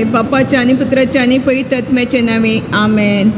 बापाच्या आनी पुत्राच्या आनी पवित्र आत्म्याचे नावे आमेन.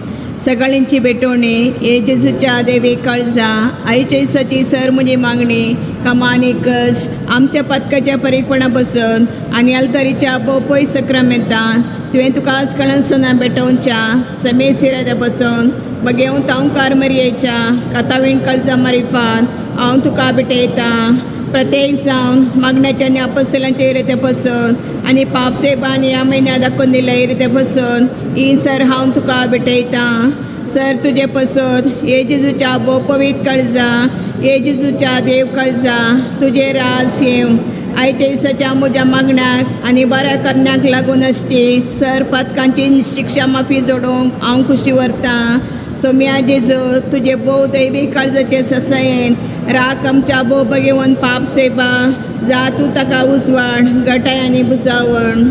सगळ्यांची भेटवणी. हे जेजूच्या देवी काळजा आईच्या सची सर म्हजी मागणी कामा आनी कश्ट आमच्या पातकाच्या परीकपणा बसून आनी आल्तारीच्या बोपय सक्रामेंतान तुवें तुका आजकाळान सना भेटोवच्या समे सिराद्या बसून बगेवन तांवकार मरयेच्या कातावीण काळजा मारिफान हांव तुका भेटयतां. प्रत्येक जावन मागण्याच्या आनी आपसलांच्या इरेते पसून आनी पाप सेवा आनी ह्या म्हयन्या दाखोवन दिल्या इरेते पसून ही सर हांव तुका भेटयतां. सर तुजे पसत हे जेजूच्या भोव पवित्र काळजा हे जेजूच्या देव काळजा तुजे रास येवं आयच्या दिसाच्या म्हज्या मागण्याक आनी बऱ्या करण्याक लागून आसची सर पातकांची शिक्षा माफी जोडूंक हांव खुशी व्हरतां. सोम्या जेजू तुजे भोव दैवी काळजाचे ससायेन राख आमच्या भोव बगेवन पाप सेवा जा तूं ताका उजवाड गटाय आनी बुजावण.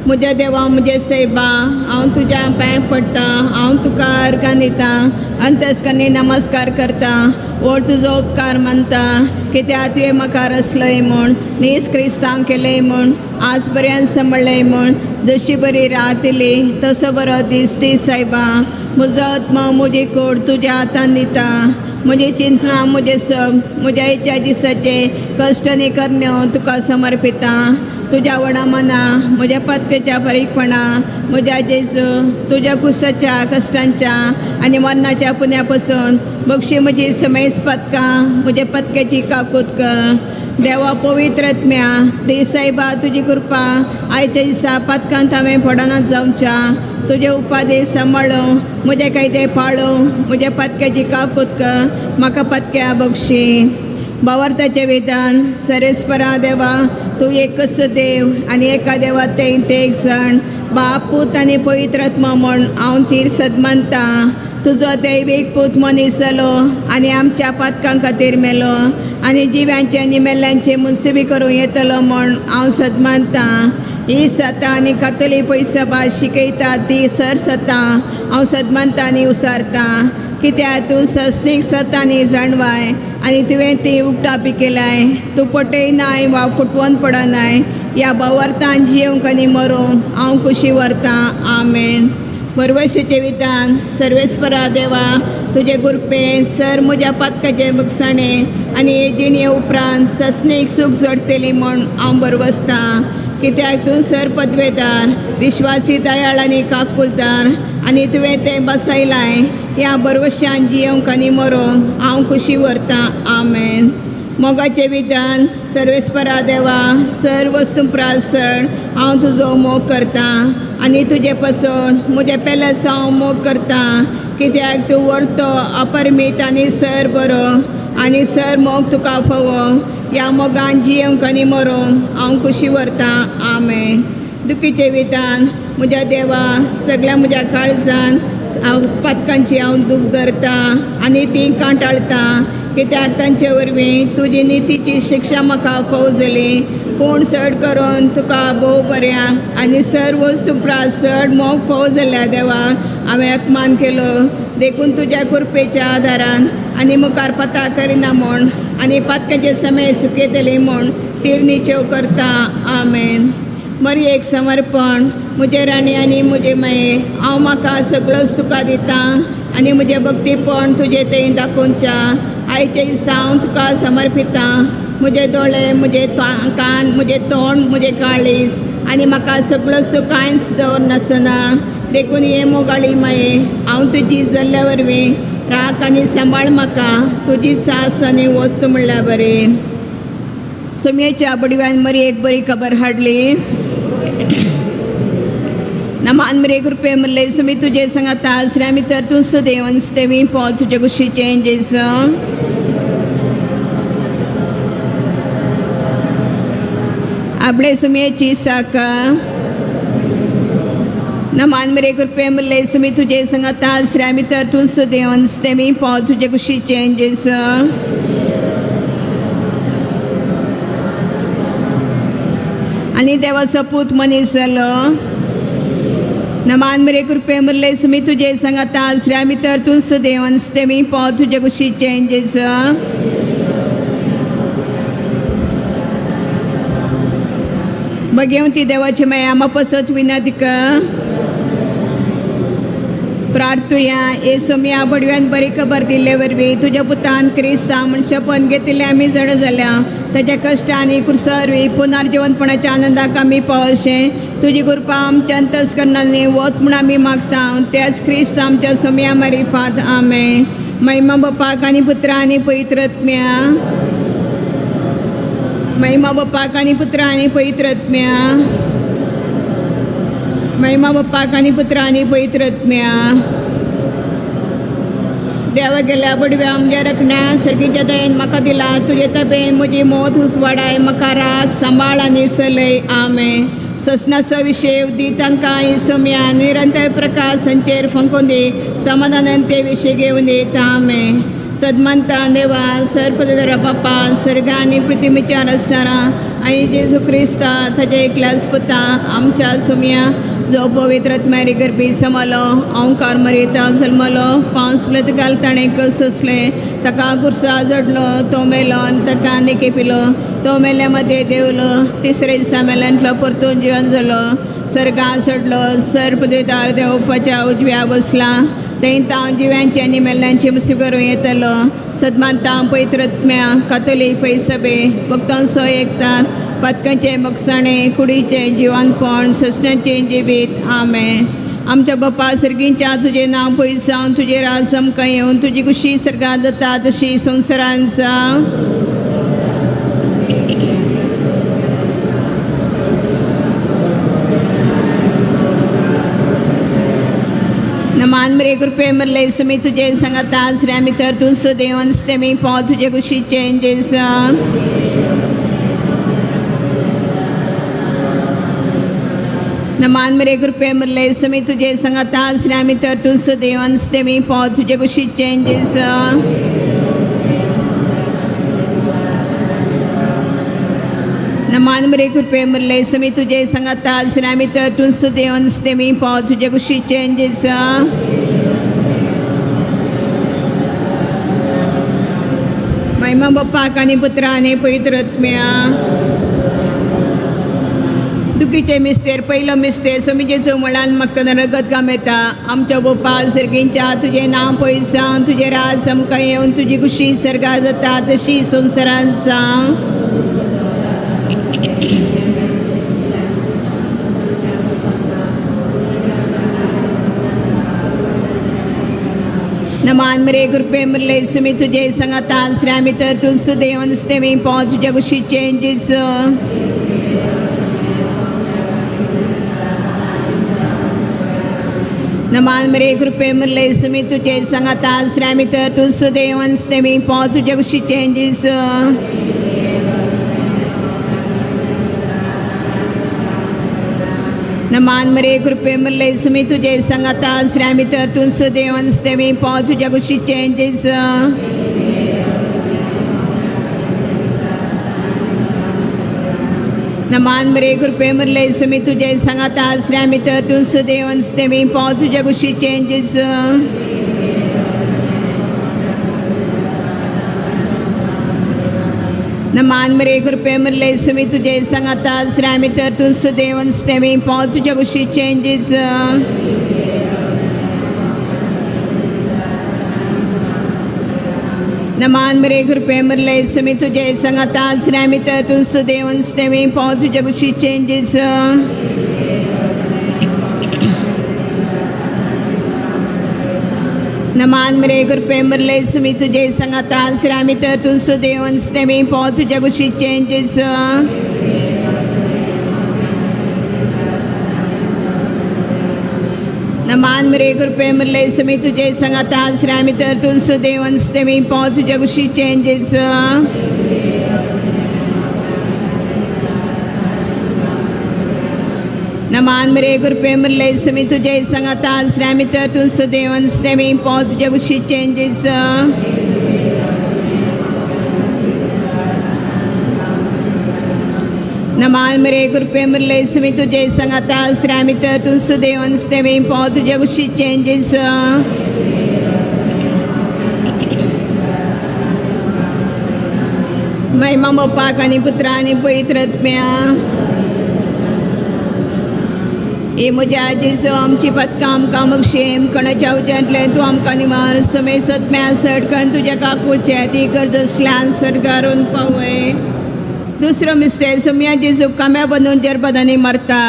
म्हज्या देवा म्हजे सेवा हांव तुज्या पांय पडटा हांव तुका अर्गां दिता अंतस्करणी नमस्कार करता व्हड तुजो उपकार मानता कित्याक तुवें म्हाका रचलय म्हूण नीस क्रिस्तांव केलंय म्हूण आज पर्यंत सांबाळ्ळें म्हूण जशी बरी रात दिली तसो बरो दीस दी सायबा. म्हजो आत्मा म्हजी कोड तुज्या हातान दिता म्हजी चिंतनां म्हजें सग म्हज्या इच्छा दिसाचे कश्ट आनी करण्यो तुका समर्पिता. तुज्या व्हडा मना म्हज्या पत्केच्या बारीकपणा म्हज्या जेजू तुज्या कुसाच्या कश्टांच्या आनी मरणाच्या पुण्या पसून बक्षी म्हजी समेस पदकां म्हज्या पत्क्याची काकूत कर. देवा पवित्र आत्म्या दे सायबा तुजी कृपा आयच्या दिसा पदकांत हांवें पडना जावच्या तुजे उपादेश सांबाळो म्हजे कायदे पाळो म्हज्या पत्क्याची काकूत कर म्हाका पत्क्या बक्षी. भावार्थाचें विधान. सरेस्परा देवा तूं एकच देव आनी एका देवा ते एक जाण बाप पूत आनी पवित्र आत्मा म्हूण हांव थीर सदमानतां. तुजो दैवीक पूत मनीस जालो आनी आमच्या पातकां खातीर मेलो आनी जिव्यांचे आनी मेल्ल्यांचे मुनसिबी करूं येतलो म्हूण हांव सदमानतां. ही सतां आनी कातोली पयसभा शिकयता ती सर सतां हांव सदमानतां आनी उसारतां. कित्याक तूं सस्नीक सत आनी जाणवाय आनी तुवें ती उक्तापी केलाय. तूं पटयनाय वा फुटवोन पडनाय. ह्या भावार्थान जियेवंक आनी मरूंक हांव खुशी व्हरतां. आमेन. बरवशेचें विधान. सर्वेस्परा देवा तुजे गुरपें सर म्हज्या पातकाचें बगसाणें आनी हे जिणे उपरांत सस्नीक सूख जोडटली म्हूण हांव बरवसतां. कित्याक तूं सर पदवेदार विश्वासी दयाळ आनी काकुलदार आनी तुवें तें बसयलाय. ह्या बरवशान जियेवंक आनी मरोंक हांव खुशी व्हरतां. आमेन. मोगाचें विधान. सर्वेस्परा देवा सर वस्तू प्रासण हांव तुजो मोग करतां आनी तुजे पसून म्हजें पेलेस हांव मोग करतां. कित्याक तूं व्हरतो अपरमीत आनी सर बरो आनी सर मोग तुका फावो. ह्या मोगान जियेवंक आनी मरोंक हांव खुशी व्हरतां. आमेन. दुखीचें विधान. म्हज्या देवा सगळ्या म्हज्या काळजान हांव पातकांची हांव दूख धरतां आनी ती कांटाळटां. कित्याक तांचे वरवीं तुजी नितीची शिक्षा म्हाका फाव जाली. पूण चड करून तुका भोव बऱ्या आनी सर वस्तू प्रास चड मोग फाव जाल्या देवा हांवें अपमान केलो. देखून तुज्या कृपेच्या आदारान आनी मुखार पता करिना म्हूण आनी पातकाचे समय सुकयतली म्हूण तीर निचेव करता. आमेन. मरी एक समर्पण. म्हजे राणी आनी म्हजे माये हांव म्हाका सगळोच तुका दितां आनी म्हजें भक्तीपण तुजें थंय दाखोवच्या आयचे दिसा हांव तुका समर्पितां. म्हजे दोळे म्हजे कान म्हजें तोंड म्हजें काळीज आनी म्हाका सगळो कांयच दवरनासतना. देखून हे मोगाळी माये हांव तुजी जाल्ल्या वरवीं राख आनी सांबाळ म्हाका तुजी सास आनी वस्तू म्हणल्यार बरें. सोमयेच्या बडव्यान मरी एक बरी खबर हाडली. नमान मरे कृपे म्हणले सुमी तुजे सांगाता आसऱ्या तर तूं सुदेवन देवी पोल तुजे कुशीचें जेजू. आपले सुमयेची साका. नमान मरे कृपे म्हणले सुमी तुजे सांगाता आसऱ्या तर तूं सुदेवन देवी पोल तुजे कुशीचें जेजू. आनी देवाचो पूत मनीस जालो. नमान मरे कृपे मुरले सुमी तुजे सांगाता आसऱ्या भितर तूं सुदेवन देवी पोल तुजे कुशीचें जेजू. बगेवती देवाची माया आमा पसत विनंती कर. प्रार्थुया. येसुम्या बडव्यान बरी खबर दिल्ले वरवीं तुज्या पुतान क्रिस्ता म्हण शपथ घेतिल्ले आमी जड जाल्या. ताच्या कश्ट आनी कुर्सा वरवीं पुनर्जिवनपणाच्या आनंदाक आमी पावशें तुजी कृपा आमच्या अंतस्करणांनी वत म्हूण आमी मागता. त्याच क्रिस्त आमच्या सोम्या मारिफात. आमेन. महिमा बापाक आनी पुत्रा आनी पवित्र आत्म्या. महिमा बापाक आनी पुत्रा आनी पवित्र आत्म्या. महिमा बापाक आनी पुत्रा आनी पवित्र आत्म्या. देवा गेल्या बडव्या आमच्या रखण्या सर्गीच्या दयेन म्हाका दिला तुजे तबेन म्हजी मोत उसवाडाय. म्हाका राग सांबाळ आनी सलय. आमेन. ससनाचो विशय दी तांकां इसम्या निरंतर प्रकाश संचेर फंकून दी. समाधानान ते विशय घेवन येता. आमेन. सदमंता देवा सर्पदरा बापा सर्ग आनी पृथ्वीच्या रचणारा आनी जेजू क्रिस्ता ताच्या एकल्याच पुता आमच्या सुम्या जो पवित्र आत्म्यारी गर्भी समालो ओंकार मरेता जल्मलो पावस फुलत घाल ताणें सोसलें ताका कुर्सा जडलो तो मेलो आनी ताका निके पिलो तो मेल्या मदें देवलो तिसरे दिसा मेल्यांतलो परतून जिवन जालो सर्गां सोडलो सर्प दिदार देवपाच्या उजव्या बसला थंय तांव जिव्यांचे आनी मेल्ल्यांचे मुसी करूं येतलो. सदमानता पवित्र आत्म्या कातोलीक पै सभे भक्तांचो एकतार पातकांचे मोगसाणे कुडीचें जिवानपण ससण्याचें जिवीत. आमेन. आमच्या बापा सर्गींच्या तुजें नांव पयस जावन तुजें राज आमकां येवन तुजी कुशी सर्गात जाता तशी संवसारांत जावं. नमान मरे कृपे मरले समी तुझे संगता श्री तर तूं सुदेवन स्तेमी पाव तुझे कुशीचे जेसा. नमान मरे कृपे मरले समी तुझे संगता श्री तर तूं सुदेवन स्तेमी पाव तुझे कुशीचे जेसा. नमान मरे कृपे मरले समी तुझे संगता श्री तर तूं सुदेवन स्तेमी पाव तुझे कुशीचे जेसा. महिमा बाप्पाक आनी पुत्रा आनी पवित्र आत्म्या. दुखीचे मिस्तेर पयलो मिस्तेर समीचे मुळान मागतना रगत गामेता. आमच्या बाप्पा सर्गींच्या तुजें नांव पयस जावन तुजें राज आमकां येवन तुजी कुशी सर्गात जाता तशी संवसारांत जावं. नमान मरे कृपे मरले सुमी तुझे संगता श्री तर तूं सुदेवन स्तेमी पाव तुझ्या कुशीचे जेजू. नमान मरे कृपे मरले सुमी तुझे संगता श्री तर तूं सुदेवन स्तेमी पाव तुझ्या कुशीचे जेजू. नमान मरे कृपे मरले सुमी तुझे संगता श्री तर तूं सुदेवन स्तेमी पाव तुझ्या कुशीचे जेजू. नमान मरे कृपे मरले सुमी तुझे संगता श्री तर तूं सुदेवन स्तेमी पाव तुझ्या कुशीचे जेजू. नमान मरे कृपे मरले सुमी तुझे संगता श्री तर तूं सुदेवन स्तेमी पाव तुझ्या कुशीचे जेजू. नमान मरे कृपे मरले सुमी तुझे संगता श्री तर तूं सुदेवन स्तेमी पाव तुझ्या कुशीचे जेजू. नमान मरे कृपे मरले सुमी तुझे संगता श्री तर तूं सुदेवन स्तेमी पाव तुझ्या कुशीचे जेजू. नमान मरे कृपे मरले सुमी तुझे संगता श्री तर तूं सुदेवन स्तेमी पाव तुझ्या कुशीचे जेजू. नमान मरे कृपे मरले सुमी तुझे संगता श्री तर तूं सुदेवन स्तेमी पाव तुझ्या कुशीचे जेजू. नमान मरे कृपे मरले सुमी तुझे संगता श्री तर तूं सुदेवन स्तेमी पाव तुझ्या कुशीचे जेजू. महिमा बापाक आनी पुत्रा आनी पवित्र आत्म्या. हे म्हज्या जेजू आमची पदकां आमकां मुक्षेम कोणाच्या उज्यांतलें तूं आमकां निवार समे सतम्या सडकन तुज्या काकूचे ती गरज आसल्यान सरकारून पावय. दुसरो मिस्तेर सोम्या जेजू काम्या बनून जरपदांनी मरता.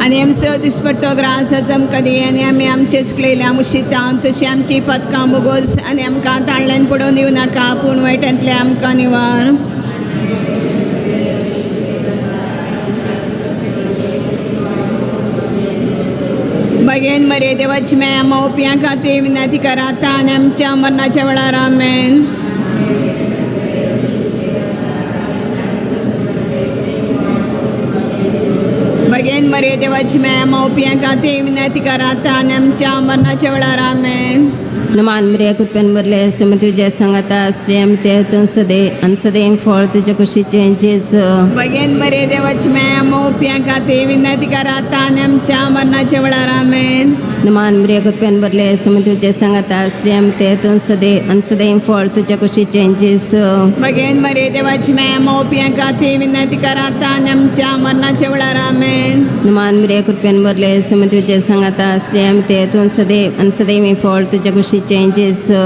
आनी आमचो दिसपट्टो ग्रास आमकां दी आनी आमी आमचे सुकलेल्या मुशिता तशी आमची पदकां बोगोस आनी आमकां ताणल्यान पडोवन दिवं नाका पूण वायटांतलें आमकां निवार. बगेन मरे देवाची माया मावप्यां खातीर विनंती कराता आनी आमच्या मरणाच्या वेळार आमेन. बगेन मरे देवाची माया मावप्यां खातीर विनंती कराता आनी आमच्या मरणाच्या वेळार आमेन. नमान मरिया कृपेन भरले सुमी तुझ्या संगता स्त्रियां तूं सदे आनी सदैव फळ तुज्या कुशीचें जेजू. बगेन मरे देवाची माया मावप्यां खातीर विनंती कराता आनी आमच्या मरणाच्या वेळार आमेन. नमान मरिया कृपेन भरले सुमी तुझ्या संगता स्त्रियां तूं सदे आनी सदैव फळ तुज्या कुशीचें जेजू. बगेन मरे देवाची माया मावप्यां खातीर विनंती कराता आनी आमच्या मरणाच्या वेळार आमेन. नमान मरिया कृपेन भरले सुमी तुझ्या संगता स्त्रियां तूं सदैव आनी सदैव फळ तुज्या कुशीचें जेजू.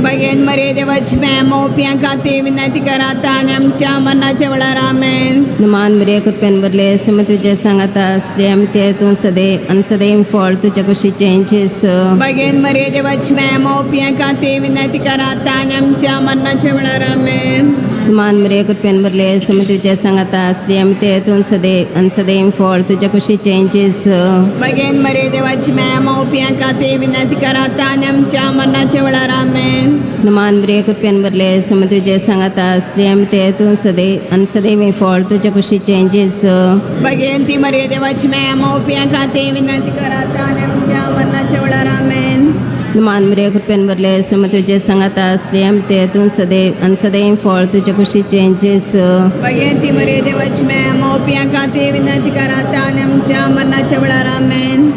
बगेन मरे देवाची माया मावप्यां खातीर विनंती कराता आनी आमच्या मरणाच्या वेळार आमेन. नमान मरिया कृपेन भरले सुमी तुझ्या संगता स्त्रियां तूं सदैव आनी सदैव फळ तुज्या कुशीचें जेजू. बगेन मरे देवाची माया मावप्यां खातीर विनंती कराता आनी आमच्या मरणाच्या वेळार आमेन. मान मरिया कृपेन भरले सुमी तुझ्या संगता स्त्रियां तूं सदैव आनी सदैव फळ तुज्या कुशीचें जेजू. बगेन मरे देवाची माया मावप्यां खातीर विनंती कराता आनी आमच्या मरणाच्या वेळार आमेन. नमान मरिया कृपेन भरले सुमी तुझ्या संगता स्त्रियां तूं सदैव आनी सदैव फळ तुज्या कुशीचें जेजू. बगेन ती मरे देवाची माया मावप्यां खातीर विनंती कराता आनी आमच्या मरणाच्या वेळार आमेन. नमान मरिया कृपेन भरले सुमी तुझ्या संगता स्त्रियां तूं सदैव आनी सदैव फळ तुज्या कुशीचें जेजू. बगेन ती मरे देवाची माया मावप्यां खातीर विनंती कराता आनी आमच्या मरणाच्या वेळार आमेन.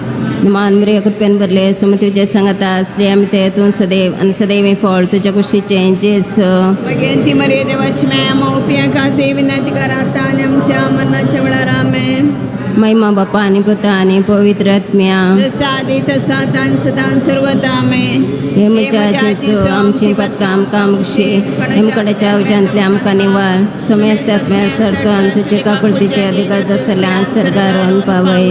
नमान मरिया कृपेन भरले सुमी तुझ्या संगता स्त्रियां तूं सदैव आनी सदैव फळ तुज्या कुशीचें जेजू. बगेन ती मरे देवाची माया मावप्यां खातीर विनंती कराता आनी आमच्या मरणाच्या वेळार आमेन. महिमा बापा आनी पुता आनी पवित्र आत्म्या. जसा आदी तसा तान सदां सर्वदा आमेन. हे म्हज्या जेजू आमची पदकां आमकां मुक्षी हेमकडेच्या उज्यांतले आमकां निवार समेस्तात्म्या सरकान तुजे काकुळतीचे अधिकार जासल्या सरकारान पावय.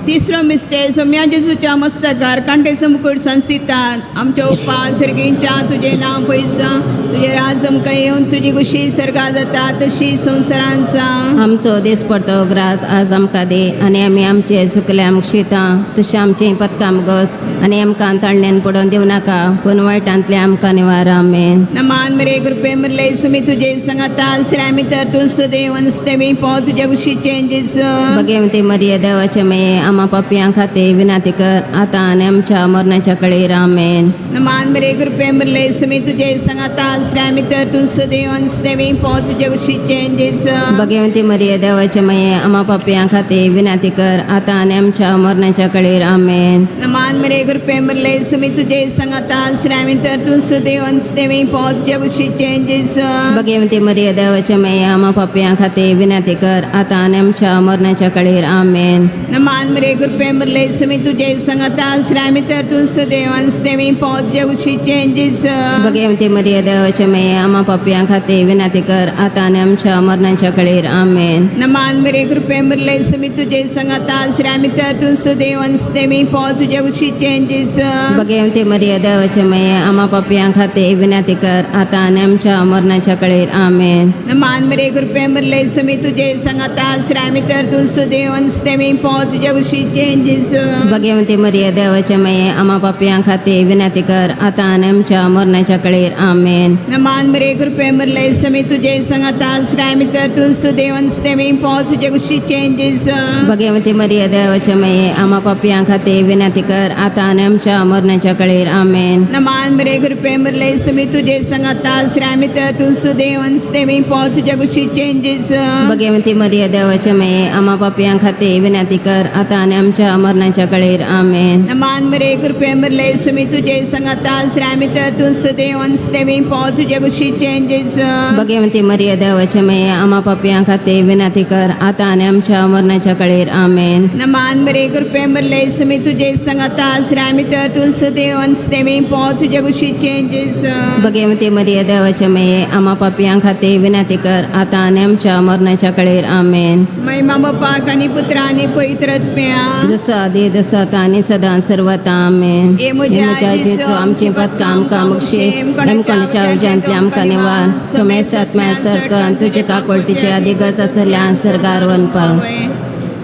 तिसरो मिस्तेर सोम्या जेजूच्या मस्तकार कांटे मुकुट संसितात आमच्या उपास सर्गींच्या तुजें नांव पयसा तुजें राज आमकां येवन तुजी खुशी सर्गा जाता तशी संवसारान जावं. आमचो दीस पडतो ग्रास आज आमकां दी आनी आमी आमचे चुकले आमकां शिता तशें आमचें पदकां आमगस आनी आमकां ताळण्यान पडोवन दिवं नाका पूण वायटांतलें आमकां निवार आमेन. नमान मरे कृपे मुरले सुमी तुजे संगता श्रामी तर तूं सुदेव वनस्तेमी पो तुज्या कुशीचें जेजू. भगवती मरिया देवाचे मये आमा पापयां खातीर विनंती कर आतां आनी आमच्या मरणाच्या कळीर आमेन. नमान मरे कृपे मुरले सुमी तुजे संगता श्रामी तर तूं सुदेव वनस्तेमी पो तुज्या कुशीचें जेजू. भगवती मरिया देवाचे मये आमा पापयां खातीर विनंती कर आतां आनी आमच्या मरणाच्या कळीर आमेन. नमान मरे कृपे मुरले सुमी तुजे संगता श्रामी तर तूं सुदेव वनस्तेमी पो तुज्या कुशीचें जेजू. भगवती मरिया देवाचे मये आमा पापयां खातीर विनंती कर आतां आनी आमच्या मरणाच्या कळीर आमेन. नमान मरे कृपे मुरले सुमी तुजे संगता श्रामी तर तूं सुदेव वनस्तेमी पो तुज्या कुशीचें जेजू. भगवती मरिया देवाचे मये आमा पापयां खातीर विनंती कर आतां आनी आमच्या मरणाच्या कळीर आमेन. नमान मरे कृपे मुरले सुमी तुजे संगता श्रामी तर तूं सुदेव वनस्तेमी पो तुज्या कुशीचें जेजू. भगवती मरिया देवाचे मये आमा पापयां खातीर विनंती कर आतां आनी आमच्या मरणाच्या कळीर आमेन. नमान मरे कृपे मुरले सुमी तुजे संगता श्रामी तर तूं सुदेव वनस्तेमी पो तुज्या कुशीचें जेजू. भगवती मरिया देवाचे मये आमा पापयां खातीर विनंती कर आतां आनी आमच्या मरणाच्या कळीर आमेन. नमान मरे कृपे मुरले सुमी तुजे संगता श्रामी तर तूं सुदेव वनस्तेमी पो तुज्या कुशीचें जेजू. भगवती मरिया देवाचे मये आमा पापयां खातीर विनंती कर आतां आनी आमच्या मरणाच्या कळेर. आमेन. नमान मरे कृपे मुरले सुमी तुझे संगता श्रामित तूं सुदेवन देवी पाव तुझ्या कुशीचे जेजू. भगवती मरिया देवाच्या माये, आम्हा पापयां खातीर विनंती कर, आता आनी आमच्या मरणाच्या कळेर. आमेन. नमान मरे कृपे मुरले सुमी तुझे संगता श्रामित तूं सुदेवन देवी पाव तुझ्या कुशीचे जेजू. भगवती मरिया देवाच्या माये, आम्हा पापयां खातीर विनंती कर, आता आनी आमच्या मरणाच्या कळेर. आमेन. नमान मरे कृपे मुरले सुमी तुझे संगता श्रामित तूं सुदेवन देवी पाव तुझ्या कुशीचे जेजू. भगवती मरिया देवाच्या माये, आम्हा पापयां खातीर विनंती कर, आता आनी आमच्या मरणाच्या कळेर. आमेन. महिमा बापाक आणि पुत्र आणि पवित्र आत्म्या. जसं आधी तसं आता आणि सदा सर्वता. आमेन. हे म्हज्या जेजू, आमची पदकां आमकां मुक्षी हेमकोंडच्या उज्यांतले आमकां निवार, सुमेसात्म्या सरकन तुझे काकुळतीचे अधिगच आसल्या सरकार वनपाव.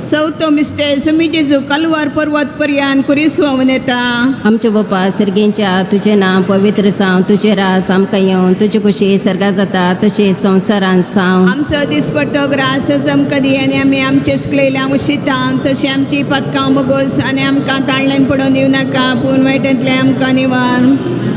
सौतो मिस्ते सुमी जेजू कलवार पर्वत पर्यान कुरीस व्हांवून येता. आमच्या बापा सर्गींच्या, तुझे नाव पवित्र जावं, तुझे रास आमकां येवन, तुजी खुशी सर्गा जाता तशी संवसारान जावं. आमचो दिसपट्टो ग्रास आमकां दी आनी आमी आमचे सुकलेल्या मुशिता तशी आमची पदकां मुगोस आनी आमकां ताळल्यान पडोवन दिवं नाका, पूण वायटांतलें आमकां निवार.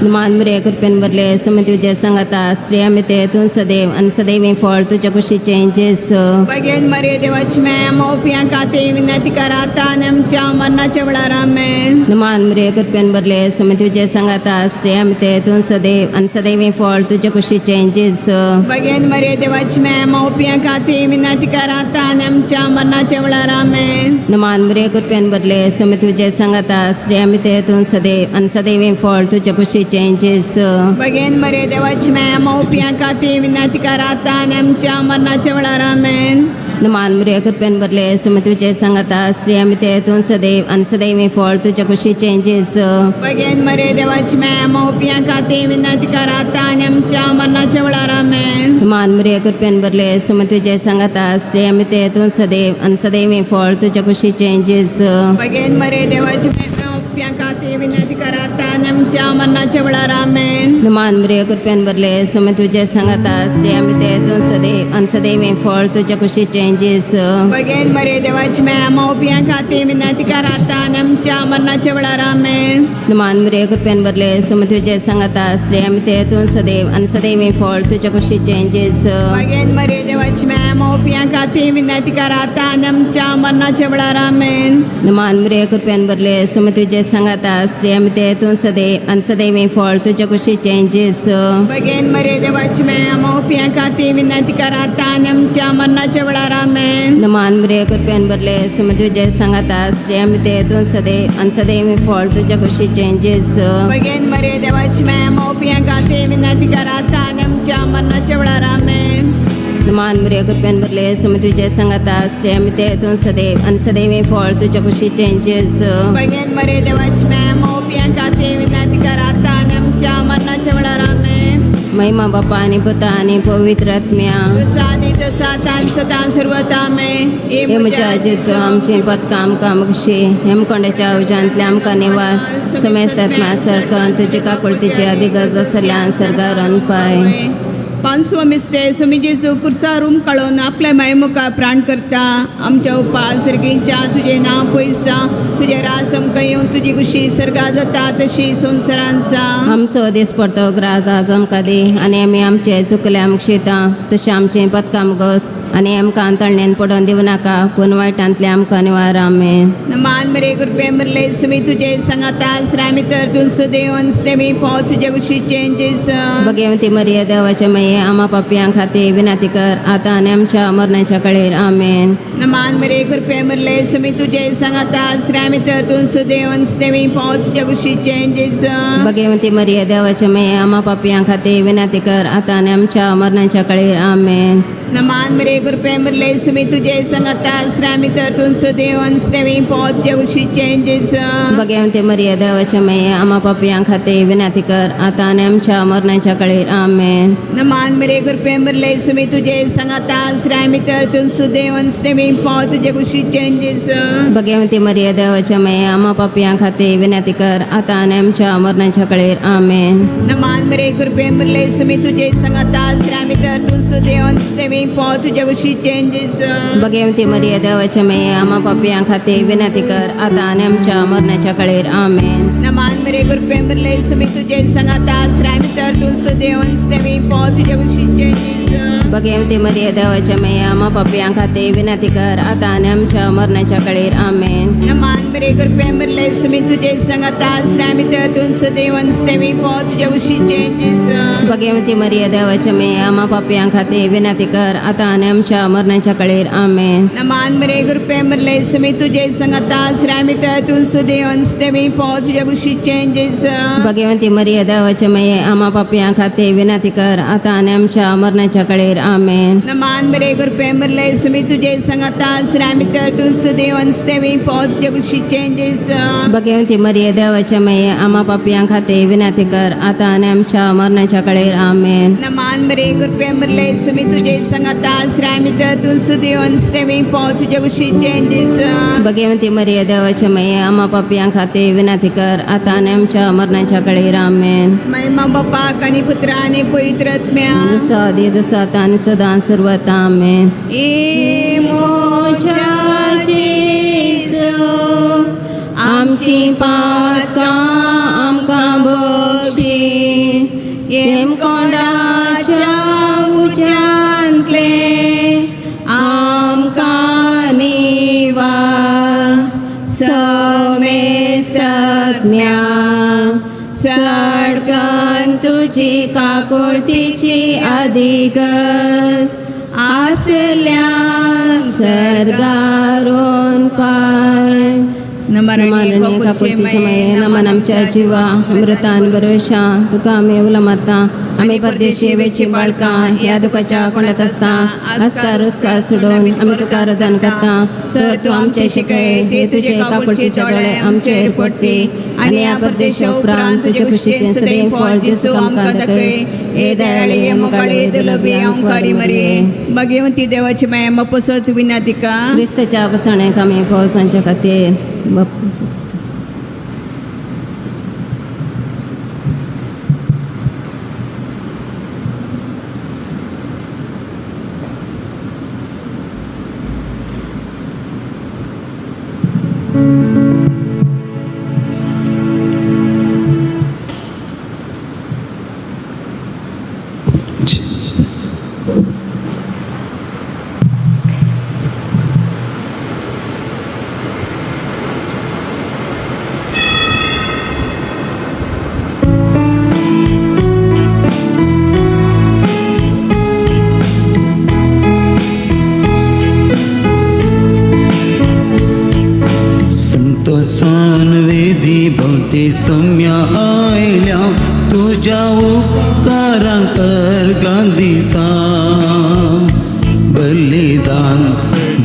मान मरिया, कृपेन भरले, सुमी तुझे संगता, स्त्रिया मिते तूं सदैव आणि सदैव फळ तुझ्या कुशीचे जेसू. बगेन मरे देवाची मॅ मोपयां खाते विनंती कराता आनी आमच्या मरणाच्या वेळार. आमेन. मान मरिया, कृपेन भरले, सुमी तुझे संगता, स्त्रिया मिते तूं सदैव आणि सदैव फळ तुझ्या कुशीचे जेसू. बगेन मरे देवाची मॅ मोपयां खाते विनंती कराता आनी आमच्या मरणाच्या वेळार. आमेन. मान मरिया, कृपेन भरले, सुमी तुझे संगता, स्त्रिया मिते तूं सदैव आणि सदैव फळ तुझ्या कुशीचे जेसू. बगेन मरे देवाची मॅ मोपयां खाते विनंती कराता आनी आमच्या मरणाच्या वेळार. आमेन. मान मरिया, कृपेन भरले, सुमी तुझे संगता, स्त्रिया मिते तूं सदैव आणि सदैव फळ तुझ्या कुशीचे जेसू. बगेन मरे देवाची मॅ मोपयां खाते विनंती कराता आनी आमच्या मरणाच्या वेळार. आमेन. मान मरिया, कृपेन भरले, सुमी तुझे संगता, स्त्रिया मिते तूं सदैव आणि सदैव फळ तुझ्या कुशीचे जेसू. बगेन मरे देवाची मॅ मोपयां खाते विनंती कराता आनी आमच्या मरणाच्या वेळार. आमेन. मान मरिया, कृपेन भरले, सुमी तुझे संगता, स्त्रिया मिते तूं सदैव आणि सदैव फळ तुझ्या कुशीचे जेसू. बगेन मरे देवाची मॅ मोपयां खाते विनंती कराता आनी आमच्या मरणाच्या वेळार. आमेन. मान मरिया, कृपेन भरले, सुमी तुझे संगता, स्त्रिया मिते तूं सदैव आणि सदैव फळ तुझ्या कुशीचे जेसू. बगेन मरे देवाची मॅ मोपयां खाते विनंती कराता आनी आमच्या मरणाच्या वेळार. आमेन. मान मरिया, कृपेन भरले, सुमी तुझे संगता, स्त्रिया मिते तूं सदैव आणि सदैव फळ तुझ्या कुशीचे जेसू. बगेन मरे देवाची मॅ मोपयां खाते विनंती कराता आनी आमच्या मरणाच्या वेळार. आमेन. मान मरिया, कृपेन भरले, सुमी तुझे संगता, स्त्रिया मिते तूं सदैव आणि सदैव फळ तुझ्या कुशीचे जेसू. बगेन मरे देवाची मॅ मोपयां खाते विनंती कराता आनी आमच्या मरणाच्या वेळार. आमेन. मान मरिया, कृपेन भरले, सुमी तुझे संगता, स्त्रिया मिते तूं सदैव आणि सदैव फळ तुझ्या कुशीचे जेसू. बगेन मरे देवाची मॅ मोपयां खाते विनंती कराता आनी आमच्या मरणाच्या वेळार. आमेन. महिमा बापा आणि पुता आणि पवित्र आत्म्या. जसा आदी तसा तान सदा सर्वता. आमेन. हे म्हज्या जेजू, आमचे पदकां आमकां मुक्षी हेमकोंडाच्या उज्यांतले आमकां निवार, समेस्तात्म्या सरकन तुजे काकुळतीचे अधिगज आसल्या सरकार पाय. पांचवो मिस्ते सुमी जेजू कुर्सा रूम काडून आपल्या मायमुखार प्राण करता. आमच्या उपास सर्गींच्या, तुजें नांव पयसा, तुजें राज आमकां येवन, तुजी खुशी सर्गा जाता तशी संवसारान जावं. आमचो दिसपडतो ग्रास आज आमकां दी आनी आमी आमचे चुकले आमकां शिता तशें आमचें पदकां गोस आनी आमकां तळणेन पडोवन दिवं नाका, पूण वायटांतलें आमकां निवार. आमेन. मान मरे कृपे मुरले सुमी तुझे संगता श्रामी तर तूं सुदेवन स्नेमी पाव तुझे खुशीचे जेजू. भगवती मरिया देवाच्या माये, आम्हा पापयां खातीर विनंती कर, आता आनी आमच्या मरणाच्या कळेर. आमेन. नमान मरे कृपे मुरले सुमी तुझे संगता श्रामी तर तूं सुदेवन स्नेमी पाव तुझे खुशीचे जेजू. भगवती मरिया देवाच्या माये, आम्हा पापयां खातीर विनंती कर, आता आनी आमच्या मरणाच्या कळेर. आमेन. नमान मरे कृपे मुरले सुमी तुझे संगता श्रामी तर तूं सुदेवन स्नेमी पाव तुझे खुशीचे जेजू. भगवती मरिया देवाच्या माये, आम्हा पापयां खातीर विनंती कर, आता आनी आमच्या मरणाच्या कळेर. आमेन. नमान मरे कृपे मुरले सुमी तुझे संगता श्रामी तर तूं सुदेवन स्नेमी पाव तुझे खुशीचे जेजू. भगवती मरिया देवाच्या माये, आम्हा पापयां खातीर विनंती कर, आता आनी आमच्या मरणाच्या कळेर. आमेन. नमान मरे कृपे मुरले सुमी तुझे संगता श्रामी तर तूं सुदेवन देवी पो तुझ्या कुशीचें जेजू. भगवती मरिया देवाच्या माये, आम्हा पापयां खातीर विनंती कर, आता आनी आमच्या मरणाच्या कळेर. आमेन. नमान मरे कृपे मरले सुमी तुझे संगाता श्रामी तर तूं सुदेवन देवी पो तुझ्या कुशीचें जेजू. भगवती मरिया देवाच्या माये, आम्हा पापयां खातीर विनंती कर, आता आनी आमच्या मरणाच्या कळेर. आमेन. नमान मरे कृपे मरले सुमी तुझे संगाता श्रामी तर तूं सुदेवन देवी पो तुझ्या कुशीचें जेजू. भगवती मरिया देवाच्या माये, आम्हा पापयां खातीर विनंती कर, आता आनी आमच्या मरणाच्या कळेर. आमेन. नमान मरे कृपे मरले सुमी तुझे संगाता श्रामी तर तूं सुदेवन देवी पो तुझ्या कुशीचें जेजू. भगवती मरिया देवाच्या माये, आम्हा पापयां खातीर विनंती कर, आता आनी आमच्या मरणाच्या कळेर. आमेन. नमान मरे कृपे मरले सुमी तुझे संगाता श्रामी तर तूं सुदेवन देवी पो तुझ्या कुशीचें जेजू. भगवती मरिया देवाच्या माये, आम्हा पापयां खातीर विनंती कर, आता आनी आमच्या मरणाच्या कळेर. आमेन. नमान मरे कृपे मरले सुमी तुझे संगाता श्रामी तर तूं सुदेवन देवी पो तुझ्या कुशीचें जेजू. भगवती मरिया देवाच्या माये, आम्हा पापयां खातीर विनंती कर, आता आनी आमच्या मरणाच्या कळेर. आमेन. महिमा बापाक आणि पुत्र आणि पवित्र आत्म्या. जसो आदी तसो आता आणि सदा सर्वता. आमेन. ए मोजा जेजू, आमची पातकां आमकां बक्षी, हेमकोंडाच्या उज्यांतले आमकां निवार, समेस्तज्ञा सडकन तुजी काकुळतीची अधिगस आसल्या सर्गारून पाय. नमन काकुळतीच्या माये, नमन आमच्या जिवा अमृतान बरोशा, तुका आमी उलो मारता. आमी परदेशी वेची बाळकां ह्या दुखाच्या कोंडात आसता, आस्कार रुस्कार सोडून आमी तुका रोदन करता. तर तूं आमचे शिकय, ते तुजे काकुळतीचे दोळे आमचेर पडती आनी ह्या परदेशा उपरांत तुजे खुशीचें सदैव फळ जेजू आमकां दाखय. हे दयाळे, हे मोगाळे, दुलबी ओंकारी मरिये, भगवंती देवाची माया मपसत विनंती का. क्रिस्ताच्या बसण्याक आमी फौजांच्या खातीर बाप. संतोषान वेदी भोवती सौम्या आयल्या, तुज्या उपकारांक अर्गां दिता. बलिदान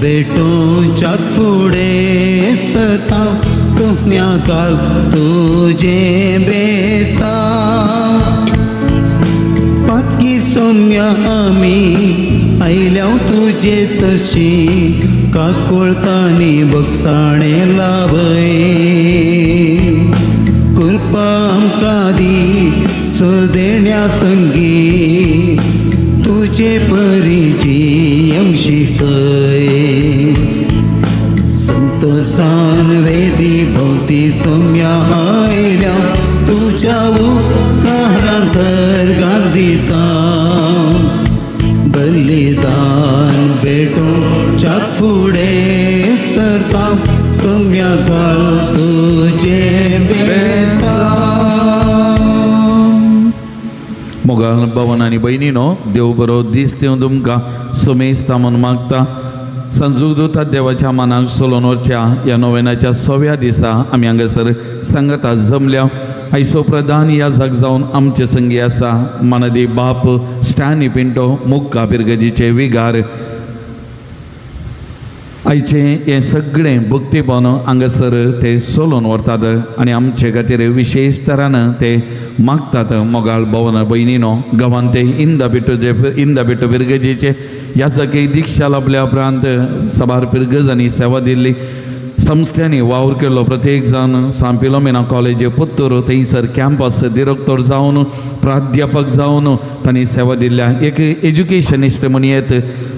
भेटोवच्याक फुडें सरता, सोम्या घाल तुजें बेसा. पातकी सौम्या आमी आयल्या तुजे सशी, काकुळतानी बगसाणे लाभय. कृपा आमकां दी सदेण्या संगी, तुजे परी जियेवंक शिकय. संतोषान वेदी भोवती सौम्या आयल्या, तुज्या उपकारांक अर्गां दिता. बलिदान भेटोवच्याक फुडें सरता, सौम्या घाल तुजें बेसा. मोगाल भवन आनी भयणीनो, देव बरो दीस दिवन तुमकां सुमेस्ता म्हूण मागता. संजूक देवाच्या मानाक सोलोन वरच्या ह्या नोवेनाच्या सव्या दिसा आमी हांगासर सांगता जमल्या. आयचो प्रधान ह्या जाग जावन आमचे संगी आसा मानदी बाप स्टॅनी पिंटो, मुक्का पिरगजीचे विगार. आयचें हें सगळें भक्तीपण हांगासर ते सोलोन व्हरतात आनी आमचे खातीर विशेश तरान ते मागतात. मोगाळ भवन भयणीनो, गांवान ते इंदा बिटूचे इंदा बिटू पिरगजीचे ह्या जागे दिक्षा लाभल्या उपरांत साबार पिरगजांनी सेवा दिल्ली, संस्थ्यांनी वावर केल्लो. प्रत्येक जाण सांत फिलोमिना कॉलेज पुत्तूर थंयसर कॅम्पस डिरेक्टर जावन, प्राध्यापक जावन तांणी तांणी सेवा दिल्ल्या एक एज्युकेशनिस्ट म्हणयेत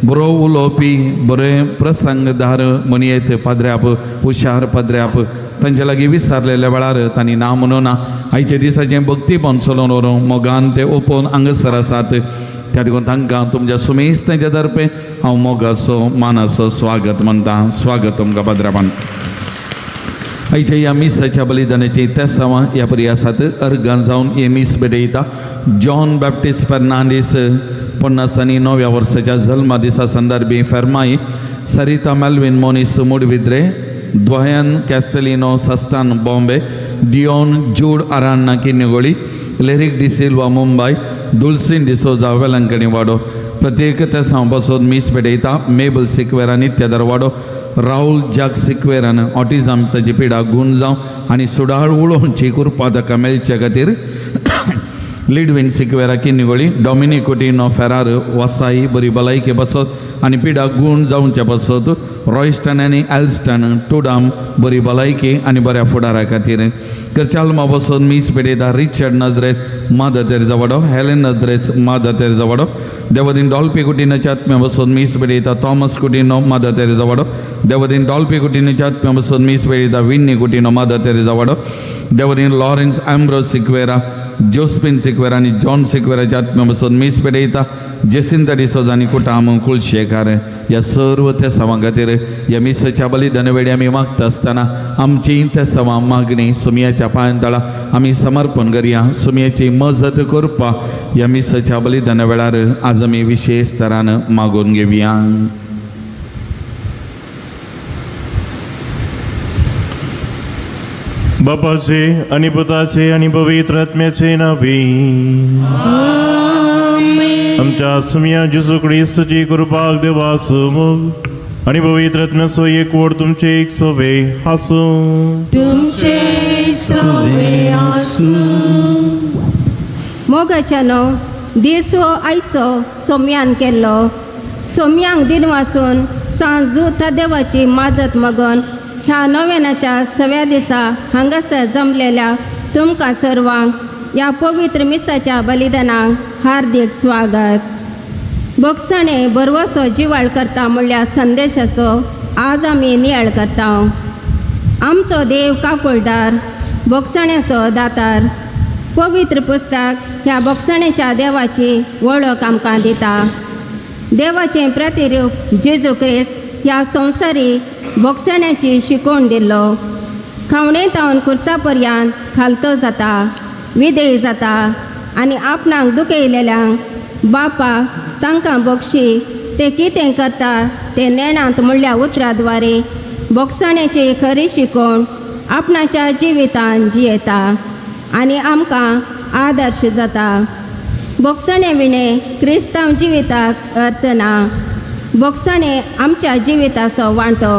बरो उलोवपी बरें प्रसंगदार म्हणयेत पाद्र्याप हुशार पाद्र्याप तांचे लागीं विचारलेल्या वेळार तांणी ना म्हणून ना आयच्या दिसाचें भक्तीपण चलोवन व्हरूंक मोगान ते ओपोवन हांगासर आसात. त्या देखून तांकां तुमच्या सुमेस तांच्या तर्फे हांव मोगाचो मानाचो स्वागत म्हणटा. स्वागत तुमकां पाद्र्यापान. आयच्या ह्या मिसाच्या बलिदानाची तेसांवां ह्या परी आसात. अर्गान जावन हे मीस भेटयता जॉन बॅप्टिस्ट फेर्नांडीस 50 आनी 9व्या वर्साच्या जल्मा दिसा संदर्भी फेर्माई सरिता मेल्विन मोनीस मुडविद्रे द्वयन कॅस्टलिनो सस्तान बॉम्बे डिओन जूड अराण्णा किन्निगोळी लिरीक डिसिल्वा मुंबय दुलसीन डिसोजा वेलंकणी वाडो. प्रत्येक तेसांव बसोन मीस भेटयता मेबल सिक्वेरा नित्य वाडो राहुल जाक सिक्वेरान ऑटिझम ताची पिडा गूण जावं आनी सुडाळ उलोवची कृपा ताका मेळचे खातीर लिडवीन सिक्वेरा किन्निगोळी डॉमिनिक कुटिनो फेरार वसाई बरी भलायकी बसत आनी पिडा गूण जावचे पासत रॉयस्टन आनी एल्स्टन टुडाम बरी भलायकी आनी बऱ्या फुडारा खातीर करचालमा बसून मीस पेटयता रिचर्ड नजरेत मादर तेरेजा वाडो हेलेन नजरेत मादर तेरेजा वाडो देवदीन डॉल्पी कुटिनोच्या आत्म्या बसून मीस पेटयता थॉमस कुटिनो मादर तेरेजा वाडो देवदीन डॉल्पी कुटिनोच्या आत्म्या बसून मीस पेटयता विन्नी कुटिनो मादर तेरेजा वाडो देवदीन लॉरेन्स एम्ब्रोज सिक्वेरा जोस्पिन सिक्वेरा आनी जॉन सिक्वेराच्या आत्म्या बसून मीस पेटयता जेसिंता डिसोजा आनी कुटाम कुलशेकार ह्या सर्व तेसांवां खातीर ह्या मिसाच्या बलिदान वेळी आमी मागता आसतना आमची तेसांवां मागणी सुमयाच्या पांयतळा आमी समर्पण करया. सुमयाची मजत करपा ह्या मिसाच्या बलिदाना वेळार आज आमी विशेश तरान मागून घेवया. बापाचे आणि पुताचे आणि पवित्र आत्म्याचे नावे आमच्या सुमया जेजू क्रिस्तची कृपा देवासो मोग आणि पवित्र आत्म्याचो एकवट तुमचे एक सवे आसूं. तुमचे सवे आसूं. मोगाच्यानो दीस हो आयचो सोम्यान केल्लो सोम्यांक दिनवासून सांजू त्या देवाची माजत मगन ह्या नव्यानाच्या सव्या दिसा हांगासर जमलेल्या तुमकां सर्वांक ह्या पवित्र मिसाच्या बलिदानाक हार्दीक स्वागत. भोगसणे बरवसो जिवाळ करता म्हणल्यार संदेशाचो आज आमी नियाळ करता. आमचो देव काकुळदार भोगसण्याचो दातार. पवित्र पुस्तक ह्या भोगसण्याच्या देवाची वळख आमकां दिता. देवाचें प्रतिरूप जेजू क्रिस्त ह्या संवसारी भोगसण्याची शिकवण दिल्लो. खावणे तावन खुर्सा पर्यंत खालतो जाता विदेय जाता आनी आपणाक दुखयलेल्यांक बापा तांकां बक्षी ते कितें करता ते नेणांत म्हणल्या उतरा द्वारे भोगसण्याची खरी शिकवण आपणाच्या जिवितान जियेता आनी आमकां आदर्श जाता. भोगसणे विणे क्रिस्तांव जिविताक अर्थ ना. भोगसणे आमच्या जिविताचो वांटो.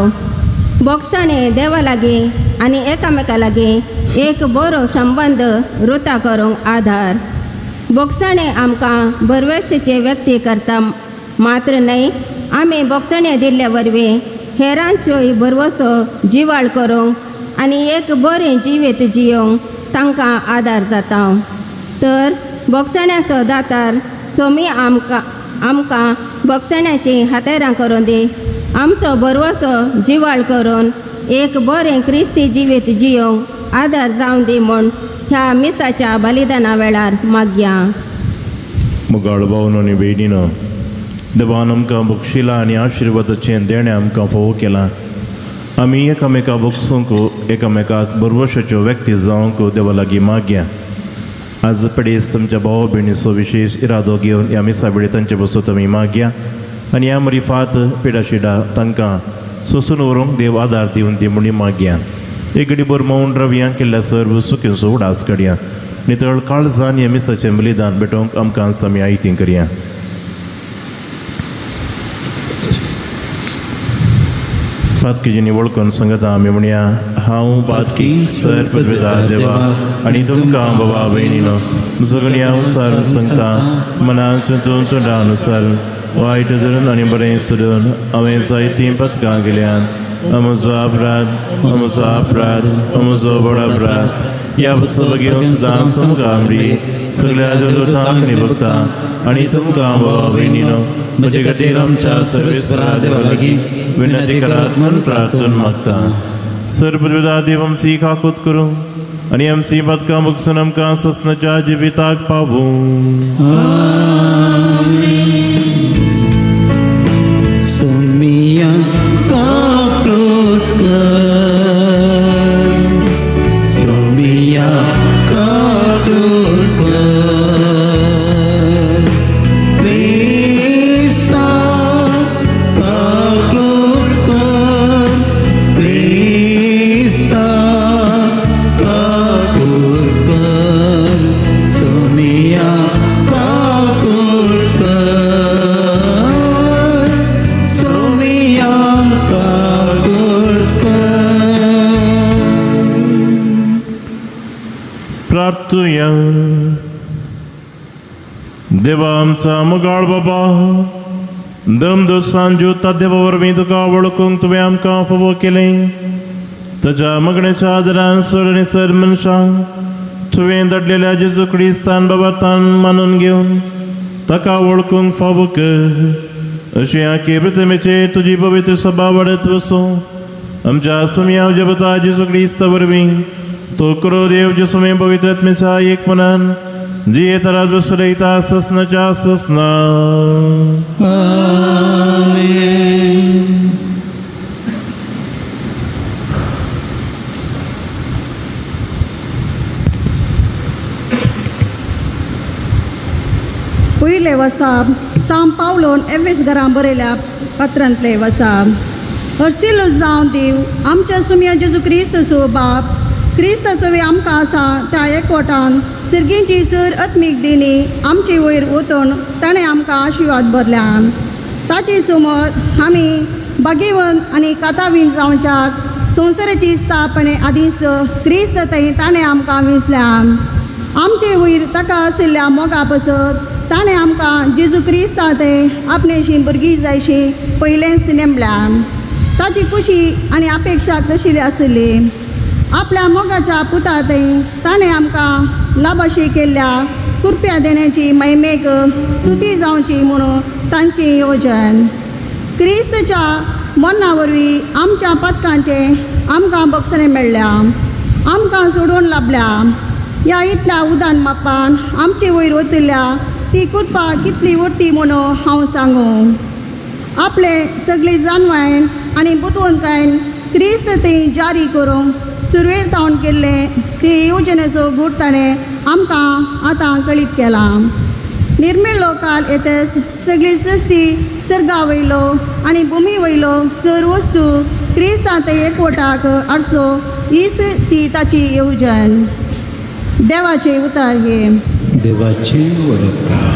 भोगसणे देवा लागीं आनी एकामेका लागीं एक बरो संबंद रुता करूंक आधार. भोगसणे आमकां बरवेशाचे व्यक्ती करता मात्र न्हय आमी भोगसणे दिल्ले वरवीं हेरांच्योय भरवसो जिवाळ करूंक आनी एक बरें जिवीत जियोंक तांकां आदार जाता. तर भोगसण्याचो दातार सोमी आमकां आमकां भोगसण्याचीं हातेरां करून दी. आमचो भरवसो जिवाळ करून एक बरें क्रिस्ती जिवीत जियोंक आदार जावन दी म्हूण ह्या मिसाच्या बलिदाना वेळार मागया. मोगाळ भावनो आनी भयणीनो देवान आमकां बक्षिलां आनी आशिर्वादाचें देणें आमकां फावो केलां. आमी एकामेका बक्षूंक एकामेकाक बरवशाच्यो व्यक्ती जावंक देवा लागीं मागया. आज पडेस तुमच्या भाव भयणीचो विशेश इरादो घेवन ह्या मिसा वेळी तांचे बसत आमी मागया आनी ह्या मरिफात पिडाशिडा तांकां सोसून व्हरूंक देव आदार दिवन दी म्हूण मागया. एक घडी भर मौन रवया केल्ल्या सर्व सुखींचो उडास काडया. नितळ काळजान ह्या मिसाचें बलिदान भेटोवंक आमकां आमी आयती करया. पातकीजींनी वळखून सांगता आमी म्हणया हांव पातकी सर पदवेदार देवा आनी तुमकां बाबा भयणीनो सगळ्या अनुसार सांगता मनान चिंतून तोंडा अनुसार वायट धरून आनी बरें सोडून हांवें जायतीं पदकां केल्यान. म्हजो अपराध, म्हजो अपराध, म्हजो व्हड अपराध. ह्या वस्तू घेवन सदां तुमकां आमरी सगळ्या देवदूतांक आनी भक्तांक आनी तुमकां भावा भयणीनो म्हजे खातीर आमच्या सर्वेस्परा देवा लागीं विनंती करात म्हूण प्रार्थना मागता. सर्व देव आमची काकूत करूं आनी आमची पदकां बगसून आमकां ससनाच्या जिविताक पावूं. सोमिया काकूत कर, सोमिया काकूत कर, क्रिस्ता काकूत कर, क्रिस्ता काकूत कर, सोमिया काकूत कर, सोमिया काकूत कर. प्रार्थुया. देवा आमचा मोगाळ बाबा, दम दोसान ज्योता देवा वरवीं तुका वळखूंक तुवें आमकां फावो केलें. ताच्या मगणेच्या आदरान सोड आनी सर मनशांक तुवें धाडलेल्या जेजू क्रिस्तान बाबा मानून घेवन ताका वळखूंक फावो कर. अशें आखे प्रतिमेचेर तुजी पवित्र सभा वाडत वसूं. आमच्या सुमया जबता जेजू क्रिस्ता वरवीं तो करो देव जेसुमे पवित्र आत्म्याच्या एक मनान जियेत राजू सुलयता ससनाच्या ससना. आमेन. पयलें वसाप साम पावलोन एवेस घरां बरयल्या पत्रांतलें वसाप. हर्सिलो जावं देव आमच्या सुमया जेजू क्रिस्त बाप क्रिस्ताचो आमकां आसा त्या एकवटान सिर्गींची सर आत्मीक देणी आमचे वयर ओतून ताणें आमकां आशिर्वाद भरल्या. ताचे समोर आमी भाग्यवंत आनी कातावीण जावच्याक संवसाराची स्थापने आदींच क्रिस्त थंय ताणें आमकां विसल्या. आमचे वयर ताका आशिल्ल्या मोगा पसत ताणें आमकां जेजू क्रिस्ता थंय आपणेशी भुरगीं जायशी पयलेंच नेमल्या. ताची खुशी आनी अपेक्षा तशिल्ली आसली. आपल्या मोगाच्या पुता थंय ताणें आमकां लाभाशी केल्ल्या कृपया देण्याची महिमेक स्तुती जावची म्हणून तांचें येवजण. क्रिस्तच्या मरणा वरवीं आमच्या पदकांचें आमकां बक्षणें मेळ्ळ्या, आमकां सोडून लाबल्या. ह्या इतल्या उदान मापान आमचे वयर वतिल्ल्या ती कृपा कितली उरती म्हणून हांव सांगूं. आपले सगळी जाणवायन आनी बुदवंतकायेन क्रिस्त ती जारी करूंक सुरवेर तावन केल्ले ते येवजणेचो गूट ताणें आमकां आतां कळीत केला. निर्मिल्लो काल येतच सगळी सृश्टी सर्गा वयलो आनी भुमी वयलो सर वस्तू क्रिस्तांत एकवटाक आडसो हीच ती ताची येवजण. देवाचे उतार हे. देवाची वडपकार.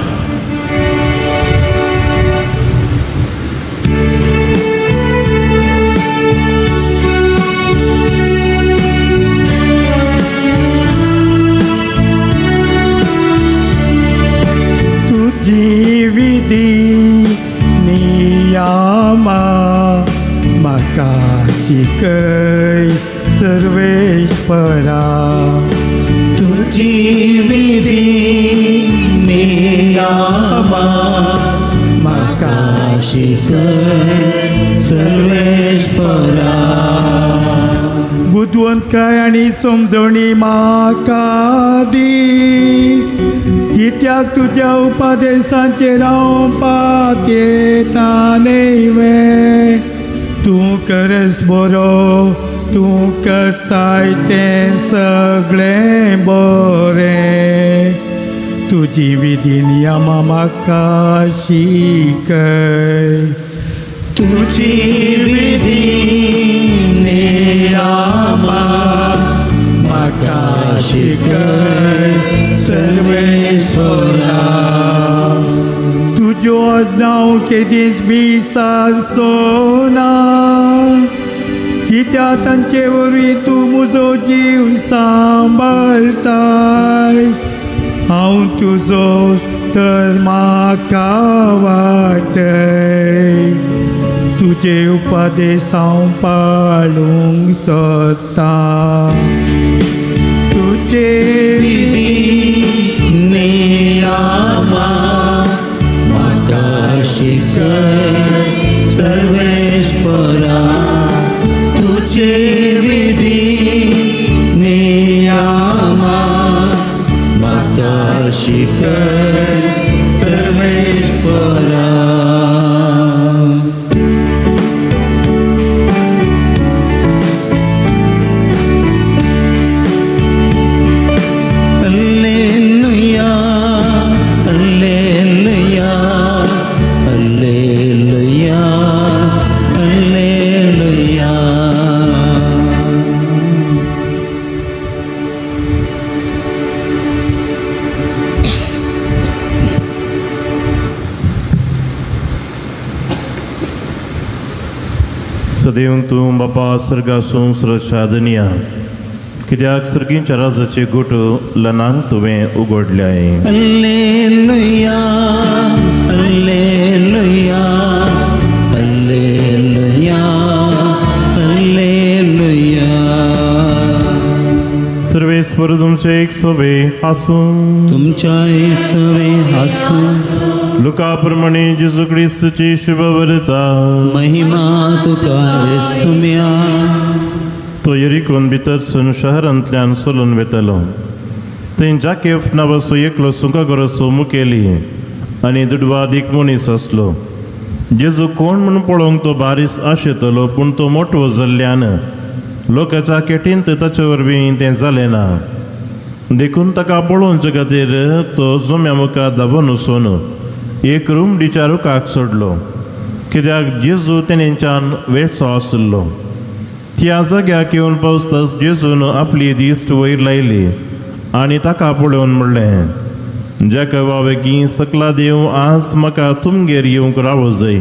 तुजी विधी नियामा म्हाका शिकय सर्वेस्परा. तुझी विधी नियामा म्हाका शिकय सर्वेस्परा. बुदवंतकाय आनी समजणी म्हाका दी, कित्याक तुज्या उपदेशांचेर हांव पातयेता न्हय. तूं करस बरो, तूं करताय तें सगळें बरें. तुजी विधी नियमां म्हाका शिकय. तुझी विधी नियामा म्हाका शिकय सर्वेस्परा. तुज्यो आज्ञाव केदीच विसरचो ना, कित्याक तांचे वरवीं तूं म्हजो जीव सांबाळटाय. हांव तुजो तर म्हाका वाटय, तुजे उपदेश हांव पाळूंक सोदतां. तुजे विधी नियामा म्हाका शिकय सर्वेस्परा तुजे विधी नियामा म्हाका शिकय सर्वेस्परा. Alleluia, alleluia, alleluia, alleluia. सदैव तूं बापा सर्गा संस्र धनया, कित्याक सर्गींच्या राजाचे गुट लनांक तुवें उगडल्याय. Alleluia, alleluia, alleluia, alleluia. Sarveshwar तुमचे एक सोबे आसूं. तुमच्या सवे आसूं. लुका प्रमाणे जेजू क्रिस्तची शुभवर्ता. महिमा तुका सुम्या. तो येरिकोन भितर सून शहरांतल्यान चलून वेतालो. थंय जाकेफ नांवाचो एकलो सुंकागराचो मुखेली आनी दुडवादीक मनीस आसलो. जेजू कोण म्हूण पळोवंक तो बारीस आशेतलो, पूण तो मोटवो जाल्ल्यान लोकांच्या केटींत ताचे वरवीं तें जालें ना. देखून ताका पळोवचे खातीर तो जोम्या मुखार धांवून वचून एक रुमडीच्या रुखाक सोडलो, कित्याक जेजू तेणेच्यान वेचो आशिल्लो. त्या जाग्याक येवन पावसतच जेजून आपली दिश्ट वयर लायली आनी ताका पळोवन म्हणलें, जाका वेगीं सकला देव, आज म्हाका तुमगेर येवंक रावो जाय.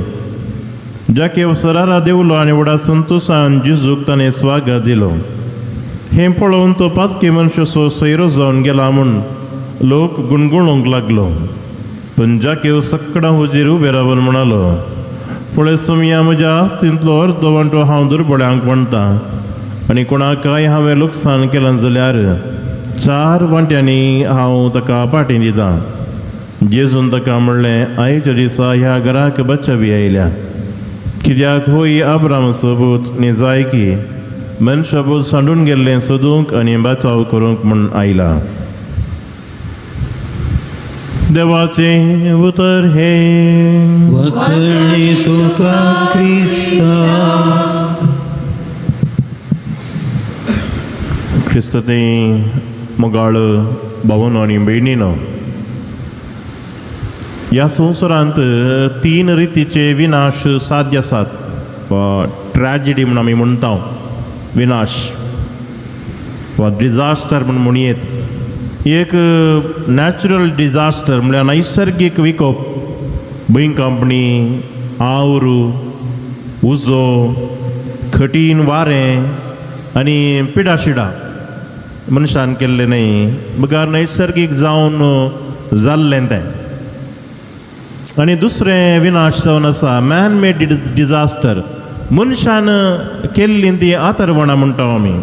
जाकेव सरारा देवलो आनी व्हडा संतोशान जेजूक ताणें स्वागत दिलो. हें पळोवन तो पातकी मनशाचो सैरो जावन गेला म्हूण लोक गुणगुणूंक लागलो. पूण जाकेव सकडां हुजीर उबे रावन म्हणालो, पळय सोमया, म्हज्या आस्तींतलो अर्दो वांटो हांव दुर्बळ्यांक वांट्टा आनी कोणाकय हांवें लुकसाण केलां जाल्यार चार वांट्यांनी हांव ताका पाटी दितां. जेजून ताका म्हणलें, आयच्या दिसा ह्या घराक बचावी आयल्या, कित्याक होय आब्रामाचो पूत. न्ही की मनशापूत सांडून गेल्लें सोदूंक आनी बचाव करूंक म्हूण आयला. देवाचें उतर हें. वखणी तुका क्रिस्ता. क्रिस्त ते मोगाळ भावनो आनी भयणीनो, ह्या संवसारांत तीन रितीचे विनाश साध्य आसात वा ट्रॅजिडी म्हूण आमी म्हणटा, विनाश वा डिजास्टर म्हूण म्हणयेत. एक नॅचरल डिजास्टर म्हळ्यार नैसर्गीक विकोप, भुंयकांपणी, आवरू, उजो, कठीण वारें आनी पिडाशिडा, मनशान केल्लें न्हय बगर नैसर्गीक जावन जाल्लें तें. आनी दुसरें विनाश जावन आसा मॅन मेड डिजास्टर, मनशान केल्लीं ती आतरवणां म्हणटा आमी.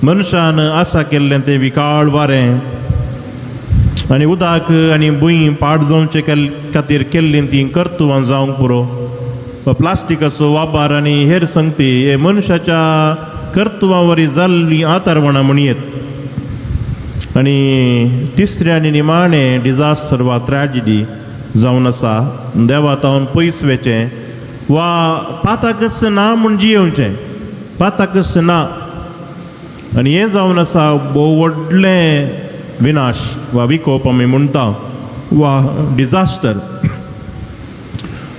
मनशान आसा केल्लें तें विकाळ वारें आनी उदक आनी भूंय पाड जावचे खातीर केल्लीं तीं कर्तुवां जावंक पुरो, प्लास्टिकाचो वापर आनी हेर संगती, हे मनशाच्या कर्तुवां वरी जाल्लीं आतरवणां म्हणयेत. आनी तिसरें आनी निमाणें डिजास्टर वा ट्रॅजिडी जावन आसा देवा तावन पयस वेचें वा पाताकच ना म्हूण जियेवचें, पाताकच ना. आनी हें जावन आसा भोव व्हडलें विनाश वा विकोप आमी म्हणटा वा डिजास्टर.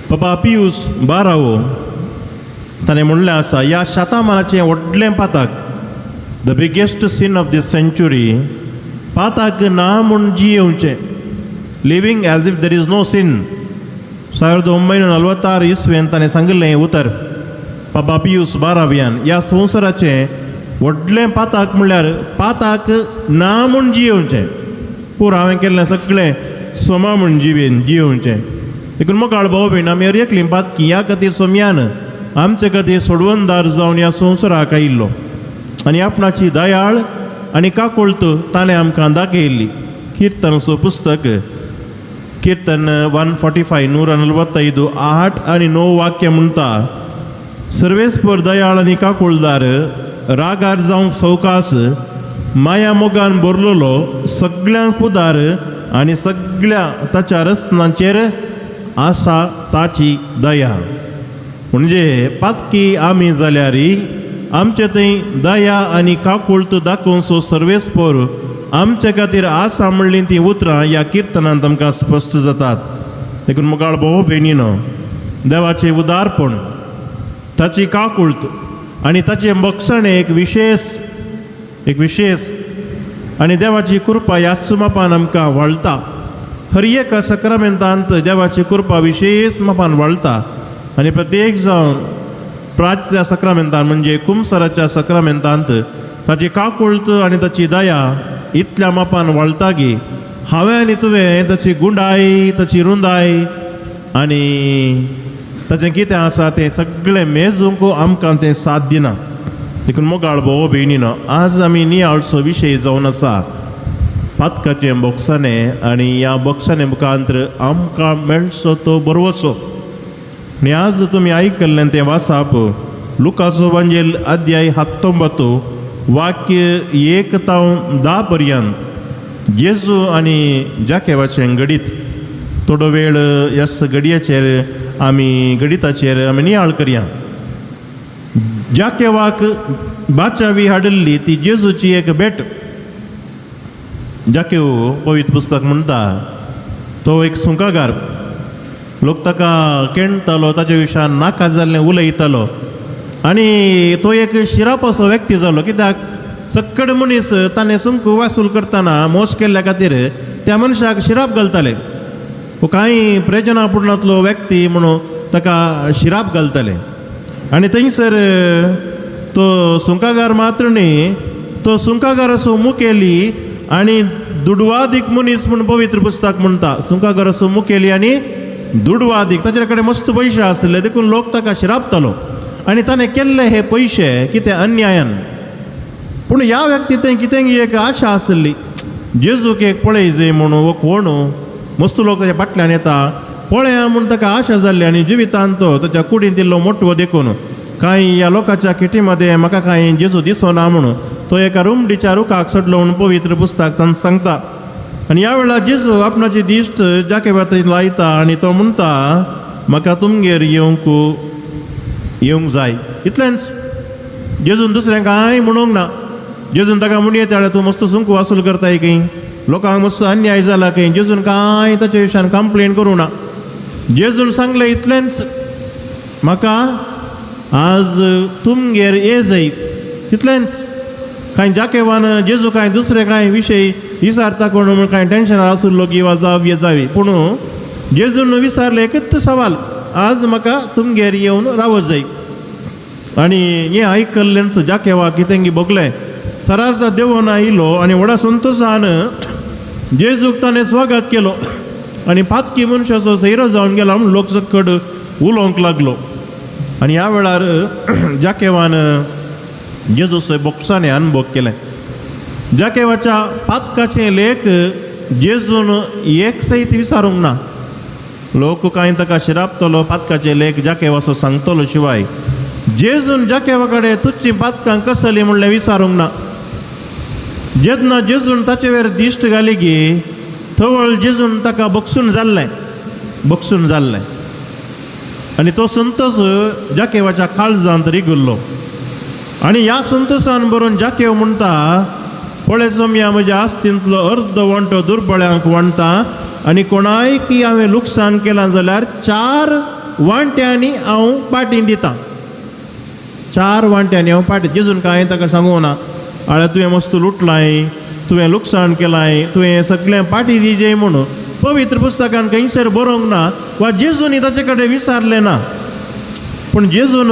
पपा पियूस बारावो ताणें म्हणलें आसा, ह्या शतमानाचें व्हडलें पातक, the biggest sin of this century, पातक ना म्हूण जियेवचें, living as if there is no sin. 1946 इसवेन ताणें सांगिल्लें हें उतर बाबा पियूस बाराव्यान. ह्या संवसाराचें व्हडलें पातक म्हणल्यार पातक ना म्हूण जियेवचें. पुरो, हांवें केल्लें सगळें समा म्हूण जिवेन जियेवचें. देखून मोगाळ भाव भयण, आमी हर एकलीं पातकी. ह्या खातीर सोमयान आमचे खातीर सोडवणदार जावन ह्या संवसाराक आयिल्लो आनी आपणाची दयाळ आनी काकुळत ताणें आमकां दाखयल्ली. किर्तनाचो पुस्तक कीर्तन 145 145 8 आनी 9 वाक्य म्हणटा, सर्वेस्पर दयाळ आनी काकुळदार, रागार जावंक सवकास, माया मोगान भरलेलो, सगळ्यांक उदार आनी सगळ्या ताच्या रचनांचेर आसा ताची दया. म्हणजे पातकी आमी जाल्यार आमचे थंय दया आनी काकुळत दाखोवचो सर्वेस्पर आमचे खातीर आसा म्हणलीं तीं उतरां ह्या किर्तनांत आमकां स्पश्ट जातात. देखून मुखार भोव भयणीनो, देवाचें उदारपण, ताची काकुळत आनी ताचें बक्षण एक विशेश, एक विशेश आनी देवाची कृपा ह्याच मापान आमकां व्हाळटा. हर एका सक्रामेंतांत देवाची कृपा विशेश मापान व्हाळटा आनी प्रत्येक जावन प्राच्या सक्रामेंतान म्हणजे कुमसराच्या सक्रामेंतांत ताची काकुळत आनी ताची दया इतल्या मापान व्हाळटा की हांवें आनी तुवें ताची गुंडाय, ताची रुंदाय आनी ताचें कितें आसा तें सगळें मेजूंक आमकां तें साथ दिना. देखून मोगाळ भोव भयणीनो, आज आमी नियाळचो विशय जावन आसा पातकाचें बोक्साणें आनी ह्या बोक्साणे मुखांतर आमकां मेळचो तो बरवचो. आनी आज तुमी आयकल्लें तें वासाप लुकाचो वांजेल अध्याय 19 वाक्य 1 तावन 10 पर्यंत जेजू आनी जाकेवाचें घडीत. थोडो वेळ ह्याच घडयेचेर आमी गणिताचेर आमी नियाळ करया. जाकेवाक बाचावी हाडिल्ली ती जेजूची एक भेट. जाकेव पवित्र पुस्तक म्हणटा तो एक सुंकागार, लोक ताका केणतालो, ताच्या विशयान नाका जाल्लें उलयतालो आनी तो एक शिरापाचो व्यक्ती जालो. कित्याक सक्कड मनीस ताणें सुंक वासूल करतना मोस केल्ल्या खातीर त्या मनशाक शिराप घालताले. हो कांय प्रयोजनापूर्णांतलो व्यक्ती म्हणून ताका शिराप घालताले आनी थंयसर तो सुंकागार मात्र न्ही, तो सुंकागाराचो मुखेली आनी दुडवादीक मनीस म्हूण पवित्र पुस्तक म्हणटा. सुंकागाराचो मुखेली आनी दुडवादीक, ताचे कडेन मस्त पयशे आसले देखून लोक ताका शिरापतालो आनी ताणें केल्ले हे पयशे कितें अन्यायान. पूण ह्या व्यक्ती थंय कितें एक आशा आसली, जेजूक एक पळय जाय म्हणून, हो कोण मस्त लोक ताच्या फाटल्यान येता पळया म्हूण ताका आशा जाल्ली आनी जिवितांत तो ताच्या कुडींत इल्लो मोटवो देखून कांय ह्या लोकांच्या किटीमध्ये म्हाका कांय जेजू दिसना म्हणून तो एका रुमडीच्या रुखाक चडलो म्हूण पवित्र पुस्तक तांकां सांगता. आनी ह्या वेळार जेजू आपणाची दिश्ट जाकेवा थंय लायता आनी तो म्हणटा म्हाका तुमगेर येवंक येवंक जाय. इतलेंच, जेजून दुसरें कांय म्हणूंक ना. जेजून ताका म्हणये त्या तूं मस्त सुंक वासूल करताय खंय, लोकांक मस्त अन्याय जाला खंय. जेजून कांय ताच्या विशयान कंप्लेन करूं ना. जेजून सांगलें इतलेंच, म्हाका आज तुमगेर ये जाय, तितलेंच. कांय जाकेवान जेजू कांय दुसरे कांय विशय विसारता कोण म्हूण कांय टेंशनार आसुल्लो की वा जावये जावी, पूण जेजून विसारलें एकच सवाल, आज म्हाका तुमगेर येवन रावत जाय. आनी हें आयकल्लेंच जाकेवा कितें भोगलें, सरार्थ देवून आयलो आनी व्हडा संतोशान जेजूक ताणें स्वागत केलो आनी पातकी मनशाचो सैरो जावन गेला म्हूण लोक सकड उलोवंक लागलो. आनी ह्या वेळार जाकेवान जेजूचो बोक्सांनी अनुभव केलें. जाकेवाच्या पातकाचें लेख जेजून एक सयत विसारूंक ना. लोक कांय ताका शिरापतलो पातकाचें लेख जाकेवाचो सांगतलो, शिवाय जेजून जाकेवा कडेन तुजचीं पातकां कसलीं म्हणलें विसारूंक ना. जेन्ना जेजून ताचे वेर दिश्ट घाली की थवळ जेजून ताका बक्षून जाल्लें, बक्षून जाल्लें आनी तो संतोश जाकेवाच्या काळजांत रिगुल्लो. आनी ह्या संतोशान बरोवन जाकेव म्हणटा, पळय चोमया म्हज्या आस्तींतलो अर्द वांटो दुर्बळ्यांक वांटता आनी कोणाय की हांवें लुकसाण केलां जाल्यार 4 वांट्यांनी हांव पाटी दितां, 4 वांट्यांनी हांव पाटी. जेजून कांय ताका सांगूं ना, आळे तुवें मस्त लुटलाय, तुवें लुकसाण केलाय, तुवें सगळें पाटी दिजे म्हणून पवित्र पुस्तकान खंयसर बरोवंक ना वा जेजूनी ताचे कडेन विसारलें ना. पूण जेजून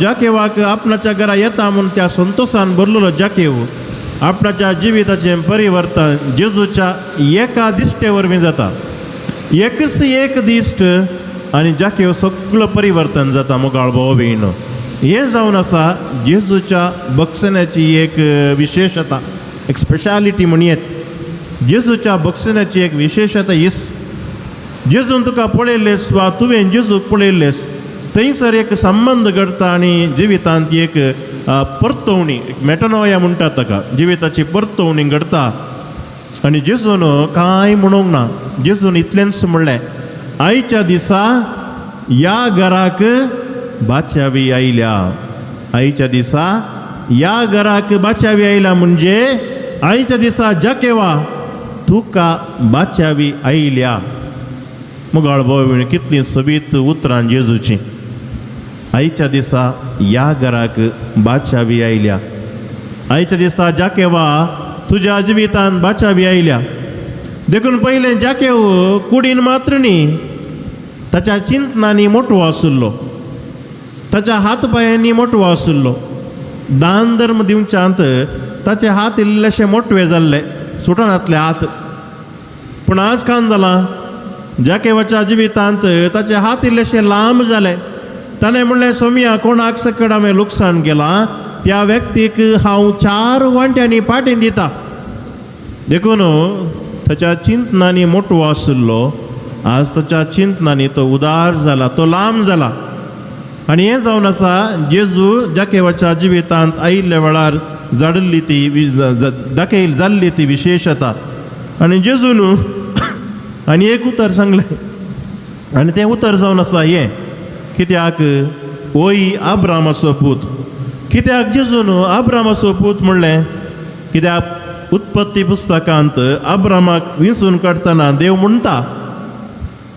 जाकेवाक आपणाच्या घरा येता म्हूण त्या संतोशान भरलेलो जाकेव आपणाच्या जिविताचें परिवर्तन जेजूच्या एका दिश्टे वरवीं जाता. एकच एक दिश्ट आनी जाकेव सगळो परिवर्तन जाता. मोगाळ भाव भयण, हें जावन आसा जेजूच्या बक्षण्याची एक विशेशता. एक स्पेशालिटी म्हणयेत. जेजूच्या बक्षण्याची एक विशेशता हीच, जेजून तुका पळयल्लेस वा तुवें जेजूक पळयल्लेस थंयसर एक संबंद घडटा आनी जिवितांत एक परतवणी, एक मेटनोया म्हणटात ताका, जिविताची परतवणी घडटा. आनी जेजून कांय म्हणूंक ना, जेजून इतलेंच म्हणलें, आयच्या दिसा ह्या घराक बाचावी आयल्या. आयच्या दिसा ह्या घराक बाचावी आयल्या म्हणजे आयच्या दिसा जाकेवा तुका बाचावी आयल्या. मुगाळ भोव कितलीं सोबीत उतरां जेजूचीं. आयच्या दिसा ह्या घराक बाचावी आयल्या. आयच्या दिसा जाकेवा तुज्या जिवितान बाचावी आयल्या. देखून पयलें जाकेव कुडीन मात्र न्ही, ताच्या चिंतनांनी मोटवो आशिल्लो, ताच्या हात पांयांनी मोटवो आशिल्लो. दान धर्म दिवच्यांत ताचे हात इल्लेशे मोटवे जाल्ले, सुटनातले हात. पूण आज कान जालां, जाकेवाच्या जिवितांत ताचे हात इल्लेशे लांब जाले. ताणें म्हणलें, सोमया कोणाक सकड हांवें लुकसाण केलां त्या व्यक्तीक हांव 4 वांट्यांनी पाटीन दिता. देखून ताच्या चिंतनांनी मोटवो आशिल्लो, आज ताच्या चिंतनांनी तो उदार जाला, तो लांब जाला. आनी हें जावन आसा जेजू जाकेवाच्या जिवितांत आयिल्ल्या वेळार जाडिल्ली ती दाखयल जाल्ली ती विशेशता. आनी जेजून आनी एक उतर सांगलें आनी तें उतर जावन आसा हें, कित्याक ओय आब्रामाचो पूत. कित्याक जेजून आब्रामाचो पूत म्हणलें? कित्याक उत्पत्ती पुस्तकांत आब्रामाक विंचून काडटना देव म्हणटा,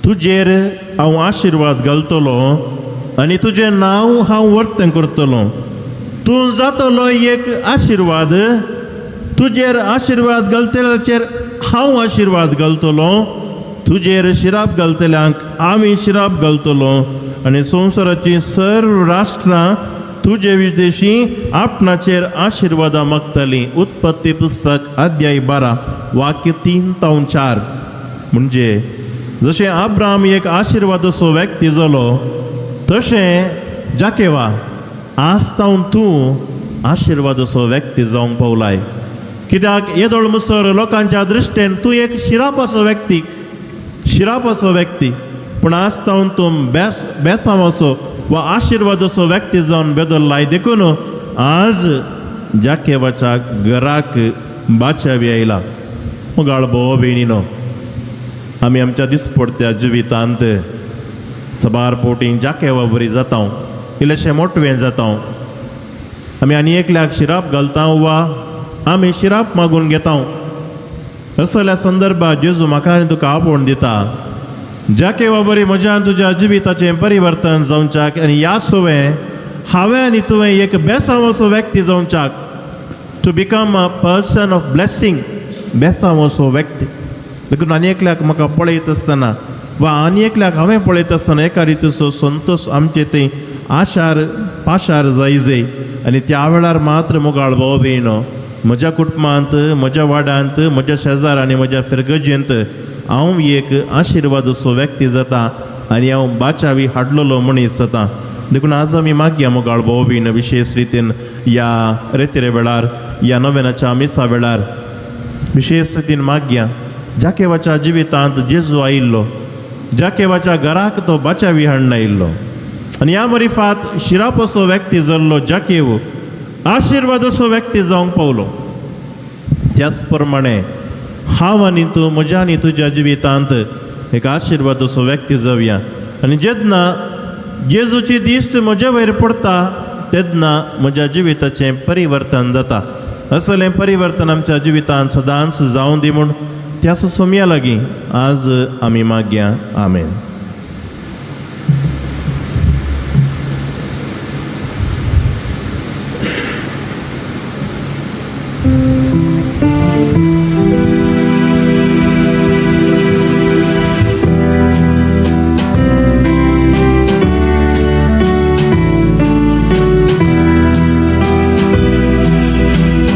तुजेर हांव आशिर्वाद घालतलो आनी तुजें नांव हांव वर्तें करतलो, तूं जातलो एक आशिर्वाद, तुजेर आशिर्वाद घालतल्याचेर हांव आशिर्वाद घालतलो, तुजेर शिराप घालतल्यांक आमी शिराप घालतलो आनी संवसाराचीं सर्व राष्ट्रां तुजे विदेशी आपणाचेर आशिर्वादां मागतलीं. उत्पत्ती पुस्तक अध्याय 12 वाक्य 3 ते 4. म्हणजे जशें आब्राम एक आशिर्वादाचो व्यक्ती जालो तशें जाकेवा आज तावन तूं आशिर्वादाचो व्यक्ती जावंक पावलाय. कित्याक येदोळ मुसर लोकांच्या दृश्टेन तूं एक शिरापाचो व्यक्ती, शिरापाचो व्यक्ती, पूण आज तावन तूं बेसांवाचो वा आशिर्वादाचो व्यक्ती जावन बदल्लाय. देखून आज जाकेवाच्या घराक बाचावी आयला. मुगाळ भोव भयणीनो, आमी आमच्या दिसपडत्या जिवितांत सबार पोटी जाकेवा बरी जाता, इल्लेशें मोटवें जाता. आमी आनी एकल्याक शिराप घालता वा आमी शिराप मागून घेता. असल्या संदर्भात जेजू म्हाका आनी तुका आपोवन दिता, जाकेवा बरी म्हज्या आनी तुज्या जिविताचें परिवर्तन जावच्याक आनी ह्या सुवें हांवें आनी तुवें एक बेसांवाचो व्यक्ती जावच्याक, to become a person of blessing, बेसांवाचो व्यक्ती. देखून आनी एकल्याक म्हाका पळयत आसतना वा आनी एकल्याक हांवें पळयत आसतना एका रितीचो संतोश आमचे थंय आशार पाशार जायजय. आनी त्या वेळार मात्र मोगाळ भाव भयणो, म्हज्या कुटुंबांत, म्हज्या वाड्यांत, म्हज्या शेजार आनी म्हज्या फिरगजेंत हांव एक आशिर्वादाचो व्यक्ती जाता आनी हांव बाचावी हाडलेलो मनीस जाता. देखून आज आमी मागया मोगाळ भाव भयण, विशेश रितीन ह्या रेतिरे वेळार, ह्या नव्यानाच्या मिसा वेळार विशेश रितीन मागया, जाकेवाच्या जिवितांत जेजू आयिल्लो, जाकेवाच्या घराक तो बाचावी हाडून आयिल्लो आनी ह्या मरिफात शिरापाचो व्यक्ती जाल्लो जाकेव आशिर्वादाचो व्यक्ती जावंक पावलो. त्याच प्रमाणे हांव आनी तूं म्हज्या आनी तुज्या जिवितांत एक आशिर्वादाचो व्यक्ती जावया. आनी जेन्ना जेजूची दिश्ट म्हज्या वयर पडटा तेन्ना म्हज्या जिविताचें परिवर्तन जाता. असलें परिवर्तन आमच्या जिवितांत सदांच जावं दी म्हूण त्या सोमया लागीं आज आमी मागया. आमेन.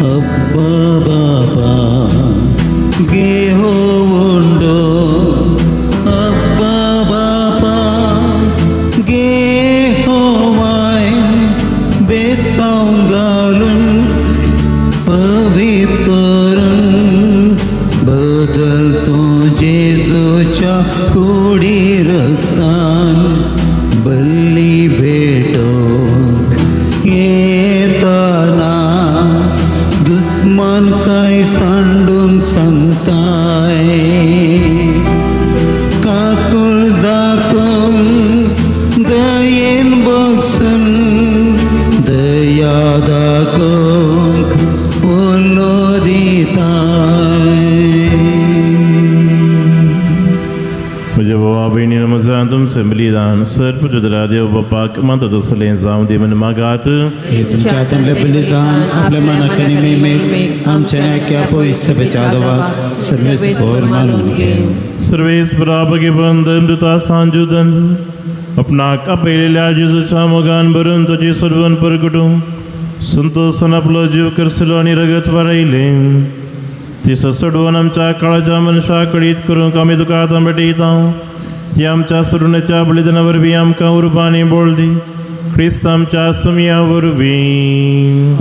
अब्बा बाबा गेहो उंडो, अब्बा बली भेटोवंक येतना दुस्मान काय सांडूंक सांगताय काकूळ दाखोवन दयेन बगसून दया दाखोवंक उलो दिताय. म्हज्या भावा भयणी नमस्कार तुमचें बलिदान सर्व पुत्र देव बापाक मानता तसलें जावं दी म्हण मागात. हे तुमच्या हातांतले बलिदान आपल्या मनाक आनी मेमेक आमच्या नाक्या पयस सभेच्या देवाक सर्वेस्पर मानून घे. सर्वेस्परा भगवंत अमृता सांजुदन आपणाक आपयलेल्या जेजूच्या मोगान भरून तुजी सर्वन परगटूं संतोषान आपलो जीव करसलो आनी रगत वारयलें ती सोडवून आमच्या काळाच्या मनशा कळीत करूंक आमी तुका आतां भेटयता. ती आमच्या सरुण्याच्या बलिदाना वरवीं आमकां उर्बा आनी बोळ दी क्रिस्त आमच्या सुमया वरवीं.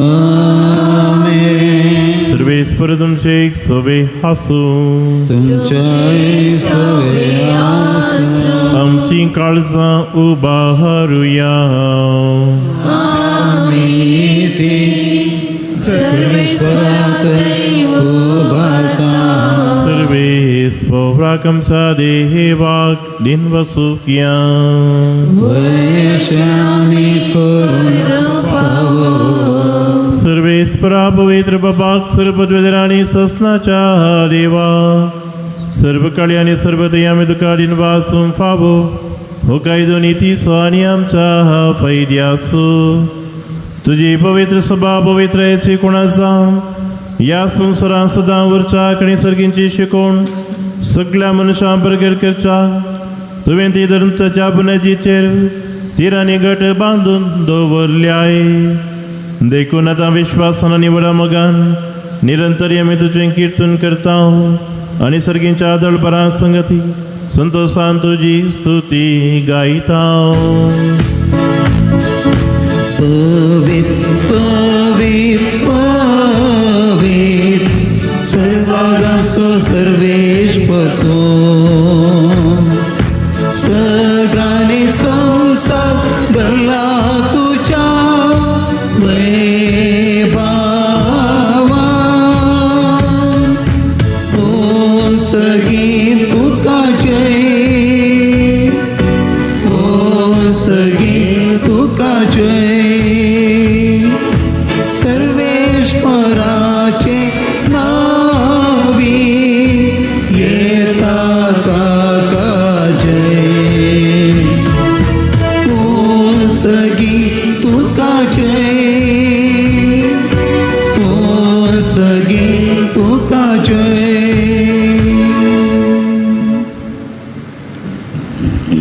आमेन. सर्वेस्पर तुमचे एक सोबे आसूं. तुमच्या सवे आसूं. आमची काळजां उबारुया. आमी ती सर्वेस्परात उबारता. सर्वेस्पराक आमच्या देवाक दिन वसुया. वयशानी करून पावो. सर्वेस्परा पवित्र बाबाक सर्वद्वेदर आनी ससनाच्या देवा सर्व काळी आनी सर्वदय आमी तुका दिन वासूंक फावो हो कायदो नितीचो आनी आमच्या फायद्यासो. तुजी पवित्र सभा पवित्र याची कोणाचा ह्या संवसारांत सदां उरच्या आनी सर्गींची शिकोवण सगळ्या मनशां बरगर करच्या तुवें ती धर्मताच्या बुन्यादीचेर तिरांनी घट बांदून दवरल्याय. देखून आतां विश्वासान आनी व्हडा मोगान निरंतर आमी तुजें किर्तन करता आनी सर्गींच्या दळबरां संगती संतोषान तुजी स्तुती गायता. पवित पवित पवित सर्वागासो सर्वेश्वर तो सगाने संसार भरला तुझ्या वैभावा. ओ सगी तुका जय, ओ सगी तुका जय. सर्वेश्वराचे नावी येता ताका जय. ओ सगी तुका जय, ओ सगी तुका जय.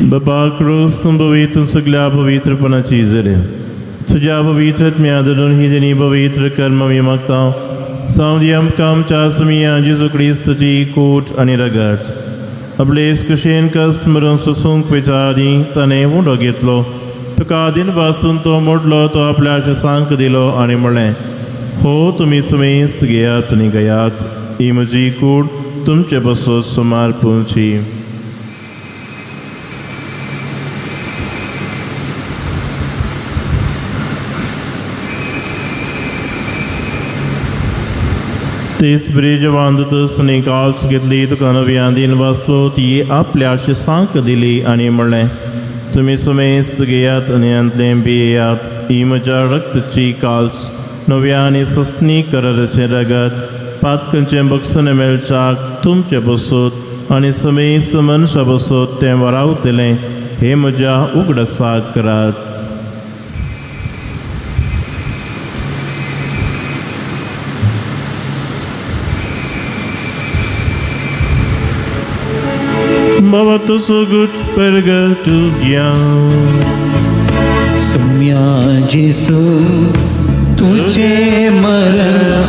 बाबा क्रूस पवित्र सगळ्या पवित्रपणाची जरे तुझ्या पवित्र आत्म्या धरून ही दिनी पवित्र कर्म आमी मागता सावदी आमकां आमच्या सुमिया जेजू क्रिस्तची कूट आनी रगत. आपले कुशेन कश्ट मरून सोसूंक वेच्या आदीं ताणें उंडो घेतलो तुका दिन वासून तो मोडलो तो आपल्या शिसांक दिलो आनी म्हणलें, हो तुमी सुमेस्त घेयात आनी गयात, ही म्हजी कूड तुमचे बसो सुमार पुंची. तेच ब्रिज बांदतच ताणें काल्स घेतली तुका नव्या दिन वाचलो ती आपल्या शिसांक दिली आनी म्हणलें, तुमी सुमेस्त घेयात आनी हांतलें पियेयात, ही म्हज्या रक्तची काल्स नव्या आनी सस्नी कराराचें रगत पातकांचें बक्षण मेळच्याक तुमचे बसूत आनी समेस्त मनशां बसूत तें वरावतलें. हें म्हज्या उगडासाक करात. Baba tu sugut pergatugia. सुम्या जेसू तुझे मरण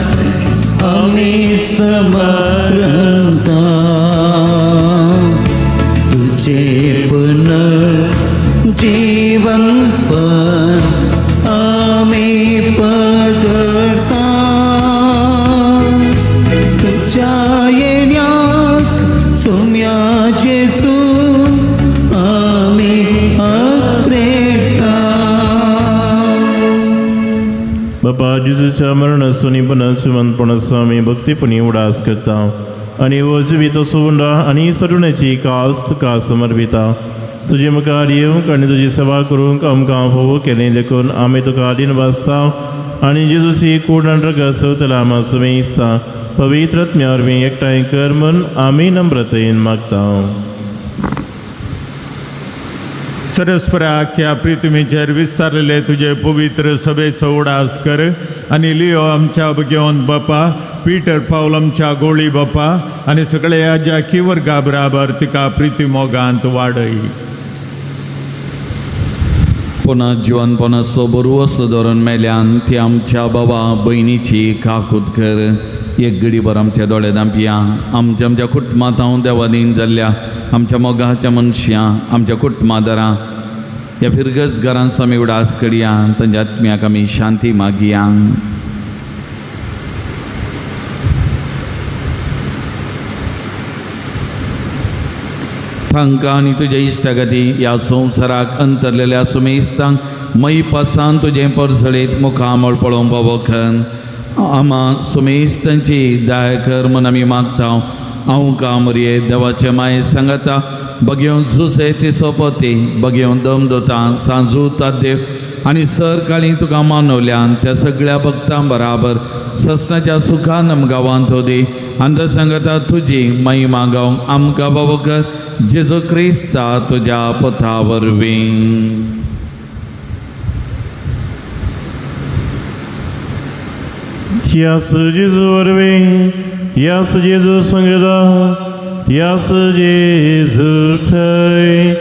आम्ही स्मरता, तुझे पुनर्जीवन पण आम्ही पगडता. तुझ्या येण्याक सुम्या जेसू आम्ही अप्रेता. बापा जेजूच्या मरणासून पुनर्जिवंतपणाचो आमी भक्तीपणी उडास करता आनी हो जिवीत सोवंडा आनी सरुण्याची काल्स तुका समर्पिता. तुजे मुखार येवंक आनी तुजी सेवा करूंक आमकां फावो केलें देखून आमी तुका आदीन वाचता आनी जेजूची कूड आनी रगत सवतला आमा सुमेस्ता पवित्र आत्म्या वरवीं एकठांय कर म्हूण आमी नम्रतेन मागता. सरस्परा ह्या पृथ्वीचेर विस्तारलेले तुजे पवित्र सभेचो उडास कर आनी लियो आमच्या घेवन बापा पीटर पावल आमच्या गोळी बापा आनी सगळ्या ज्या वर्गा बराबर तिका प्रिती मोगांत वाडय. पुन्हा जिवनपणाचो बरो धरून मेल्यान ती आमच्या बाबा भयणीची काकूत कर. एक घडीभर आमच्या दोळे दांपया. आमच्या आमच्या कुटुंबांत हांव देवादीन जाल्ल्या आमच्या मोगाच्या मनशां आमच्या कुटुंबादारां ह्या फिरगज घरांचो आमी उडास करया. तांच्या आत्म्याक आमी शांती मागया. तांकां आनी तुज्या इश्टागती ह्या संवसाराक अंतरलेल्या सुमेस्तांक मयपासान तुजें परजळीत मुखामळ पळोवंक पावोखन आमा सुमेस्तांची दया कर म्हूण आमी मागता. हांव कामरये देवाचे माये सांगता बगेवन जुसे ती सोपती बगेवन दम दोता सांजू देव आनी सर काळी तुका मानवल्यान त्या सगळ्या भक्तां बराबर ससनाच्या सुखान गांवांत दी आनी सांगता तुजी महिमा गावंक आमकां बाबा कर जेजू क्रिस्ता तुज्या पथा वरवीं. यास जेजू वरवीं, यास जेजू संगता, यास जेजू थंय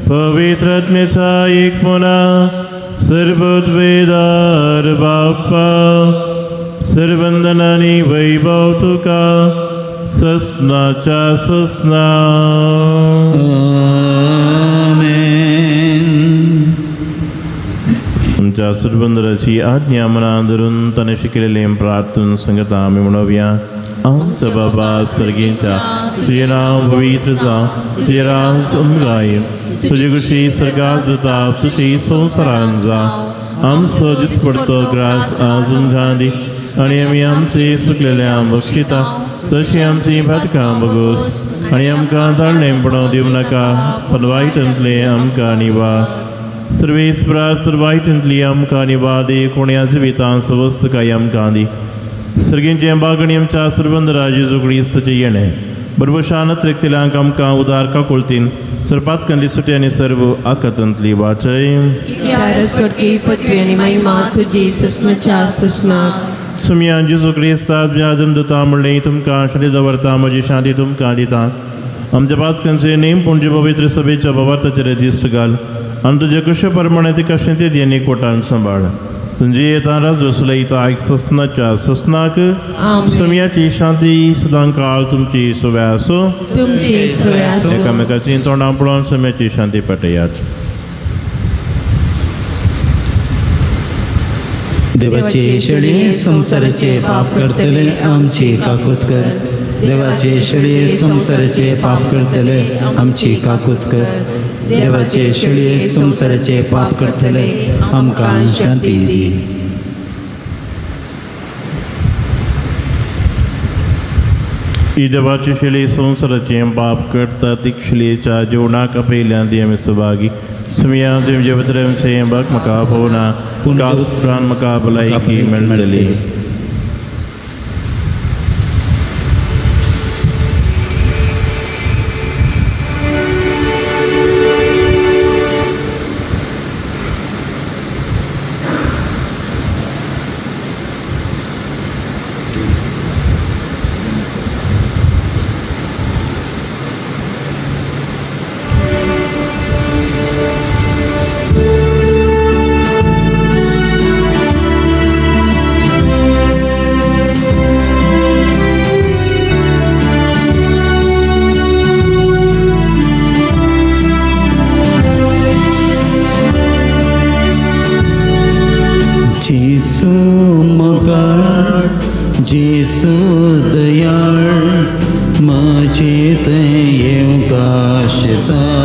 पवित्र आत्म्याचा एक मुना सर्वोत्वेदार बाप्पा सर्वंदनानी वैभव तुका ससनाच्या ससना. आमेन. आमच्या सुरबंदराची आज्ञा मनात धरून ताणें शिकयलेलें प्रार्थन संगता आमी म्हणोवया. आमचो बाबा सर्गींच्या, तुजें नांव पवित्र जावं, तुजें राज आमकां येवं, तुजी खुशी सर्गात जाता तशी संवसारांत जावं. आमचो दिसपडतो ग्रास आज आमकां दी आनी आमी आमची सुकलेल्या बक्षिता तशी आमची भातकां बगोस आनी आमकां ताळणें पडोवं दिवं नाका पण वायटांतलें आमकां निवा. सर्वेस्परा सर्वायटांतली आमकां निवा दी कोण्या जिवितां सवस्तकाय आमकां दी. सर्गींचें बागणी आमच्या सरबंदरा जेजू क्रिस्ताचें येणें बरबशान त्रिकतिलांक आमकां उदार काकुळतीन सरपातकांतली सुटी आनी सर्व आकातांतली वाचय. सोडकी पृथ्वी आनी महिमा तुजी ससनाच्या ससनाक. सुमया जेजू क्रिस्ता आदम दिता म्हणलें तुमकां शांती दवरता म्हजी शांती तुमकां दिता. आमच्या पातकांचे नेम पूण पवित्र सभेच्या बाबार्थाचेर दिश्ट घाल आनी तुजे कशे प्रमाणे तिका शांती दी आनी कोटान सांबाळ. तुमची येता राज दुसलयता एक ससनाच्या ससनाक. आमेन. सुमयाची शांती सदां काळ तुमची सुव्या आसूं. तुमची सोय आसूं. एकामेकाची तोंडां पळोवन सुम्याची शांती पेटयात. देवाचे शेळये संवसाराचे पाप करतले आमची काकूत कर. देवाचे शेळये संवसाराचे पाप करतले आमची काकूत कर. देवाचे शेळये संवसाराचे पाप करतले आमकां शांती दी. ही देवाची शेळी संवसाराचे पाप करता ती शेळयेच्या जेवणाक आपयल्यान ती आमी सहभागी. सुमया तुमचे पत्रांचे बाक म्हाका पळोवना कास्त्रान म्हाका भलायकी मेळटली. जेसू मोगाळ जेसू दयाळ म्हजे थंय येवंक आशेताय.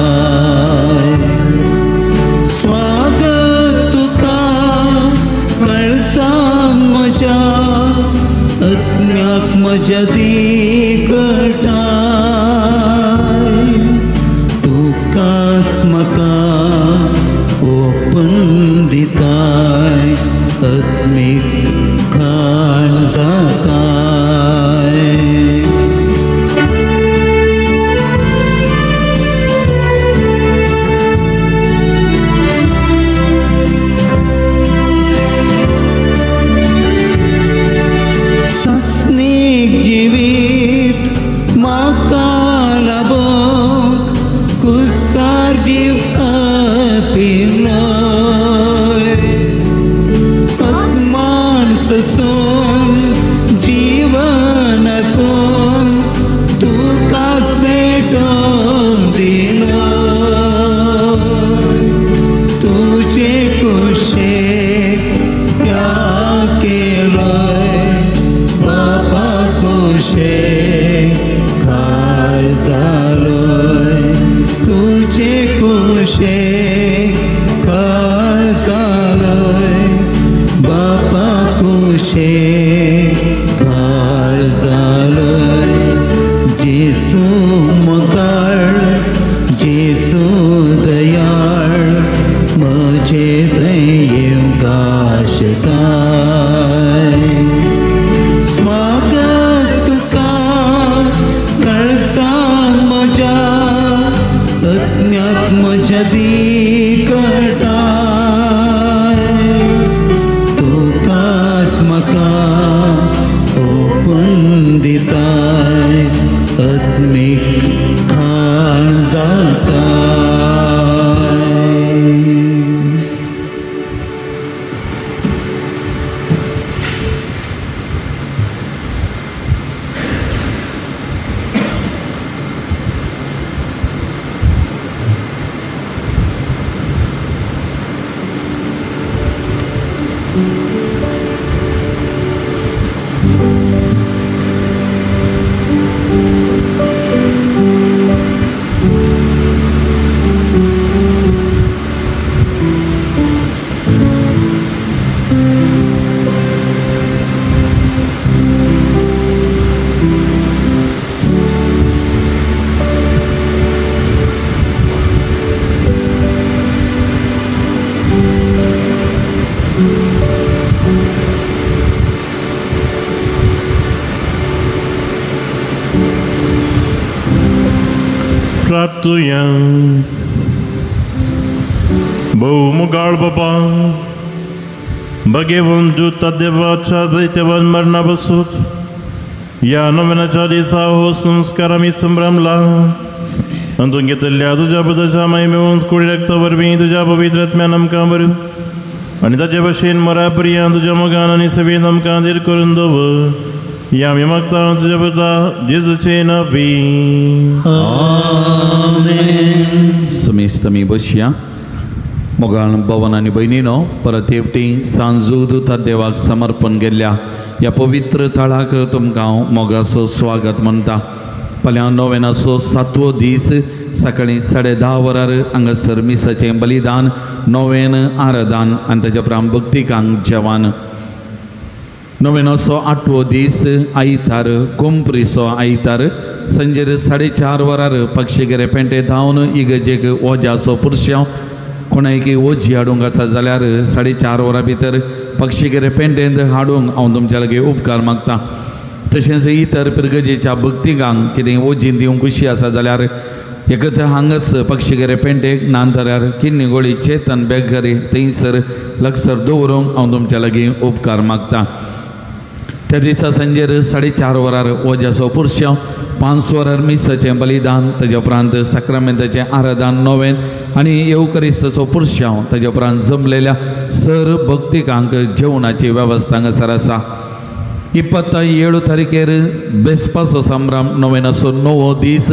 स्वागत तुका कळसांत म्हज्या दिकटाय तुकाच म्हाका ओपन दिताय आत्मीक खाण जाताय. सासणीक जिवीत म्हाका लाबोवंक कुसार जीव अपिलोय अपमान ससून जीवन अर्पून तुकाच भेटोवन दिलो. तुजे कुशेक त्याग केलोय बापा कुशेक खार जालोय तुजे कुशेक खार जालोय बापा कुशेक खार जालोय. जेसू मोगाळ जेसू दयाळ म्हजे थंय काशताय. स्वागत तुका कळसान म्हज्या अज्ञात म्हज्या दिकटाय तुकाच म्हाका ओपन दिताय आत्मीक खाण जाताय. प्रार्थुया. भोव मुगाळ बाबा भगेवन दूत देवाच्या दैत्यवन मरणा बसूत ह्या नव्याच्या दिसा हो संस्कार आमी संभ्रमला अंतून घेतल्या तुज्या बुधाच्या माय मेळून कुडी रक्ता वरवीं तुज्या पवित्र आत्म्यान आमकां बरू आनी ताचे भशेन मरा प्रिया तुज्या मोगान आनी सेवेन आमकां धीर करून दवर ह्या आमी मागता तुज्या पुता जेजूचे नांवी. समेस्त आमी बसया. मोगाळ भवन आनी भयणीनो, परत एकटी सांजू दुता देवाक समर्पण केल्ल्या ह्या पवित्र थळाक तुमकां हांव मोगाचो स्वागत म्हणटा. फाल्यां नोवेनाचो सातवो दीस सकाळीं 10:30 वरार हांगासर मिसाचें बलिदान, नोवेन आराधन आनी ताच्या उपरांत भक्तिकांक जेवण. नोवेनाचो आठवो दीस आयतार, कोंपरीचो आयतार, संजेर 4:30 वरार पक्षीगेरे पेंटे धांवन इगर्जेक वोज्याचो पुरशांव. कोणायकी वोजी हाडूंक आसा जाल्यार 4:30 वरां भितर पक्षीगेरे पेंटेंत हाडूंक हांव तुमच्या लागीं उपकार मागता. तशेंच इतर पिरगजेच्या भक्तिकांक कितें वोजी दिवंक खुशी आसा जाल्यार एकत हांगास पक्षीगेरे पेंटेक ना जाल्यार किन्नी चेतन बेकरी थंयसर लक्षर दवरूंक हांव तुमच्या लागीं उपकार मागता. त्या दिसा सांजेर 4:30 वरार वोज्याचो पुरशांव, 5 वरार मिसाचें बलिदान, ताज्या उपरांत साक्रामेंताचें आराधन, नोवेन आनी येवकरिस्ताचो पुरशांव. ताज्या उपरांत जमलेल्या सर भक्तिकांक जेवणाची वेवस्था हांगासर आसा. 27 तारखेर बेसपाचो संभ्रम, नोवेनाचो णवो दीस,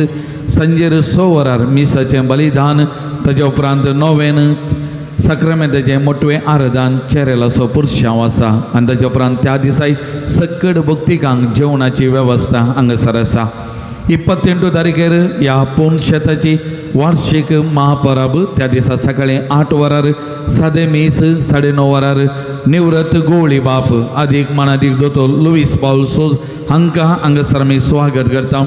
सांजेर 6 वरार मिसाचें बलिदान, ताज्या उपरांत नोवेन, साक्रामेंताचें मोटवें आराधन, चेरेलाचो पुरशांव आसा आनी ताज्या उपरांत त्या दिसाय सकड भक्तिकांक जेवणाची वेवस्था हांगासर आसा. 28 तारखेर ह्या पोनशेताची वार्षिक महापराब त्या दिसा सकाळी 8 वरार सादे मीस, 9:30 वरार निवृत्त गोवळी बाप आदीक मानादीक दोतोर लुईस पावल सोज हांकां हांगासर आमी स्वागत करता.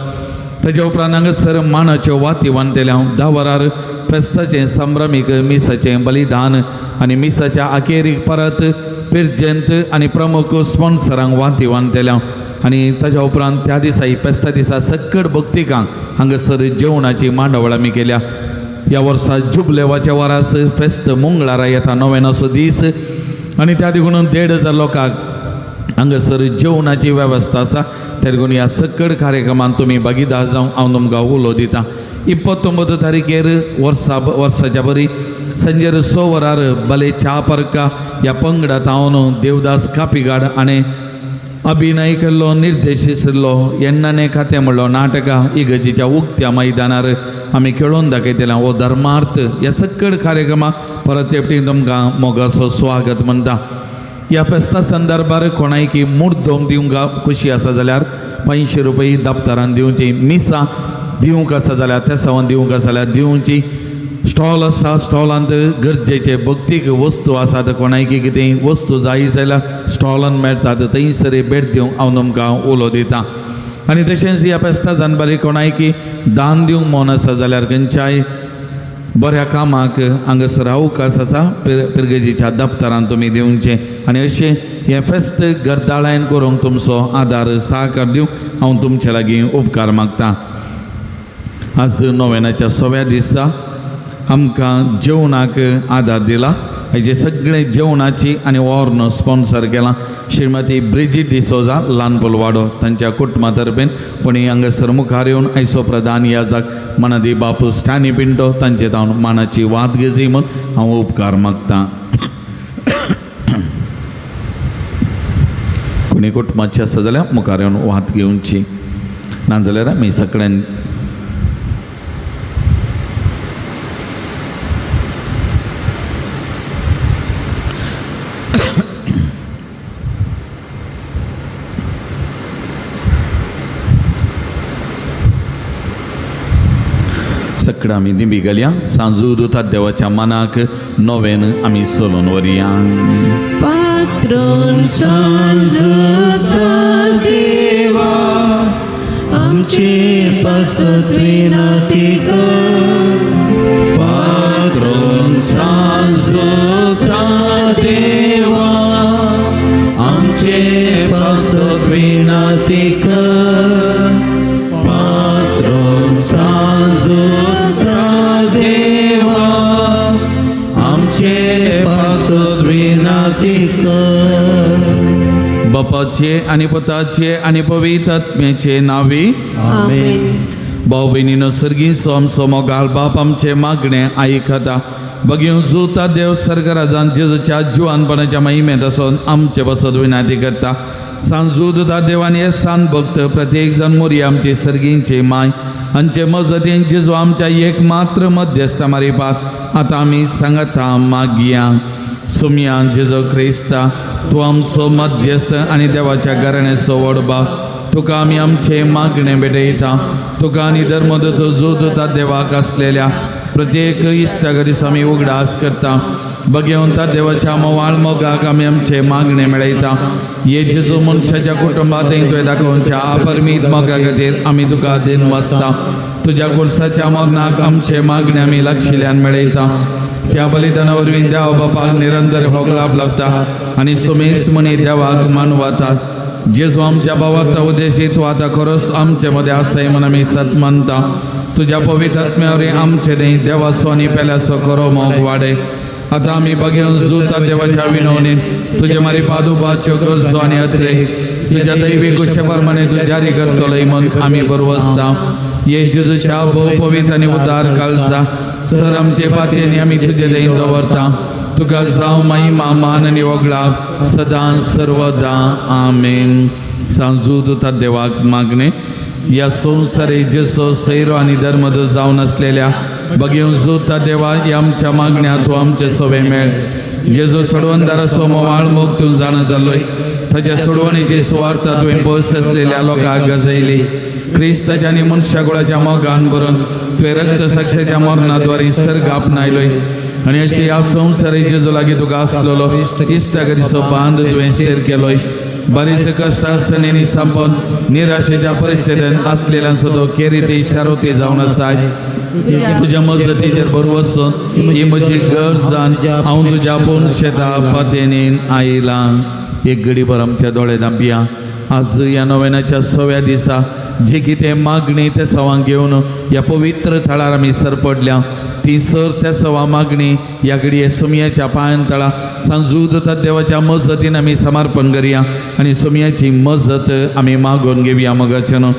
ताच्या उपरांत हांगासर मानाच्यो वाती बांदतल्या. 10 वरार फेस्ताचें संभ्रमीक मिसाचें बलिदान आनी मिसाच्या अखेरीक परत पिर्जंत आनी प्रमुख स्पॉन्सरांक वाती बांदतल्या. आनी ताच्या उपरांत त्या दिसा फेस्ता दिसा सक्कड भक्तिकांक हांगासर जेवणाची मांडावळ आमी केल्या. ह्या वर्सा जुबलेवाच्या वरास फेस्त मंगळारा येता, नव्यानाचो दीस, आनी त्या देखून 1500 लोकांक हांगासर जेवणाची वेवस्था आसा. त्या देखून ह्या सक्कड कार्यक्रमांत तुमी भागीदार जावंक हांव तुमकां उलो दिता. 29 तारखेर वर्साच्या बरी संजेर 6 वरार भले च्या परका ह्या पंगडात हांव देवदास कापिगाड आनी अभिनय केल्लो निर्देशिल्लो येन्नाने खातें म्हणलो नाटकां इगर्जीच्या उक्त्या मैदानार आमी खेळोवन दाखयतले हो धर्मार्थ. ह्या सक्कड कार्यक्रमाक परत एकटी तुमकां मोगाचो स्वागत म्हणटा. ह्या फेस्ता संदर्भार कोणायकी मुर्दम दिवंक खुशी आसा जाल्यार 500 रुपये दप्तरान दिवची, मिसां दिवंक आसा जाल्यार तेसावान दिवंक आसा जाल्यार दिवची. स्टॉल आसा, स्टॉलांत गरजेचे भक्तीक वस्तू आसात. कोणायकी कितें वस्तू जाय जाल्यार स्टॉलान मेळटात, थंयसर भेट दिवंक हांव तुमकां उलो दिता. आनी तशेंच ह्या फेस्ता जानबारी कोणायकी दान दिवंक मन आसा जाल्यार खंयच्याय बऱ्या कामाक हांगासर अवकाश आसा, पिरगेजीच्या दप्तरान तुमी दिवचें. आनी अशें हें फेस्त गरदाळायन करूंक तुमचो आदार सहकार दिवंक हांव तुमचे लागीं उपकार मागता. आज नोवेनाच्या 6व्या दिसा आमकां जेवणाक आदार दिला. हेजे सगळे जेवणाची आनी वॉर्न स्पॉन्सर केला श्रीमती ब्रिजीत डिसोजा, ल्हानपोल वाडो, तांच्या कुटुंबा तर्फेन. कोणी हांगासर मुखार येवन आयचो प्रधान याजक मनादी बापू स्टॅनी पिंटो तांचे जावन मानाची वाद घेजी म्हूण हांव उपकार मागता. कोणी कुटुंबाची आसा जाल्यार मुखार येवन वाद घेवची, नाजाल्यार आमी सगळ्यां सगळं आमी दिंबी घालया. सांजू दुता देवाच्या मनाक नोवेन आमी सोलून व्हरया. पात्रोन सांजुता देवा आमचे पासत विनंती कर. पात्रोन सांजुता देवा आमचे पासत विनंती कर. पात्रोन सांजुता देवा आमचे पासत विनंती कर. बापाचे आनी पुताचे आनी पवित्र आत्म्याचे नांवी आमेन. भाव भयणीनो, सर्गी आमचो मोगाळ बाप आमचे मागणे आयकता. बगीव जुता देव सर्गराजान जेजूच्या जिवानपणाच्या महिमेंत आसून आमचे बसत विनंती करता. सांजू देवान हे सान भक्त प्रत्येक जण मोरी आमचे सर्गींचे माय हांचे मजतीन जेजू आमच्या एक मात्र मध्यस्थ मारिपात आतां आमी सांगता मागया. सुमया जेजू क्रिस्ता, तूं आमचो मध्यस्थ आनी देवाच्या घराण्याचो व्हड बाप, तुका आमी आमचे मागणे भेटयता. तुका आनी धर्मदूत जोदता देवाक आसलेल्या प्रत्येक इश्टागतीचो आमी उगडास करता. बगेवंता देवाच्या मोवाळ मोगाक आमी आमचे मागणे मेळयता. हे जेजू मनशाच्या कुटुंबात तुवें दाखोवच्या अपरमीत मोगा खातीर आमी तुका दिन वाचता. तुज्या खुर्साच्या मरणाक आमचे मागणे आमी लागशिल्ल्यान मेळयता. त्या बलिदाना वरवीं देव बापाक निरंतर होगलाप लागता आनी सुमेस्त मनी देवाक मानवतात. जेजू आमच्या भावार्थ उद्देशी तूं आतां खरोच आमचे मदें आसाय म्हूण आमी सत मानता. तुज्या पवित्र आत्म्या वरवीं आमचे न्ही देवाचो आनी पेल्याचो खरो मोग वाडय. आतां आमी बगेवन जुता देवाच्या विनवणीन तुजे मारी पादुपाच्यो गरजो आनी अत्रे तुज्या दैवी कुशे प्रमाणे तूं जारी करतलोय म्हूण आमी बरवसता. हे जेजूच्या भोव पवित्र आनी उदार कालजा सर आमचे पातयेनी आमी तुजे देन दवरता. तुका जावं महिमा मान आनी वगळाप सदां सर्वदा. आमेन. सांजू दुता देवाक मागणे. ह्या संवसारे जेसो सैरो आनी धर्मद जावन आसलेल्या बगेवन जोता देवा ह्या आमच्या मागण्या तूं आमचे सोबे मेळ. जेजो सोडवणदाराचो मोवाळ मोग तूं जाणा जालोय. ताच्या सोडवणीची सुवार्थ तुवें बस आसलेल्या लोकांक गजयली. क्रिस्ताच्या आनी मनशाकुळाच्या मोगान भरून तुवें रक्त साक्षाच्या मरणाद्वारे सर्ग आपणायलोय आनी अशें ह्या संवसाराचे जो लागीं तुका आसलेलो इश्टागतीचो बांद तुवें स्थिर केलोय. बरेच कश्ट आसणेनी संपन निराशेच्या परिस्थितीन आसलेल्यांचो तो केरिती शारोती जावन आसाय. तुज्या मजतीचेर भरवसून ही म्हजी गरज जावन हांव तुज्या पोनशेता पातेनीन आयलां. एक घडीभर आमच्या दोळे धांपया. आज ह्या नोवेनाच्या सव्या दिसा जे कितें मागणी ते सवांक घेवन ह्या पवित्र थळार आमी सरपडल्या ती सर त्या सवा मागणी ह्या घडये सोमयाच्या पांयान तळा सांजूद देवाच्या मजतीन आमी समर्पण करया आनी सोमयाची मजत आमी मागून घेवया. मगाच्यान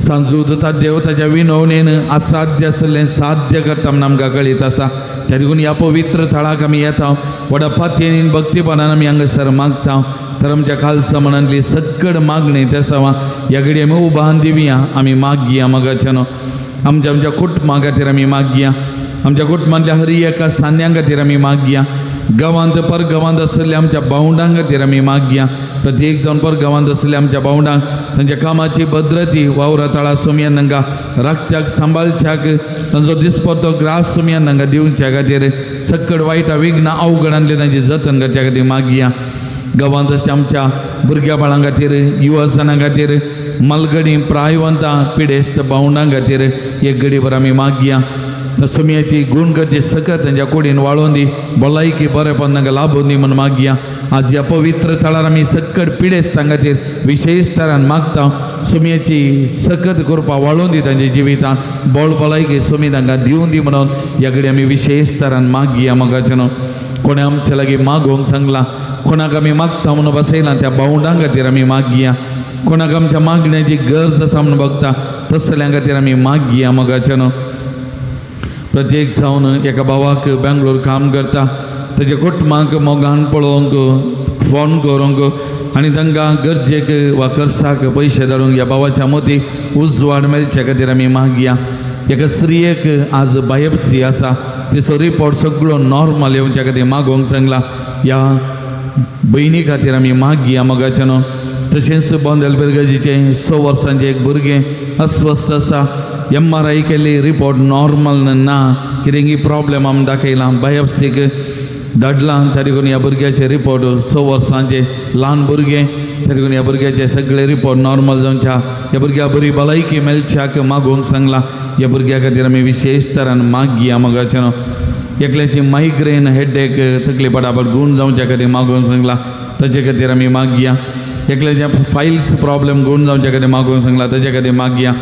सांजूद देव ताच्या विनवणेन असाध्य आसलें साध्य करता म्हूण आमकां कळीत आसा. त्या देखून ह्या पवित्र थळाक आमी येता, व्हडा पातयेन भक्तीपणान आमी हांगासर मागता. तर आमच्या खालसा मनांतली सगळ मागणी त्या सवा ह्या घडये आमी उबान दिवया, आमी मागया. मगाच्यान आमच्या आमच्या कुटुंबा खातीर आमी मागया, आमच्या कुटुंबांतल्या हर एका सान्यां खातीर आमी मागया, गांवांत परगांवांत आशिल्ल्या आमच्या भावंडां खातीर आमी मागया. प्रत्येक जावन परगांवांत आशिल्ल्या आमच्या भावंडांक तांच्या कामाची भद्रती वावरा तळा सोमयान तांकां राखच्याक सांबाळच्याक तांचो दिसपट्टो ग्रास सोमयान तांकां दिवच्या खातीर सक्कड वायट विघ्न अवघडांतले तांची जतन करच्या खातीर मागया. गांवांत अशें आमच्या भुरग्या बाळां खातीर, युवजनां खातीर, मालगडी प्रायवंतां पिडेस्त भावंडां खातीर एक घडीभर आमी मागया. सोमयाची गुण करची सकत तांच्या कुडीन वाळोवन दी, भलायकी बरेपण तांकां लाभून दी म्हूण मागया. आज ह्या पवित्र थळार आमी सक्कड पिडेस्तां खातीर विशेश तरान मागता, सोमयाची सकत करपा वाळोवन दी, तांच्या जिवितांत बळ भलायकी सोमी तांकां दिवन दी म्हणून ह्या कडेन आमी विशेश तरान मागया. मगाच्यानो कोणें आमच्या लागीं मागोवंक सांगलां, कोणाक आमी मागता म्हणून बसयलां त्या भावंडां खातीर आमी मागया. कोणाक आमच्या मागण्याची गरज आसा म्हणून बघता तसल्यां खातीर आमी मागया. मगाच्यानो प्रत्येक जावन एका भावाक बेंगलोर काम करता ताच्या कुटुंबाक मोगान पळोवंक फोन करूंक आनी तांकां गरजेक वा खर्चाक पयशे धाडूंक ह्या भावाच्या मदीं उजवाड मेळचे खातीर आमी मागया. एका स्त्रियेक आज बायोप्सी आसा, तिचो रिपोर्ट सगळो नॉर्मल येवच्या खातीर मागोवंक सांगला. ह्या भयणी खातीर आमी मागया. मोगाच्यानो तशेंच बोंदेल बिरगजीचें 6 वर्सांचें एक भुरगें अस्वस्थ आसा, MRI केली, रिपोर्ट नॉर्मल ना, कितें प्रॉब्लेम आमी दाखयला, बायोप्सीक धाडलां. त्या देखून ह्या भुरग्याचे रिपोर्ट 6 वर्सांचे ल्हान भुरगें, त्या देखून ह्या भुरग्याचे सगळे रिपोर्ट नॉर्मल जावच्या, ह्या भुरग्या बरी भलायकी मेळच्याक मागोवंक सांगलां. ह्या भुरग्या खातीर आमी विशेश तरान मागया. मोगाच्यानो एकल्याची मायग्रेन हेडेक तकली पटापट गूण जावच्या खातीर मागोवंक सांगलां, ताचे खातीर आमी मागया. एकल्याच्या फायल्स प्रॉब्लेम गूण जावच्या खातीर मागोवंक सांगलां, ताचे खातीर मागया.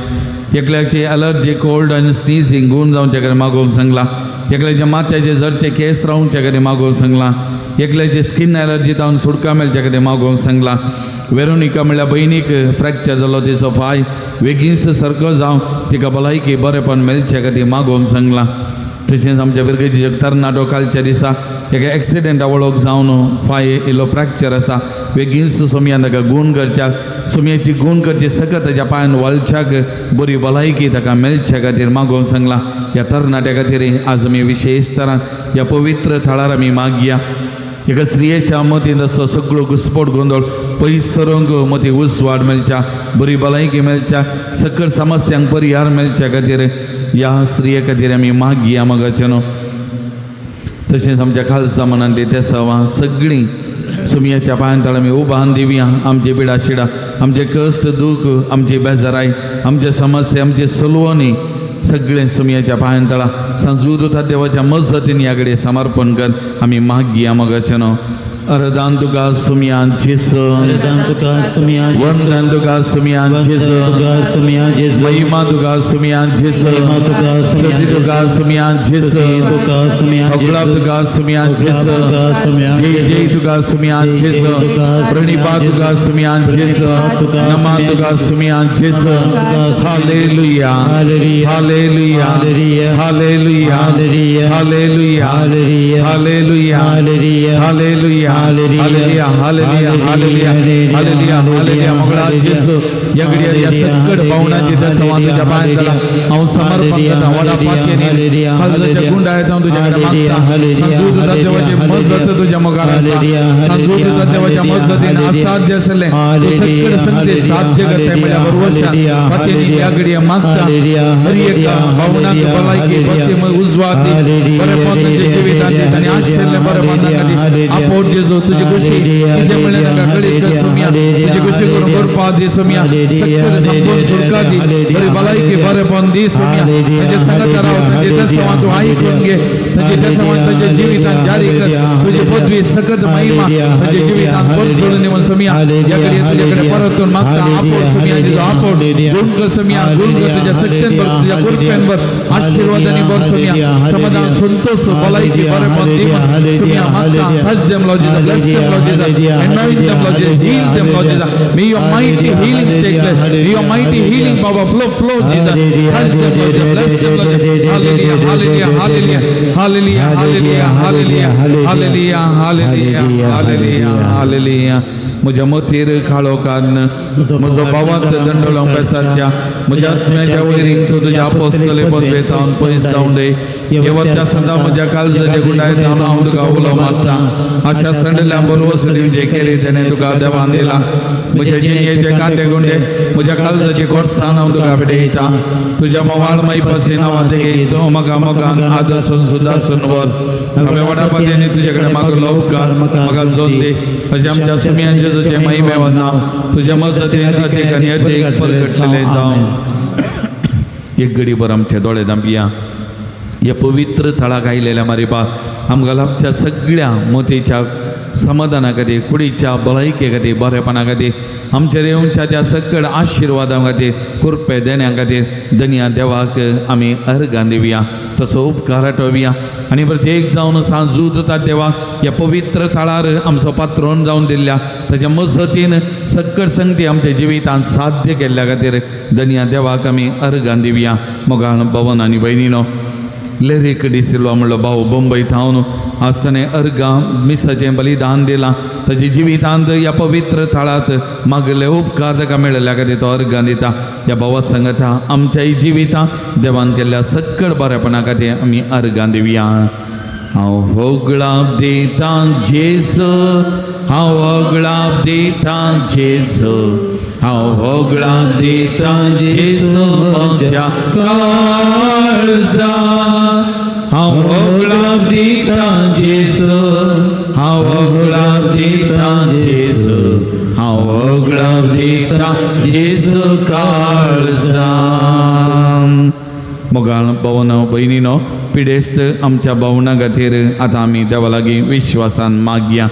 एकल्याचे अलर्जी कोल्ड आनी स्नीझींग गूण जावच्या खातीर मागोवंक सांगलां. एकल्याच्या माथ्याचे जरचे केस रावच्या खातीर मागोवंक सांगलां. एकल्याचे स्कीन एलर्जी जावन सुटका मेळच्या खातीर मागोवंक सांगलां. वेरोनिका म्हणल्यार भयणीक फ्रॅक्चर जालो तिचो पांय बेगीनच सारको जावं, तिका भलायकी बरेपण मेळचे खातीर मागोवंक सांगलां. तशेंच आमच्या बिरगेची एक तरणाटो कालच्या दिसा एका एक्सिडेंटा वळख जावन पांय इल्लो फ्रॅक्चर आसा, बेगीनच सोमयान ताका गूण करच्याक, सोमयाची गूण करची सकत ताच्या पांयान वळच्याक बरी भलायकी ताका मेळच्या खातीर मागोवंक सांगलां. ह्या तरणाट्या खातीर आज आमी विशेश तरान ह्या पवित्र थळार आमी मागया. एका स्त्रियेच्या मतींत असो सगळो घुस्पोट गोंदळ पयस सरूंक मती उजवाड मेळच्या, बरी भलायकी मेळच्या, सकळ समस्यांक परिहार मेळच्या खातीर ह्या स्त्रिये खातीर आमी मागया. मोगाच्यानो तशेंच आमच्या खालसा मनांतली ते सवां सगळीं सुमयाच्या पांयान तळ आमी उबान दिवया. आमची पिडा शिडा, आमचे कश्ट दूख, आमची बेजाराय, आमचे समस्या, आमचे सलवणी सगळें सुमयाच्या पांयान तळा सांजूद देवाच्या मजतीन ह्या कडेन समर्पण कर आमी मागया. मोगाच्यानो अरदान तुका सुमयान जेजू, वरदान तुका सुमया वंदन तुका सुमयान जेजू, तुका सुमया जेजू, महिमा तुका सुमयान जेजू, महिमा तुका सुमयान स्तुती तुका सुमयान जेजू, स्तुती तुका सुमयान होगळा जेजू, तुका सुमयान जेजू, तुका सुमयान जय जेजू, जय तुका सुमयान जय जय जेजू, तुका सुमयान प्रणिपा जेजू, तुका सुमयान जेजू, प्रणिपात तुका नमा सुमयान तुका जेजू, सुमयान जेजू. नमा तुका सुमयान hallelujah, hallelujah, hallelujah, hallelujah, hallelujah, hallelujah, hallelujah, hallelujah, hallelujah, hallelujah, hallelujah, Hallelujah, hallelujah, hallelujah, hallelujah, hallelujah. मोगळा जेजू ह्या घडयेर ह्या सक्कड पावणाची दसवां तुज्या पांयां घाला. हांव समर्पण करता व्हडा पातयेनी काळजाच्या गुंडाळेत हांव तुज्या कडेन मागता. सांजू तुझ्या देवाची मजत तुज्या मुखार आसा. सांजू तुझ्या देवाच्या मजतीन असाध्य आसलें तूं सक्कड संगते साध्य करताय म्हळ्या भरवशान पातयेनी ह्या घडये मागता. हर एक भावनाक भलायकी भक्ती उजवात दी, बरेपण तांच्या जिवितांत दी आनी आशिल्लें बरेपण तांकां दी. आपोट जेजू तुजी खुशी कितें म्हणलें तांकां कळीत कर सोमया. तुजी खुशी करून करपा दी सोमया. सक्कड संपूर्ण सुटका दी, बरी भलायकी बरेपण दी सोमया. तांचे संगत राव, तांचे दसवां तूं आयकून घे, तांचे दसवां तांच्या जिवितांत जारी कर. तुजी पदवी सकत महिमा तांच्या जिवितांत परजळून दी म्हूण सोमया. ह्या घडये तुजे कडेन परतून मागता. आपोट सोमया जेजू, आपोट गुण कर सोमया, गुण कर. तुज्या शक्तीन भर, तुज्या कृपेन भर, आशीर्वादांनी भर सोमया. समाधान, संतोष, भलायकी, बरेपण दी म्हूण सोमया मागता. Touch them, Lord Jesus. Bless them, Lord Jesus. Anoint them, Lord Jesus. Heal them, Lord Jesus. May your mighty healings take place. May your mighty healing power flow, flow, Jesus. Touch them, Lord Jesus. Bless them, Lord Jesus. Hallelujah, hallelujah, hallelujah, hallelujah, hallelujah, hallelujah, hallelujah, hallelujah, hallelujah, hallelujah. म्हज्या मतीर काळोखान म्हजो भावांत दंडोळो पेसाच्या म्हज्या आत्म्याच्या वैरींक तूं तुज्या आपोस्तले पदवेत हांव पयस जावन रे. येवत्या संदा म्हज्या काळजाचे गुंडायत हांव तुका उलो मारता. आशा संडल्या बरोबर दिवचे केले तेणे तुका देवान दिला. म्हज्या जिणयेचे कांटे गुंडे, म्हज्या काळजाची कोर्सान हांव तुका भेटयता. तुज्या मोवाळ मायपासी नांवा ते तूं म्हाका मोगान आदर्शन सुदासून वर. हांवें व्हडा पातयेनी तुजे कडेन मागलो उपकार म्हाका जोन दी. अशें आमच्या सुमयान जेजूचें महिमेव नांव तुज्या मजतीन अदीक आनी अदीक परगटलें जावं. एक घडीभर आमचे दोळे धांपया. ह्या पवित्र थळाक आयलेल्या मारिबा आमकां लाभच्या सगळ्या मोतीच्या समाधाना खातीर, कुडीच्या भलायके खातीर, बरेपणा खातीर, आमचेर येवच्या त्या सगळ्या आशिर्वादां खातीर, कृपे देण्या खातीर दनया देवाक आमी अर्गां दिवया, तसो उपकार आठोवया. आनी प्रत्येक जावन सांजूत देवा ह्या पवित्र थळार आमचो पात्रोन जावन दिल्ल्या ताच्या मजतीन सक्कड संगती आमच्या जिवितांत साध्य केल्ल्या खातीर दनया देवाक आमी अर्गां दिवया. मोगाळ भवन आनी भयणीनो, लेरीक डिसिल्वा म्हणलो भाऊ बंबई थावन आज ताणें अर्गां मिसाचें बलिदान दिलां. ताच्या जिवितांत ह्या पवित्र थळांत मागले उपकार ताका मेळिल्ल्या खातीर तो अर्गां दिता. ह्या भावा सांगता आमच्याय जिवितांत देवान केल्ल्या सक्कड बरेपणा खातीर आमी अर्गां दिवया. हांव होगळाप दिता जेजू, हांव होगळाप दिता जेजू, हांव होगळाप दिता जेजू म्हज्या काळजा. हांव होगळाप दिता जेजू, हांव होगळाप दिता जेजू, हांव होगळाप दिता जेजू काळजा. मोगाळ भवन भयणीनो, पिडेस्त आमच्या भावना खातीर आतां आमी देवा लागीं विश्वासान मागया.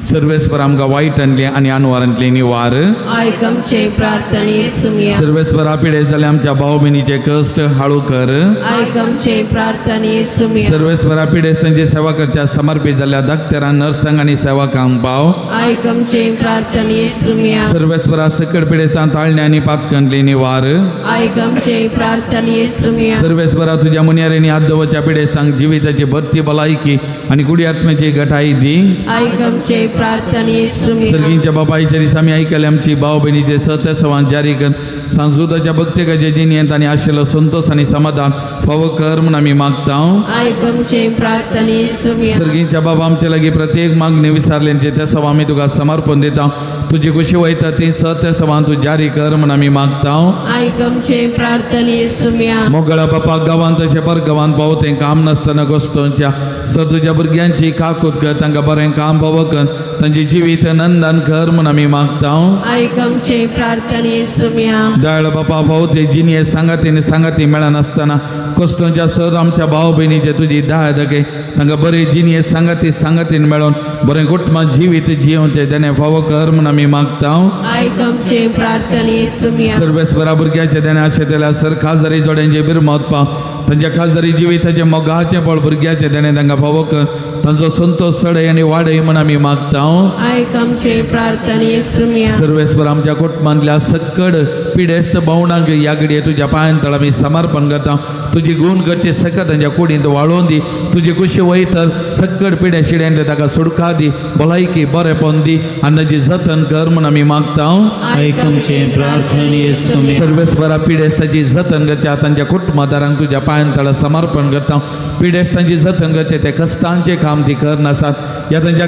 सर्वेस्पर आमकां वायटांतलें आनी अनवारांतलें निवार. आयक आमचे प्रार्थने सुमया. सर्वेस्परा पिडेस्त जाले आमच्या भाव भयणीचे कश्ट हाळू कर. आयक आमचे प्रार्थने सुमया. सर्वेस्परा पिडेस्तांची सेवा करच्या समर्पित जाल्ल्या डाक्टरां, नर्सांक आनी सेवकांक पाव. आयक आमचे प्रार्थने सुमया. सर्वेस्परा सकड पिडेस्तां ताळणे आनी पातकांतली निवार. आयक आमचे प्रार्थने सुमया. सर्वेस्परा तुझ्या मुन्यारेनी हात दवरच्या पिडेस्तांक जिविताची भरती, भलायकी आनी कुडी आत्म्याची गटाई दी. आयक आमचे प्रार्थने सुमया. सर्गींच्या बापायच्या दिसा आमी ऐकले आमची भाव भयणीचे सतसवान जारी कर. सांजुदाच्या भक्तिकाचे जिणेंत आनी आशिल्लो संतोष आनी समाधान फावो कर म्हूण आमी मागता. आयक आमचे प्रार्थने सुमया. सर्गींच्या बाबा, आमचे लागीं प्रत्येक मागणी विसारल्यांचे त्या सभा आमी तुका समर्पण दिता. तुजी खुशी वयता ती सत्य सभान तूं जारी कर म्हूण आमी मागता. आयक आमचे प्रार्थने सुमया. मोगळा बापा, गांवांत तशें परगांवांत पावो तें काम नासतना गोश्टोंच्या सर तुज्या भुरग्यांची काकूत कर. तांकां बरें काम पावो कर, तांचे जिवीत नंदन कर म्हूण आमी मागता. आयक आमचे प्रार्थने सुमया. दयाळ बापा, फावो ते जिणये सांगाती आनी सांगाती मेळनासतना कश्टोंच्या सर आमच्या भाव भयणीचे तुजी दया दाखय. तांकां बरे जिणये सांगाती सांगातीन मेळोन बरें कुटुंबात जिवीत जियोवचें तेणें फावो कर म्हूण आमी मागता. आयक आमचे प्रार्थने सुमया. सर्वेस्परा भुरग्याचे देणे आशेतल्या सर खाजरी जोड्यांचे बिरमत पाव. तांच्या खाजरी जिविताचें मोगाचें बळ भुरग्याचें देणें तांकां फावो कर. तांचो संतोश चडय आनी वाडय म्हण आमी मागता. आयक आमचे प्रार्थने सुम्या. सर्वेस्पर आमच्या कुटुंबांतल्या सक्कड पिडेस्त भावणांक ह्या घडये तुज्या पांयान तळ आमी समर्पण करता. तुजी गुण करची सकत तांच्या कुडींत वाळोवन दी. तुजी कुशी वयतर सक्कड पिड्या शिड्यांतले ताका सुडका दी, भलायकी बरेपण दी आनी ताची जतन कर म्हूण आमी मागता. आयक आमचे प्रार्थने सुम्या. सर्वेस्परा पिडेस्ताची जतन करच्या तांच्या कुटुंबादारांक तुज्या पांयान तळा समर्पण करता. पिडेस्तांची जतन करचे ते कश्टांचे काम ती करनासात. ह्या तांच्या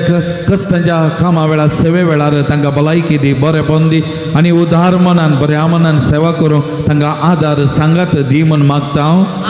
कश्टांच्या कामा वेळार सेवे वेळार तांकां भलायकी दी, बरेपण दी आनी उदार मनान बऱ्या मनान सेवा करूंक तांकां आदार सांगात दी म्हूण मागता.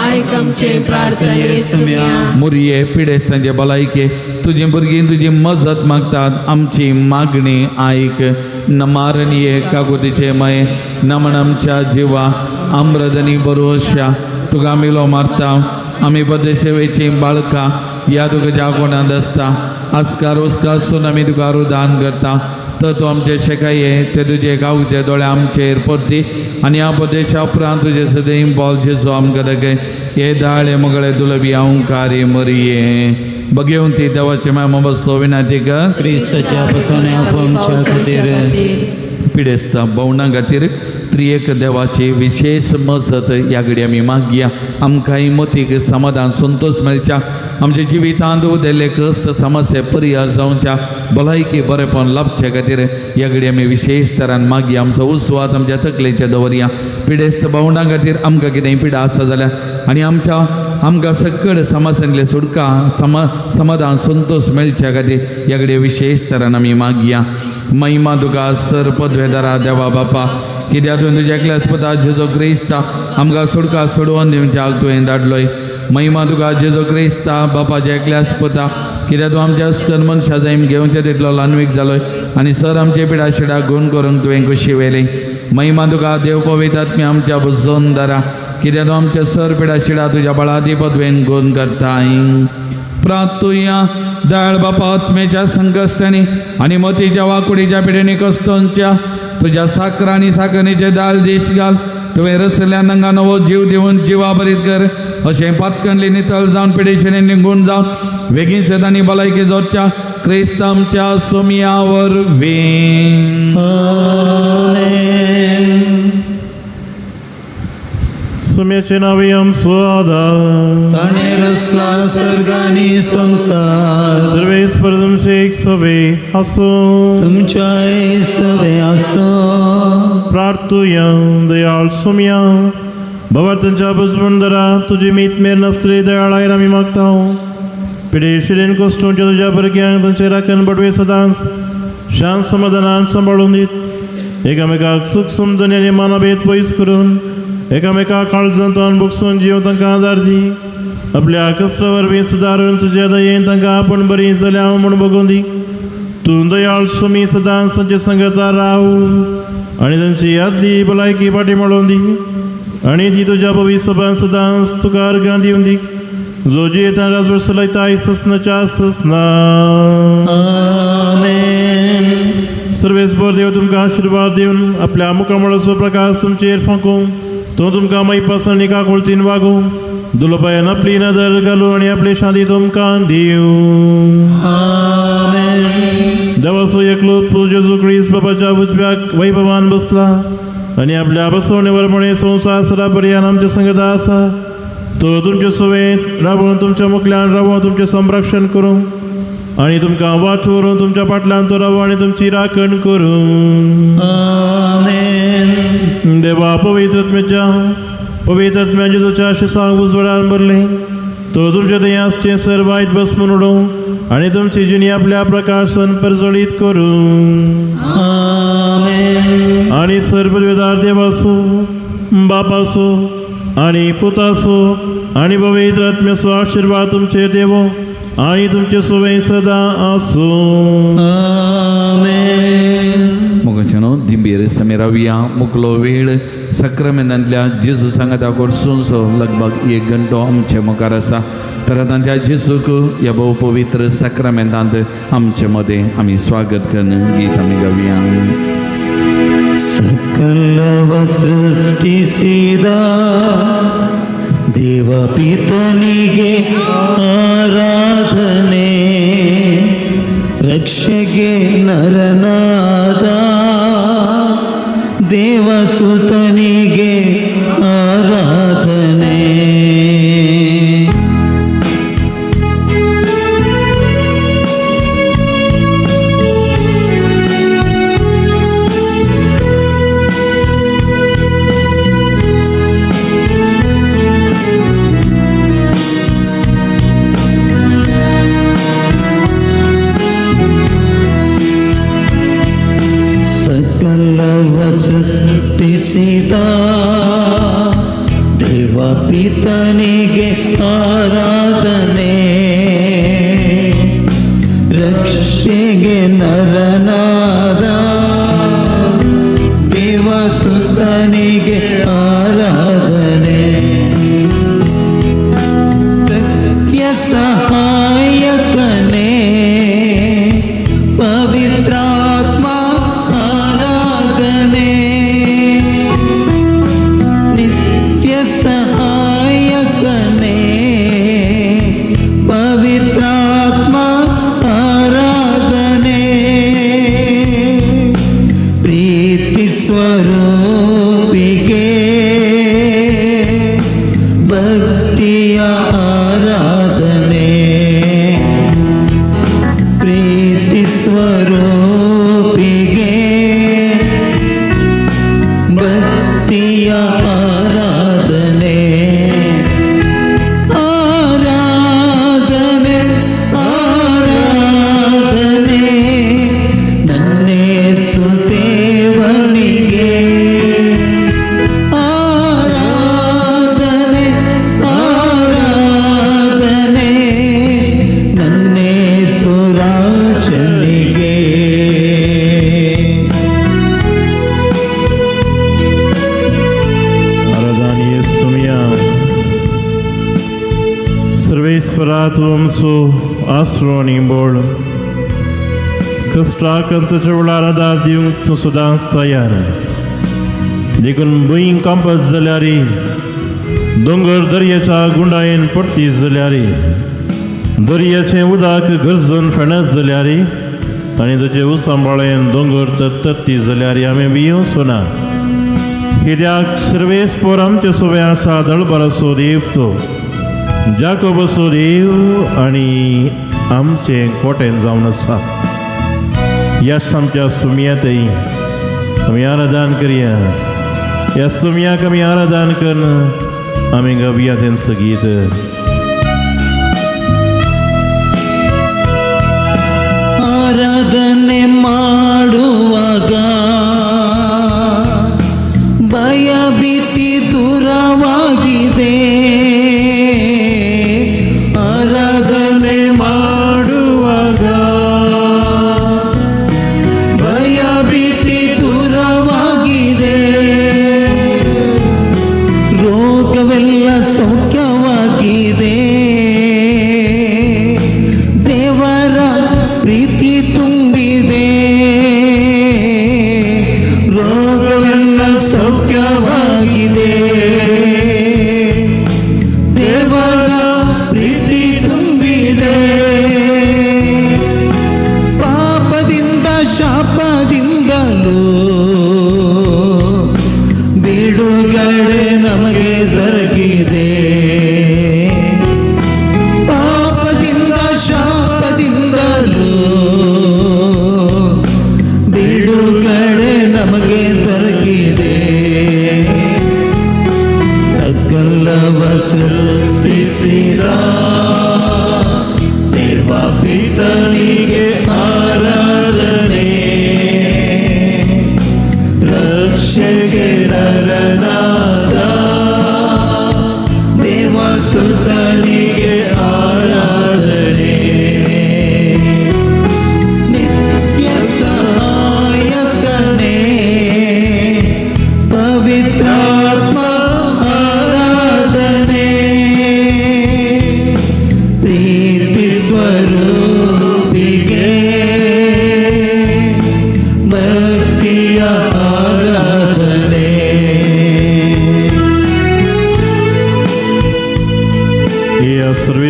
आयक आमचे प्रार्थने सुम्या. मुरये पिडेस्तांचे भलायके तुजी भुरगीं तुजी मजत मागतात. आमची मागणी आयक. नमारणीये काकुतीचे मये नमन आमच्या जिवा आम्रदनी बरोवश्या तुका आमी लो मारता. आमी पदेसेवेची बाळकां ह्या तुका जागोणांत आसता. आस्कार उस्कार सून आमी तुका रुदान करता. तर तूं आमचे शेकाये ते तुजे गांवचे दोळे आमचेर परती आनी ह्या प्रदेशा उपरांत तुजे सदैव बोल जेजो आमकां दगे हे दाळे मगळे दुलबी अंकारी मरये बघेवन ती देवाचे माय बसो विनाती कर. क्रिस्ताच्या बसवण्या आमच्या खातीर. पिडेस्त भोवणां खातीर त्रिएक देवाची विशेष मजत ह्या घडी आमी मागया. आमकांय मतीक समाधान संतोश मेळच्या. आमच्या जिवितांत उदेल्ले कश्ट समस्या परिहार जावच्या, भलायकी बरेपण लाभचे खातीर ह्या घडी आमी विशेष तरान मागया. आमचो उस्वाद आमच्या तकलेचे दवरया. पिडेस्त भोवणां खातीर आमकां कितेंय पिडा आसा जाल्यार आनी आमच्या आमकां सकड समस्यांतले सुटका समाधान संतोश मेळच्या खातीर ह्या घडये विशेष तरान आमी मागया. महिमा तुका सर पदवेदारा देवा बापा, कित्याक तुवें तुज्या एकल्याच पुता जेजो क्रिस्ता आमकां सुटका सोडोवन दिवच्याक तुवें धाडलोय. महिमा तुका जेजो क्रिस्ता बापाच्या एकल्याच पुता, कित्याक तूं आमच्या अस्कन मनशा जायम घेवचे तितलो ल्हानवीक जालोय आनी सर आमचे पिडा शिडा गुण करूंक तुवें खुशी व्हेली. महिमा तुका देव पवित्र आमच्या बुजोन दारा, कित्याक तूं आमच्या सर पिडा शिडा तुज्या बळादी पदवेन गुण करताय. प्रातुया दयाळ बापा आत्मेच्या संकश्टांनी आनी मतीच्या वाकुडीच्या पिडेनी कश्टांच्या तुज्या साकर आनी साकरणीचे दाल देश घाल. तुवें रसल्या नंगा नवो जीव दिवन जिवा भरीत कर. अशें पातकणली नितळ जावन पिडेशिणे निगूण जावन वेगींच येता भलायकी जोडच्या क्रिस्त आमच्या सोमया वरवीं. सुम्याचे नावे आमचो आदार. ताणे रचला सर्ग आनी संसार. सर्वेस्पर तुमचे एक सवे आसूं. तुमच्या सवे आसो. प्रार्थुया. दयाळ सुम्या भवार्थांच्या बसबंदरा तुजी मीत मेर नासतली दयाळ आमी मागता. पिडेशिरेन कश्टोंच्या तुज्या भुरग्यांक तांचे राखण बडवे सदांच शांत समाधानान सांबाळून दीत. एकामेकाक सुख समजून आनी मानाभेद पयस करून एकामेका काळजांत बगसून जीव तांकां आदार दी. आपल्या कश्टा वरवीं सुदारून तुज्या दयेन तांकां आपण बरी जाल्या म्हूण बगून दी. तूं दयाळ सुमी सदांच तांचे संगता राव आनी तांची यादली भलायकी फाटी मेळोवन दी आनी ती तुज्या पवित्र सभान सदांच तुका अर्गां दिवन दी, जो जियेता राजवट चलयता ससनाच्या ससना. आमेन. सर्वेस्पर देव तुमकां आशिर्वाद दिवन आपल्या मुखामळाचो प्रकाश तुमचेर फांकूं. तो तुमकां मैपास आनी काकुळतीन वागूं. दुलोपायान आपली नदर घालूं आनी आपली शांती तुमकां दिवं. आमेन. देवाचो एकलो पूत जेजू क्रिस्त बाबाच्या उजव्याक वैभवान बसला आनी आपल्या बसवणेवर म्हणे संवसार सदा पर्यान आमच्या संगता आसा. तो तुमचे सुवेत रावून तुमच्या मुखल्यान रावून तुमचें संरक्षण करूं आनी तुमकां वाट व्हरून तुमच्या फाटल्यान तो रावूं आनी तुमची राखण करूं. आमेन. देवा पवित्र आत्म्याच्या पवित्र आत्म्याच्या जेजूच्या आशिसांक उजवाडान भरले. तो तुमच्या दयासचें सर वायट भस्म उडोवं आनी तुमची जिणी आपल्या प्रकाशन परजळीत करूं. आमेन. आनी सर्वदार देवासो बापासो आनी पुतासो आनी पवित्र आत्म्याचो आशिर्वाद तुमचेर देवो आनी तुमचे सुवे सदां आसूं. आमेन. मोगाच्यानो दिंबीर समी रावया. मुकलो वेळ सक्रामेंतांतल्या जेजू सांगाता कडसूनसो लगभग एक घंटो आमचे मुखार आसा. तर आतां त्या जेजूक ह्या भोव पवित्र सक्रामेंतांत आमचे मदें आमी स्वागत करून गीत आमी गावया. सकल सृष्टी सीदा. ದೇವಪಿತನಿಗೆ ಆರಾಧನೆ, ರಕ್ಷೆಗೆ ನರನಾದ ದೇವಸುತನಿಗೆ ಆರಾಧನೆ. ಸಕಲವ ಸೃಷ್ಟಿಸಿದ ದೇವಪಿತನಿಗೆ ಆರಾಧನೆ, ರಕ್ಷೆಗೆ ನರನಾದ ದೇವಸುತನಿಗೆ ಆರಾಧನೆ. ಸತ್ಯ ಸಹಾಯಕನೇ ಪವಿತ್ರಾತ್ಮ ಆರಾಧನೆ, ನಿತ್ಯ ಸಹಾಯಕನೇ ಪವಿತ್ರಾತ್ಮ ಆರಾಧನೆ. ಪ್ರೀತಿ ಸ್ವರೂಪಿಗೆ ಭಕ್ತಿಯ ಆರಾಧನೆ, ಪ್ರೀತಿ ಸ್ವರೂಪಿಗೆ ಭಕ್ತಿಯ ಆರಾಧನೆ. ಆರಾಧನೆ ಆರಾಧನೆ ನನ್ನೇಸು ದೇವನಿಗೆ, ಆರಾಧನೆ ಆರಾಧನೆ ನನ್ನೇಸು ರಾಜನಿಗೆ. आराधनीय सुमिया, सर्वेस्परा तूं आमचो आसरो आनी बळ. कश्टाक तुज्या वेळार आदार दिवंक तूं सदांच तयार. देखून भूंय कांपत जाल्यार, दोंगर दर्याच्या गुंडायेन पडती जाल्यार, दर्याचें उदक गरजून फेणत जाल्यार आनी तुजे उसांबाळेन दोंगर तरतरती जाल्यार आमी भियोवचो ना, कित्याक सर्वेस्पोर आमचे सोबे आसा. दळबराचो देव तो, जाकोबाचो देव आनी आमचें कोटें जावन आसा. ह्या आमच्या सुमयातय आमी आराधन करया. ह्या सुमयाक आमी आराधन करून आमी गावया तेंचो गीत. ಆರಾಧನೆ ಮಾಡುವಾಗ ಭಯ ಭೀತಿ ದೂರವಾಗಿದೆ. ಆರಾಧನೆ ಮಾಡುವಾಗ ಭಯ ಭೀತಿ ದೂರವಾಗಿದೆ. ರೋಗವೆಲ್ಲ ಸೌಖ್ಯವಾಗಿದೆ.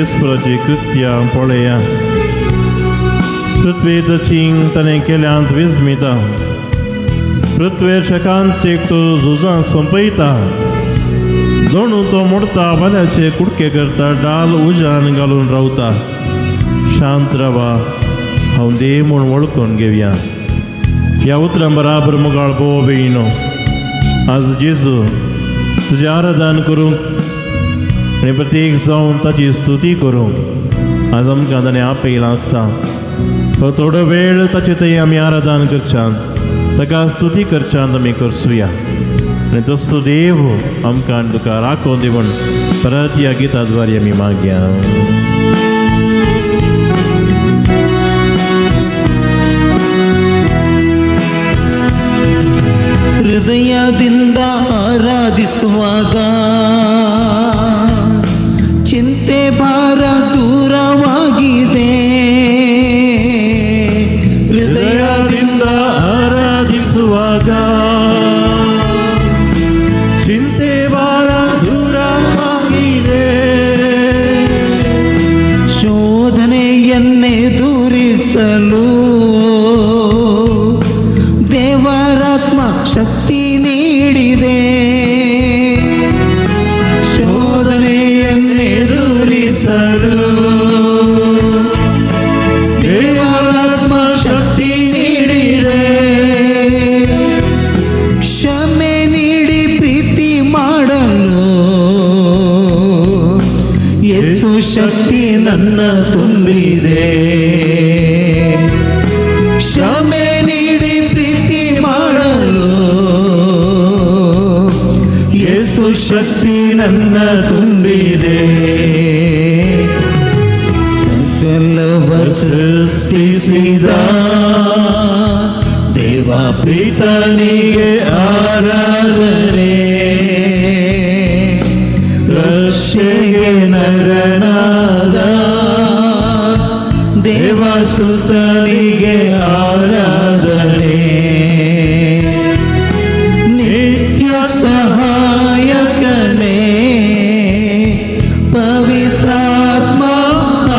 परमेश्वराची कृत्यां पळया पृथ्वी तचींग ताणें केल्यांत विस्मिता पृथ्वेर शकांचेक तो झुजां सोंपयता जणू तो मोडता बाल्याचे कुडके करता डाल उज्यान घालून रावता शांत रावा हांव देव म्हूण वळखून घेवया ह्या उतरां बराबर मुगाळ भोव बेयिनो आज जेजू तुजें आराधन करूंक आनी प्रत्येक जावन ताची स्तुती करूंक आज आमकां ताणें आपयलां आसता तो थोडो वेळ ताचे थंय आमी आराधन करच्यान ताका स्तुती करच्यान आमी करसुया आनी तसो देव आमकां आनी तुका राखोवन दी म्हूण परत ह्या गिता द्वारे आमी मागया. ಹೃದಯದಿಂದ ಆರಾಧಿಸುವಾಗ ಚಿಂತೆ ಭಾರ ದೂರವಾಗಿದೆ. ಹೃದಯದಿಂದ ಆರಾಧಿಸುವಾಗ ಚಿಂತೆ ಭಾರ ದೂರವಾಗಿದೆ. ಶೋಧನೆಯನ್ನೆದುರಿಸಲು ದೇವರಾತ್ಮ ಶಕ್ತಿ ನೀಡಿದೆ. ಶೋಧನೆಯನ್ನೆದುರಿಸಲು ದೇವರಾತ್ಮ ಶಕ್ತಿ ನೀಡಿದೆ. ಕ್ಷಮೆ ನೀಡಿ ಪ್ರೀತಿ ಮಾಡಲು ಯೇಸು ಶಕ್ತಿ ನನ್ನ ತುಂಬಿದೆ. ಕ್ಷಮೆ ನೀಡಿ ಪ್ರೀತಿ ಮಾಡಲು ಯೇಸು ಶಕ್ತಿ ನನ್ನ ತುಂಬಿದೆ. ಸಕಲವ ಸೃಷ್ಟಿಸಿದ ದೇವ ಪಿತನಿಗೆ ಆರಾಧನೆ, ರಕ್ಷೆಗೆ ನರನಾದ ದೇವಸುತನಿಗೆ ಆರಾಧನೆ, ನಿತ್ಯ ಸಹಾಯಕನೇ ಪವಿತ್ರಾತ್ಮ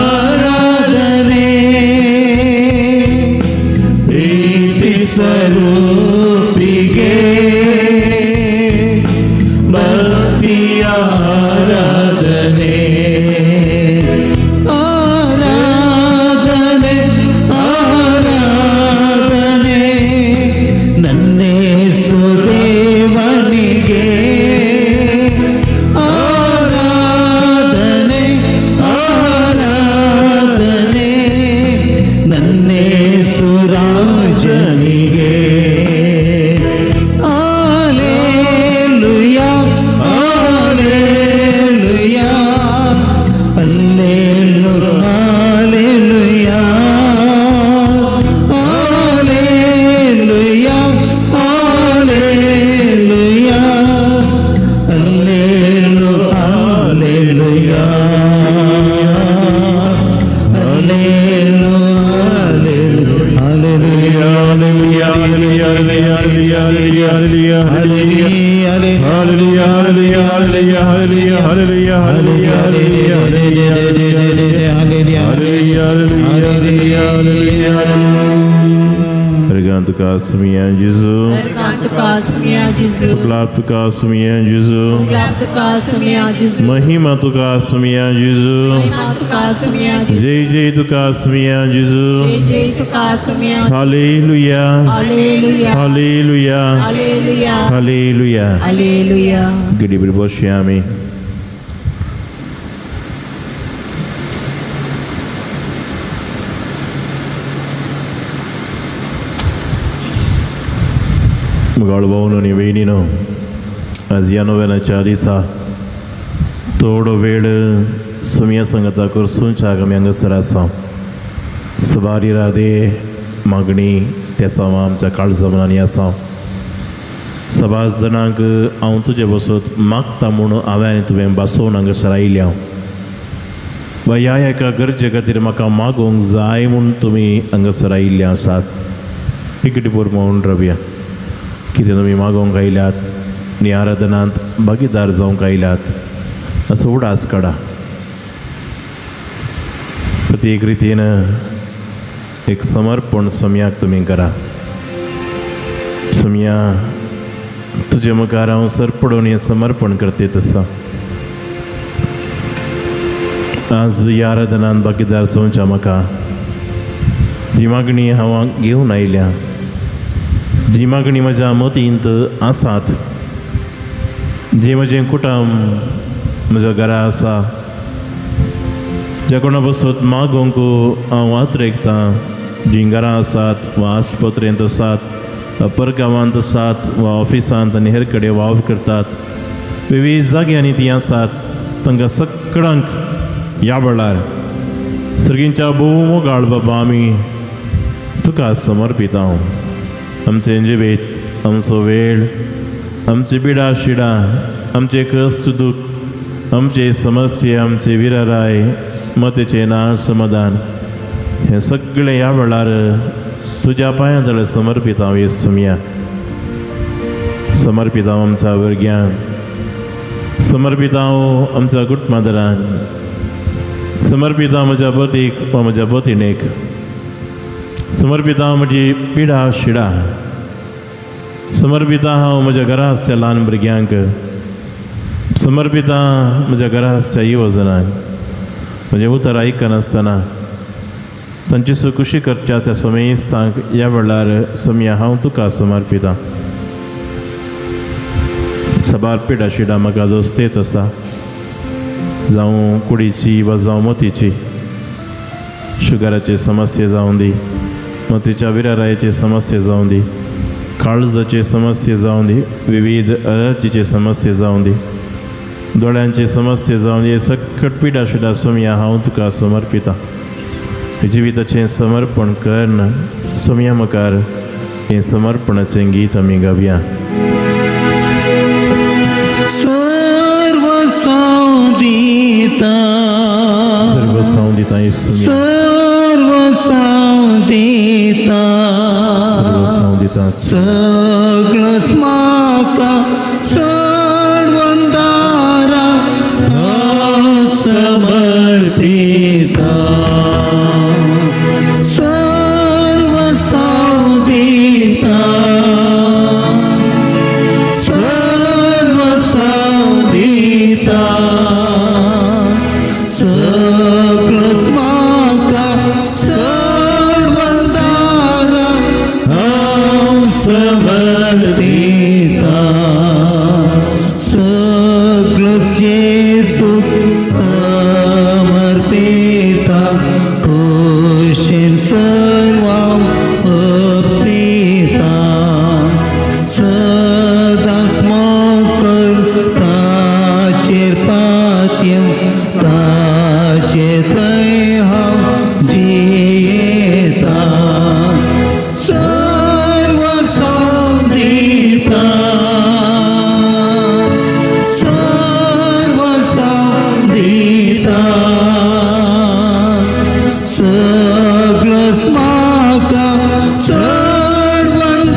ಆರಾಧನೆ, ಪ್ರೀತಿ ಸ್ವರೂಪಿಗೆ ಭಕ್ತಿಯ ಆರಾಧನೆ, ಆರಾಧನೆ ಆರಾಧನೆ ನನ್ನೇಸು ದೇವನಿಗೆ, ಆರಾಧನೆ ಆರಾಧನೆ ನನ್ನೇಸು ರಾಜನಿಗೆ. Alleluia alleluia ಅಲ್ಲೇಲು alleluia alleluia alleluia ಅಲ್ಲೇಲು alleluia ಅಲ್ಲೇಲು alleluia hallelujah hallelujah hallelujah hallelujah hallelujah hallelujah hallelujah hallelujah hallelujah hallelujah hallelujah. तुका सुमिया जेजू, तुका सुमिया जेजू, उपलाभ तुका सुमिया जेजू, तुका सुमिया जेजू, महिमा तुका सुमिया जेजू, तुका सुमिया जेजू, जय जय तुका सुमिया जेजू, जय जय तुका सुमिया. Hallelujah hallelujah hallelujah hallelujah hallelujah hallelujah. गडी बसया आमी. मुगाळ भावनो आनी भयणीनो, आज ह्या नोवेनाच्या दिसा थोडो वेळ सुमया सांगता करसूनच्याक आमी हांगासर आसा. सबार इरादे मागणी तेसांव आमच्या काळजा मनांनी आसा. सबाज जाणांक हांव तुजे बसत मागता म्हूण हांवें आनी तुवें बसोवन हांगासर आयल्या वा ह्या एका गरजे खातीर म्हाका मागूंक जाय म्हूण तुमी हांगासर आयिल्ले आसात. पिकेटीपूर म्हणून रावया. कितें तुमी मागोवंक आयल्यात आनी आराधनांत भागीदार जावंक आयल्यात असो उडास काडा. प्रत्येक रितीन एक समर्पण सम्याक तुमी करा. सम्या तुजे मुखार हांव सरपडून हें समर्पण करते तसो आज ह्या आराधनान भागीदार जावच्या म्हाका जी मागणी हांव घेवन आयल्या, जी मागणी म्हज्या मतींत आसात, जे म्हजें कुटुंब म्हज्या घरा आसा, ज्या कोणा बसून मागूंक हांव वातरेकतां, जीं घरां आसात वा आस्पत्रेंत आसात वा परगांवांत आसात वा ऑफिसांत आनी हेर कडेन वावर करतात, विवीध जाग्यांनी तीं आसात, तांकां सगळ्यांक ह्या वेळार सर्गींच्या भोव मोगाळ बाबा आमी तुका समर्पिता. आमचें जिवीत, आमचो वेळ, आमची बिडा शिडां, आमचे कश्ट दूख, आमचे समस्ये, आमचे विराराय, मतेचें ना समाधान, हें सगळें ह्या वेळार तुज्या पांयां तळे समर्पित हांव. येसुमिया समर्पित हांव आमच्या भुरग्यांक, समर्पित हांव आमच्या कुटुंबादरांक, समर्पित हांव म्हज्या पतीक वा म्हज्या पतिणेक, समर्पित हांव म्हजी पिडा शिडा, समर्पित हांव म्हज्या घरा आसच्या ल्हान भुरग्यांक, समर्पित म्हज्या घरा आसच्या युवजनांक. म्हजें उतर आयकनासतना तांची सुकुशी करच्या त्या समेस्तांक ह्या वेळार सम्या हांव तुका समर्पिता. साबार पिडा शिडा म्हाका दोस्तेत आसा, जावं कुडीची वा जावं मतीची, शुगराची समस्या जावं दी, मतीच्या विरारायची समस्या जावं दी, काळजाची समस्या जावं दी, विविध अलर्जीची समस्या जावं दी, दोळ्यांची समस्या जावं दी, सकट पिडा शिडा सोमया हांव तुका समर्पिता. जिविताचें समर्पण कर्ण सोमया मुखार हें समर्पणाचें गीत आमी गावया. सर्वस्व दिता, सर्वस्व दिता येसुमिया. सर्वस्व दिता, सर्वस्व दिता. सगळंच म्हाका सर्वंदारा हांव समर्पिता. सर्वस्व दिता, सर्वस्व दिता, सगळंच म्हाका सर्वंदारा हांव समर्पिता. सगळंच जेजूक समर्पिता, खोशेन सर्वां उपसिता, सदांच मोकर ताचेर पातयेवन ताचे थंय हांव जियेता. सर्वस्व दिता, सर्वस्व दिता, सगळंच म्हाका सर्वंदारा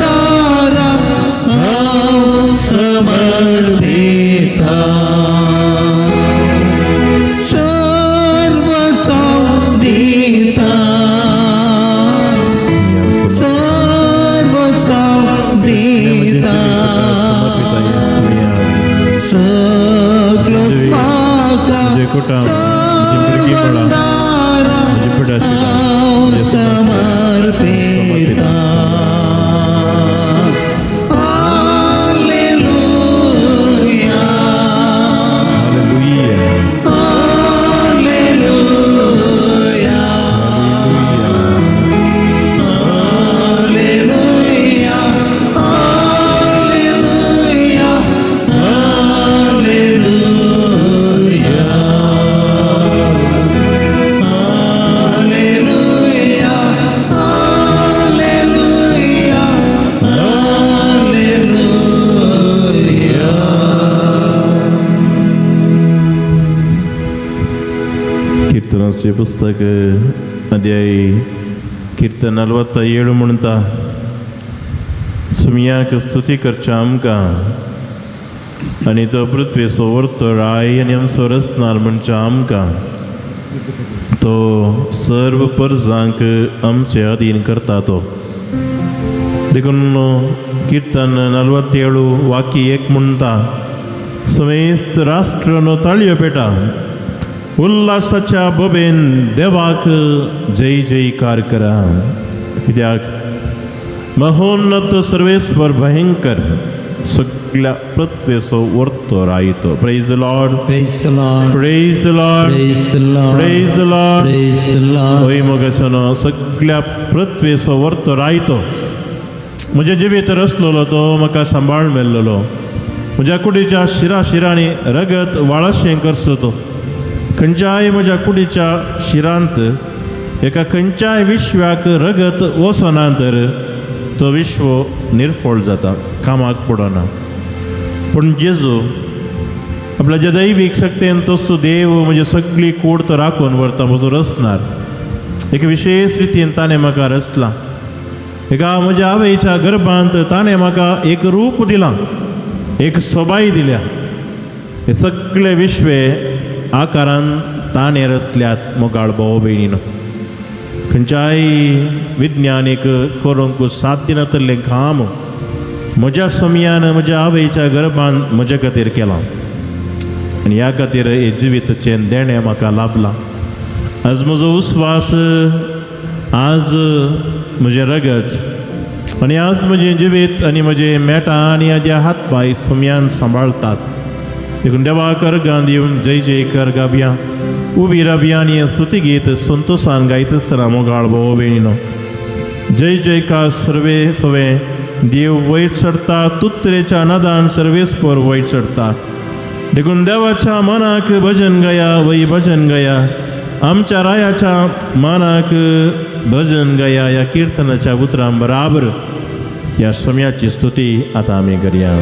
हांव समर्पिता. सर्वस्व दिता, सर्वस्व दिता, सगळंच म्हाका म्हजें कुटुंब, म्हजी भुरगीं बाळां, सर्वंदारा म्हजी पिडा शिडां, हांव म्हजें समर्पिता. हालेलुया. हालेलुया. हालेलुया. हालेलुया. हालेलुया. हालेलुया. हालेलुया. हालेलुया. हालेलुया. कीರ್ತनाचे पुस्तक अध्याय कीर्तन 47 म्हणटा, सुमयाक स्तुती करच्या आमकां आनी तो पृथ्वेचो वर्तो राय आनी आमचो रचणार म्हणच्या आमकां. तो सर्व परजांक आमचे अधीन करता तो. देखून किर्तन 47 वाक्य 1 म्हणटा, समेस्त राष्ट्र ताळयो पेटा, उल्हासाच्या बोबेन देवाक जय जयकार करा. कित्याक महोन्नत सर्वेस्वर भयंकर सगळ्या पृथ्वेचो वर्तो रायतो. Praise the Lord. Praise the Lord. Praise the Lord. Praise the Lord. Praise the Lord. Praise the Lord. होय मोगसनो सगळ्या पृथ्वेचो वर्तो रायतो. म्हज्या जिवीत रसलेलो तो म्हाका सांबाळ मेल्लेलो. म्हज्या कुडीच्या शिरा शिरांनी रगत वाळशें करचो तो. खंयच्याय म्हज्या कुडीच्या शिरांत एका खंयच्याय विश्वाक रगत वचना तर तो विश्व निर्फळ जाता, कामाक पडना. पूण जेजू आपल्या दैवीक शक्तेन तसो देव म्हजी सगळी कूड तो राखून व्हरता. म्हजो रचणार एके विशेश रितीन ताणें म्हाका रचला. एका म्हज्या आवयच्या गर्भांत ताणें म्हाका एक रूप दिलां, एक सोबाय दिल्या. हे सगळे विश्वे आकारान ताणें रचल्यात. मोगाळ भाव भयणीनो, खंयच्याय विज्ञानीक करूंक साध्य नातलें काम म्हज्या समयान म्हज्या आवयच्या गर्भान म्हज्या खातीर केलां आनी ह्या खातीर हे जिविताचें देणें म्हाका लाभलां. आज म्हजो उस्वास, आज म्हजें रगत आनी आज म्हजें जिवीत आनी म्हजें मेटां आनी म्हजे हात पांय समयान सांबाळतात. देखून देवाक अर्गां दिवन जय जय कर गावया, उबी रावया आनी स्तुती गीत संतोशान गायत आसतना मोगाळ भोव भयणीनो, जय जयकार सर्वे सवे देव वयर चडता, तुत्रेच्या नादान सर्वेस्पर वयर चडता. देखून देवाच्या मनाक भजन गया, वय भजन गया, आमच्या रायाच्या मनाक भजन गया. ह्या किर्तनाच्या उतरां बराबर ह्या सोम्याची स्तुती आतां आमी करया.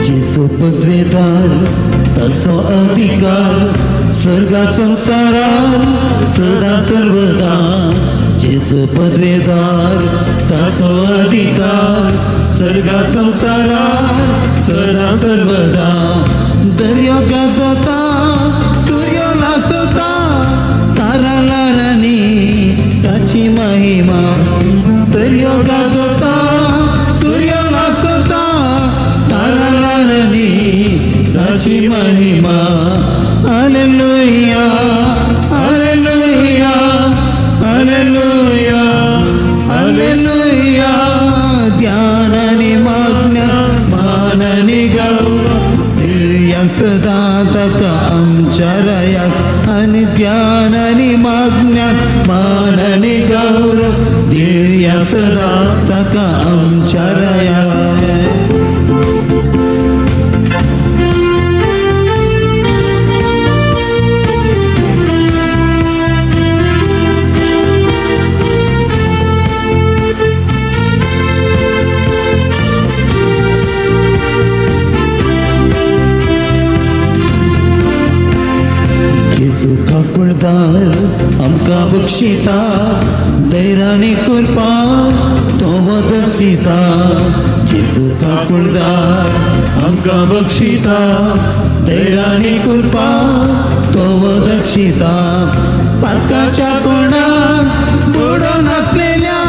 जेजू पदवेदार तसो अधिकार स्वर्गा संसारात सदा सर्वदा. जेजू पदवेदार तसो अधिकार स्वर्गा संसारात सदा सर्वदा. दर्यो गाजता, सूर्य लासता, तारा लारांनी ताची महिमा. दर्यो गाजता, सूर्य लासता, तारा लारांनी ताची महिमा. Hallelujah, hallelujah, hallelujah, hallelujah. ध्यान आनी मागण्या, मान आनी गौरव दिवया सदा ताका आमच्या रायाक. आनी ध्यान आनी मागण्या, मान आनी गौरव दिवया सदा ताका आमच्या रायाक. जेजू काकुळदार आमकां बक्षिता, दैरानी कृपा तो वदक्षिता. जेजू काकुळदार आमकां बक्षिता, दैरानी कृपा तो वदक्षिता. पातकाच्या कोणाक बुडोन आसलेल्या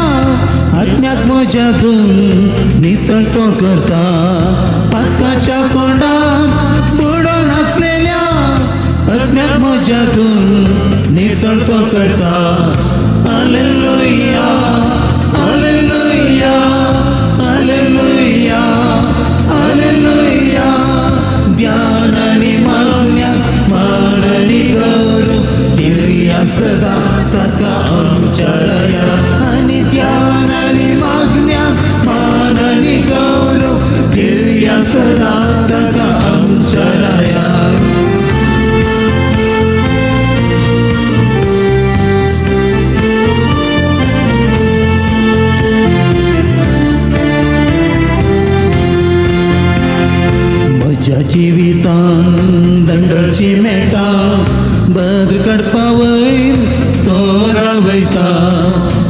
आत्म्याक म्हज्यातून नितळ तो करता. पातकाच्या कोणाक बुडोन आसलेल्या आत्म्याक म्हज्यातून नितळ तो करता. हालेलुया, हालेलुया, हालेलुया, हालेलुया. ध्यान आनी मागण्या, मान आनी गौरव दिवया सदा ताका आमच्या रायाक. आनी ध्यान आनी मागण्या, मान आनी गौरव दिवया सदा ताका आमच्या रायाक. म्हज्या जिवितान दंडळची मेटां बद्र काडपा वयर तो रावयता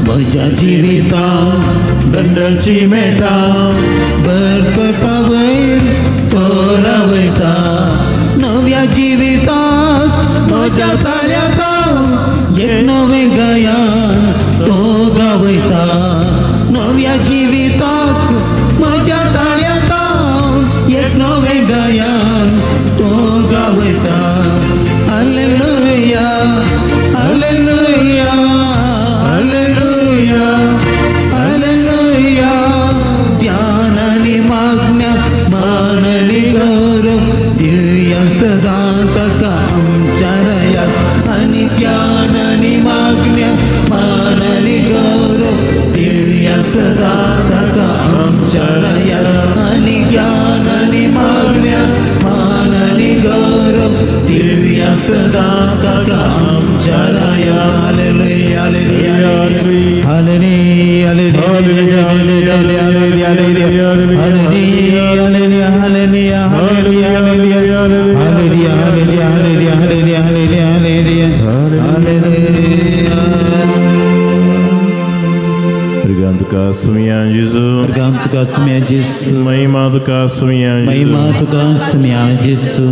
म्हज्या जिवितांत दंडची मेळटा बर करपा वयर तो रावयता नव्या जिवितांत म्हज्या ताळ्यात एक नवें गायन तो गावयता नव्या जिवितांत म्हज्या ताळ्यात एक नवें गायन तो गावयता. Hallelujah, hallelujah, hallelujah, hallelujah. ध्यान आनी मागण्या मान आनी गौरव दिवया सदां ताका आमच्या रायाक आनी ध्यान आनी मागण्या मान आनी गौरव दिवया सदां ताका आमच्या रायाक आनी ज्ञान आनी मागण्या मान आनी गौरव दिवया सदां ताका आमच्या रायाक. Hallelujah, hallelujah, hallelujah, hallelujah, hallelujah, hallelujah, hallelujah, hallelujah, hallelujah, hallelujah, hallelujah, hallelujah, hallelujah, hallelujah. उर्गां तुका सुमया जेजू. उर्गां तुका सुमया जेजू. महिमा तुका सुमया. महिमा तुका सुमया जेजू.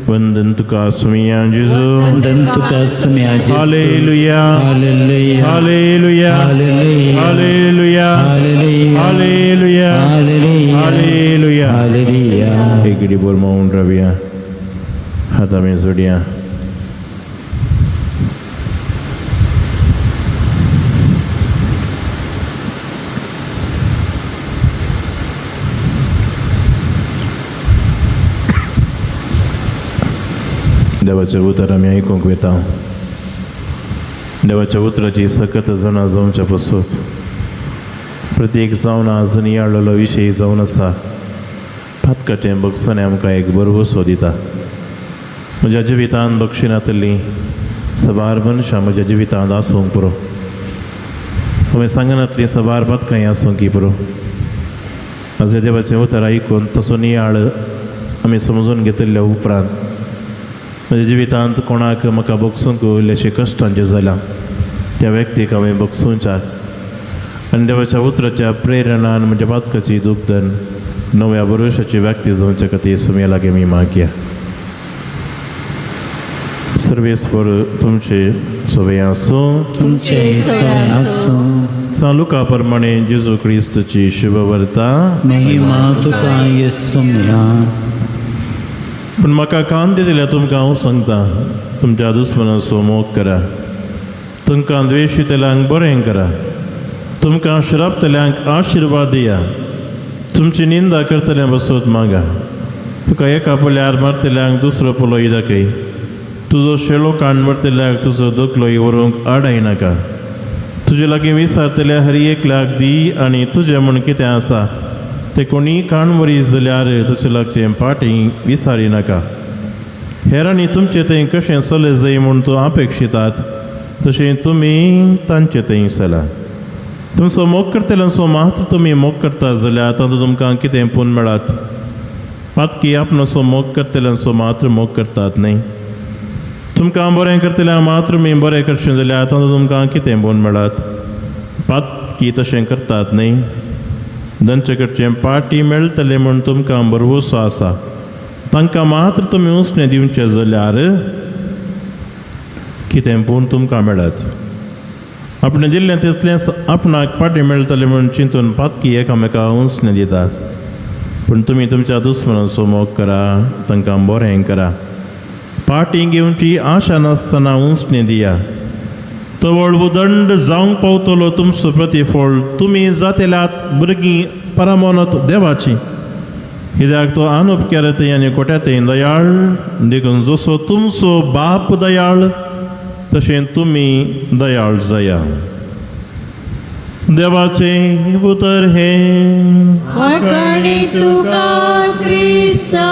वंदन तुका सुमया जेजू. वंदन तुका सुमया जेजू. Hallelujah, hallelujah, hallelujah, hallelujah, hallelujah, hallelujah, hallelujah, hallelujah, hallelujah. Hallelujah. एक घडी भर मौन रावया, हात आमी जोडया. देवाचें उतर आमी आयकूंक वता. देवाच्या उतराची सकत जाणा जावच्या पसून प्रत्येक जावन आज नियाळलेलो विशय जावन आसा पातकाचें बक्षाने आमकां एक भरवसो दिता. म्हज्या जिवितांत बक्षिनातली सबार मनशां म्हज्या जिवितांत आसूंक पुरो, हांवें सांगनातलीं सबार पातकांय आसूंक पुरो. आज देवाचें उतर आयकून तसो नियाळ आमी समजून घेतिल्ल्या उपरांत म्हज्या जिवितांत कोणाक म्हाका बक्षूंक इल्लेशें कश्टांचें जालां त्या व्यक्तीक हांवें बक्षूंच्याक आनी देवाच्या उतराच्या प्रेरणान म्हज्या पातकाची दुखदन नव्या भरवशाची व्यक्ती जावच्या खातीर सुमया लागीं आमी मागया. सर्वेस्पर तुमचे सवे आसूं. तुमचे सवे आसूं. चालुका प्रमाणे जेजू क्रिस्तची शुभवर्ता. महिमा तुका येसुम्या. पूण म्हाका कान दितल्या तुमकां हांव सांगता, तुमच्या दुस्मनाचो मोग करा, तुमकां द्वेशितल्यांक बरें करा, तुमकां श्रापतल्यांक आशिर्वाद दिया, तुमची निंदा करतल्या बसत मागा, तुका एका पोल्यार मारतल्यांक दुसरो पोलो दाखय, तुजो शेलो काण व्हरतल्याक तुजो दोकलोय व्हरूंक आडायनाका, तुजे लागीं विसारतल्या हर एकल्याक दी आनी तुजें म्हूण कितें आसा ते कोणीय काण वरी जाल्यार तुजे लागचें पाटी विसारी नाका. हेरांनी तुमचे थंय कशें चले जाय म्हूण तूं अपेक्षितात तशें तुमी तांचे थंय चला. तुमचो मोग करतल्यांचो मात्र तुमी मोग करता जाल्यार तातूंत तुमकां कितें पूण मेळत? पातकी आपणाचो मोग करतल्यांचो मात्र मोग करतात न्हय? तुमकां बरें करतल्या मात्र तुमी बरें करचें जाल्यार तातूंत तुमकां कितें पूण मेळत? पातकी तशें करतात न्हय? तांचे कडचें पाटी मेळटलें म्हूण तुमकां भरवसो आसा, तांकां मात्र तुमी उसणें दिवचें जाल्यार कितें पूण तुमकां मेळत? आपणें दिल्लें तितलेंच आपणाक पाटी मेळटलें म्हूण चिंतून पातकी एकामेका उसणें दितात. पूण तुमी तुमच्या दुस्मनाचो मोग करा, तांकां बरें करा, पाटी घेवची आशा नासतना उसणें दिया. तवळ उदंड जावंक पावतलो तुमचो प्रतिफळ, तुमी जातेल्यात भुरगीं परमोनत देवाची. कित्याक तो अनुपकारातय आनी कोट्यातय दयाळ, देखून जसो तुमचो बाप दयाळ तशें तुमी दयाळ जाया. देवाचें उतर हें. वाखाणी तुका क्रिस्ता.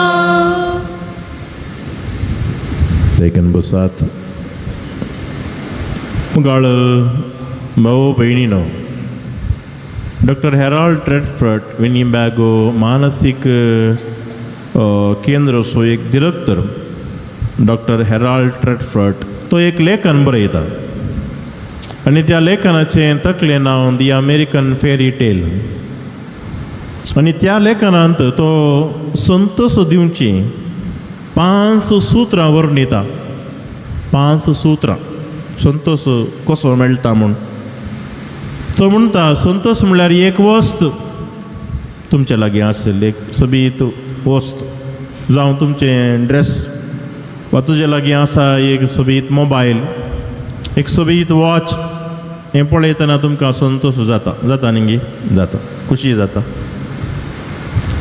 लेखन बसात. मुगाळ भाव भयणीनो, डॉक्टर हेराल्ड ट्रेडफर्ट विनीबॅगो मानसीक केंद्र असो एक दिरक्तर डॉक्टर हेराल्ड ट्रेडफर्ट तो एक लेखन बरयता आनी त्या लेखनाचें तकलें नांव दी अमेरिकन फेरी टेल. आनी त्या लेखनांत तो संतोष दिवची 5 सुत्रां वर्णिता. 5 सुत्रां संतोष कसो मेळटा म्हूण. तो म्हणटा संतोष म्हणल्यार एक वस्त तुमचे लागीं आशिल्ली एक सोबीत वस्त, जावं तुमचें ड्रेस वा तुजे लागीं आसा एक सोबीत मोबायल, एक सोबीत वॉच, हें पळयतना तुमकां संतोष जाता. जाता न्ही? जाता, खुशी जाता.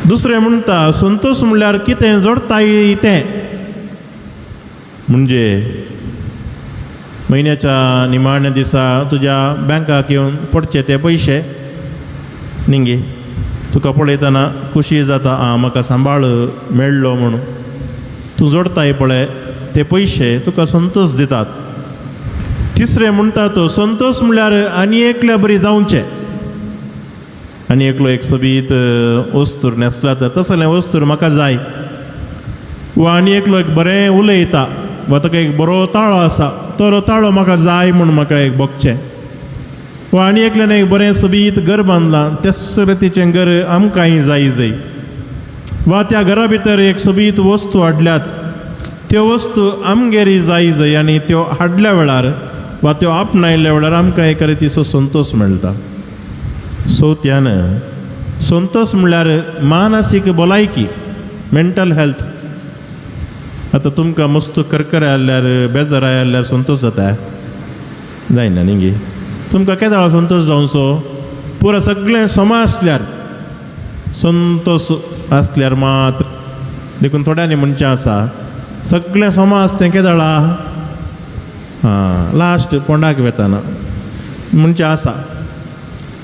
दुसरें म्हणटा संतोष म्हणल्यार कितें जोडटाय तें, म्हणजे म्हयन्याच्या निमाण्या दिसा तुज्या बँकाक येवन पडचे ते पयशे न्ही, तुका पळयतना खुशी जाता, आं म्हाका सांबाळ मेळ्ळो म्हणून. तूं जोडटाय पळय ते पयशे तुका संतोष दितात. तिसरें म्हणटा तो संतोष म्हणल्यार आनी एकल्या बरी जावचें. आनी एकलो एक सोबीत वस्तूर न्हेसला तर तसलें वस्तूर म्हाका जाय, वा आनी एकलो एक बरें उलयता वा ताका एक बरो ताळो आसा तो ताळो म्हाका जाय म्हूण म्हाका एक भोगचें, वा आनी एकल्यान एक बरें सोबीत घर बांदलां तेच रितीचें घर आमकांय जाय जाय, वा त्या घरा भितर एक सोबीत वस्तू हाडल्यात त्यो वस्तू आमगेर जाय जाय आनी त्यो हाडल्या वेळार वा त्यो आपणायल्या वेळार आमकां एका रितीचो संतोष मेळटा. चवथ्यान संतोष म्हणल्यार मानसीक भलायकी, मेंटल हेल्थ. आतां तुमकां मस्त करकरे आसल्यार बेजार आयल्यार संतोष जाता जायना न्ही? तुमकां केदो संतोष जावचो? पुरो सगळें समा आसल्यार संतोष आसल्यार मात्र. देखून थोड्यांनी म्हणचें आसा सगळें समा आसता तें केदळा आं लास्ट पोंडाक वेताना म्हणचें आसा.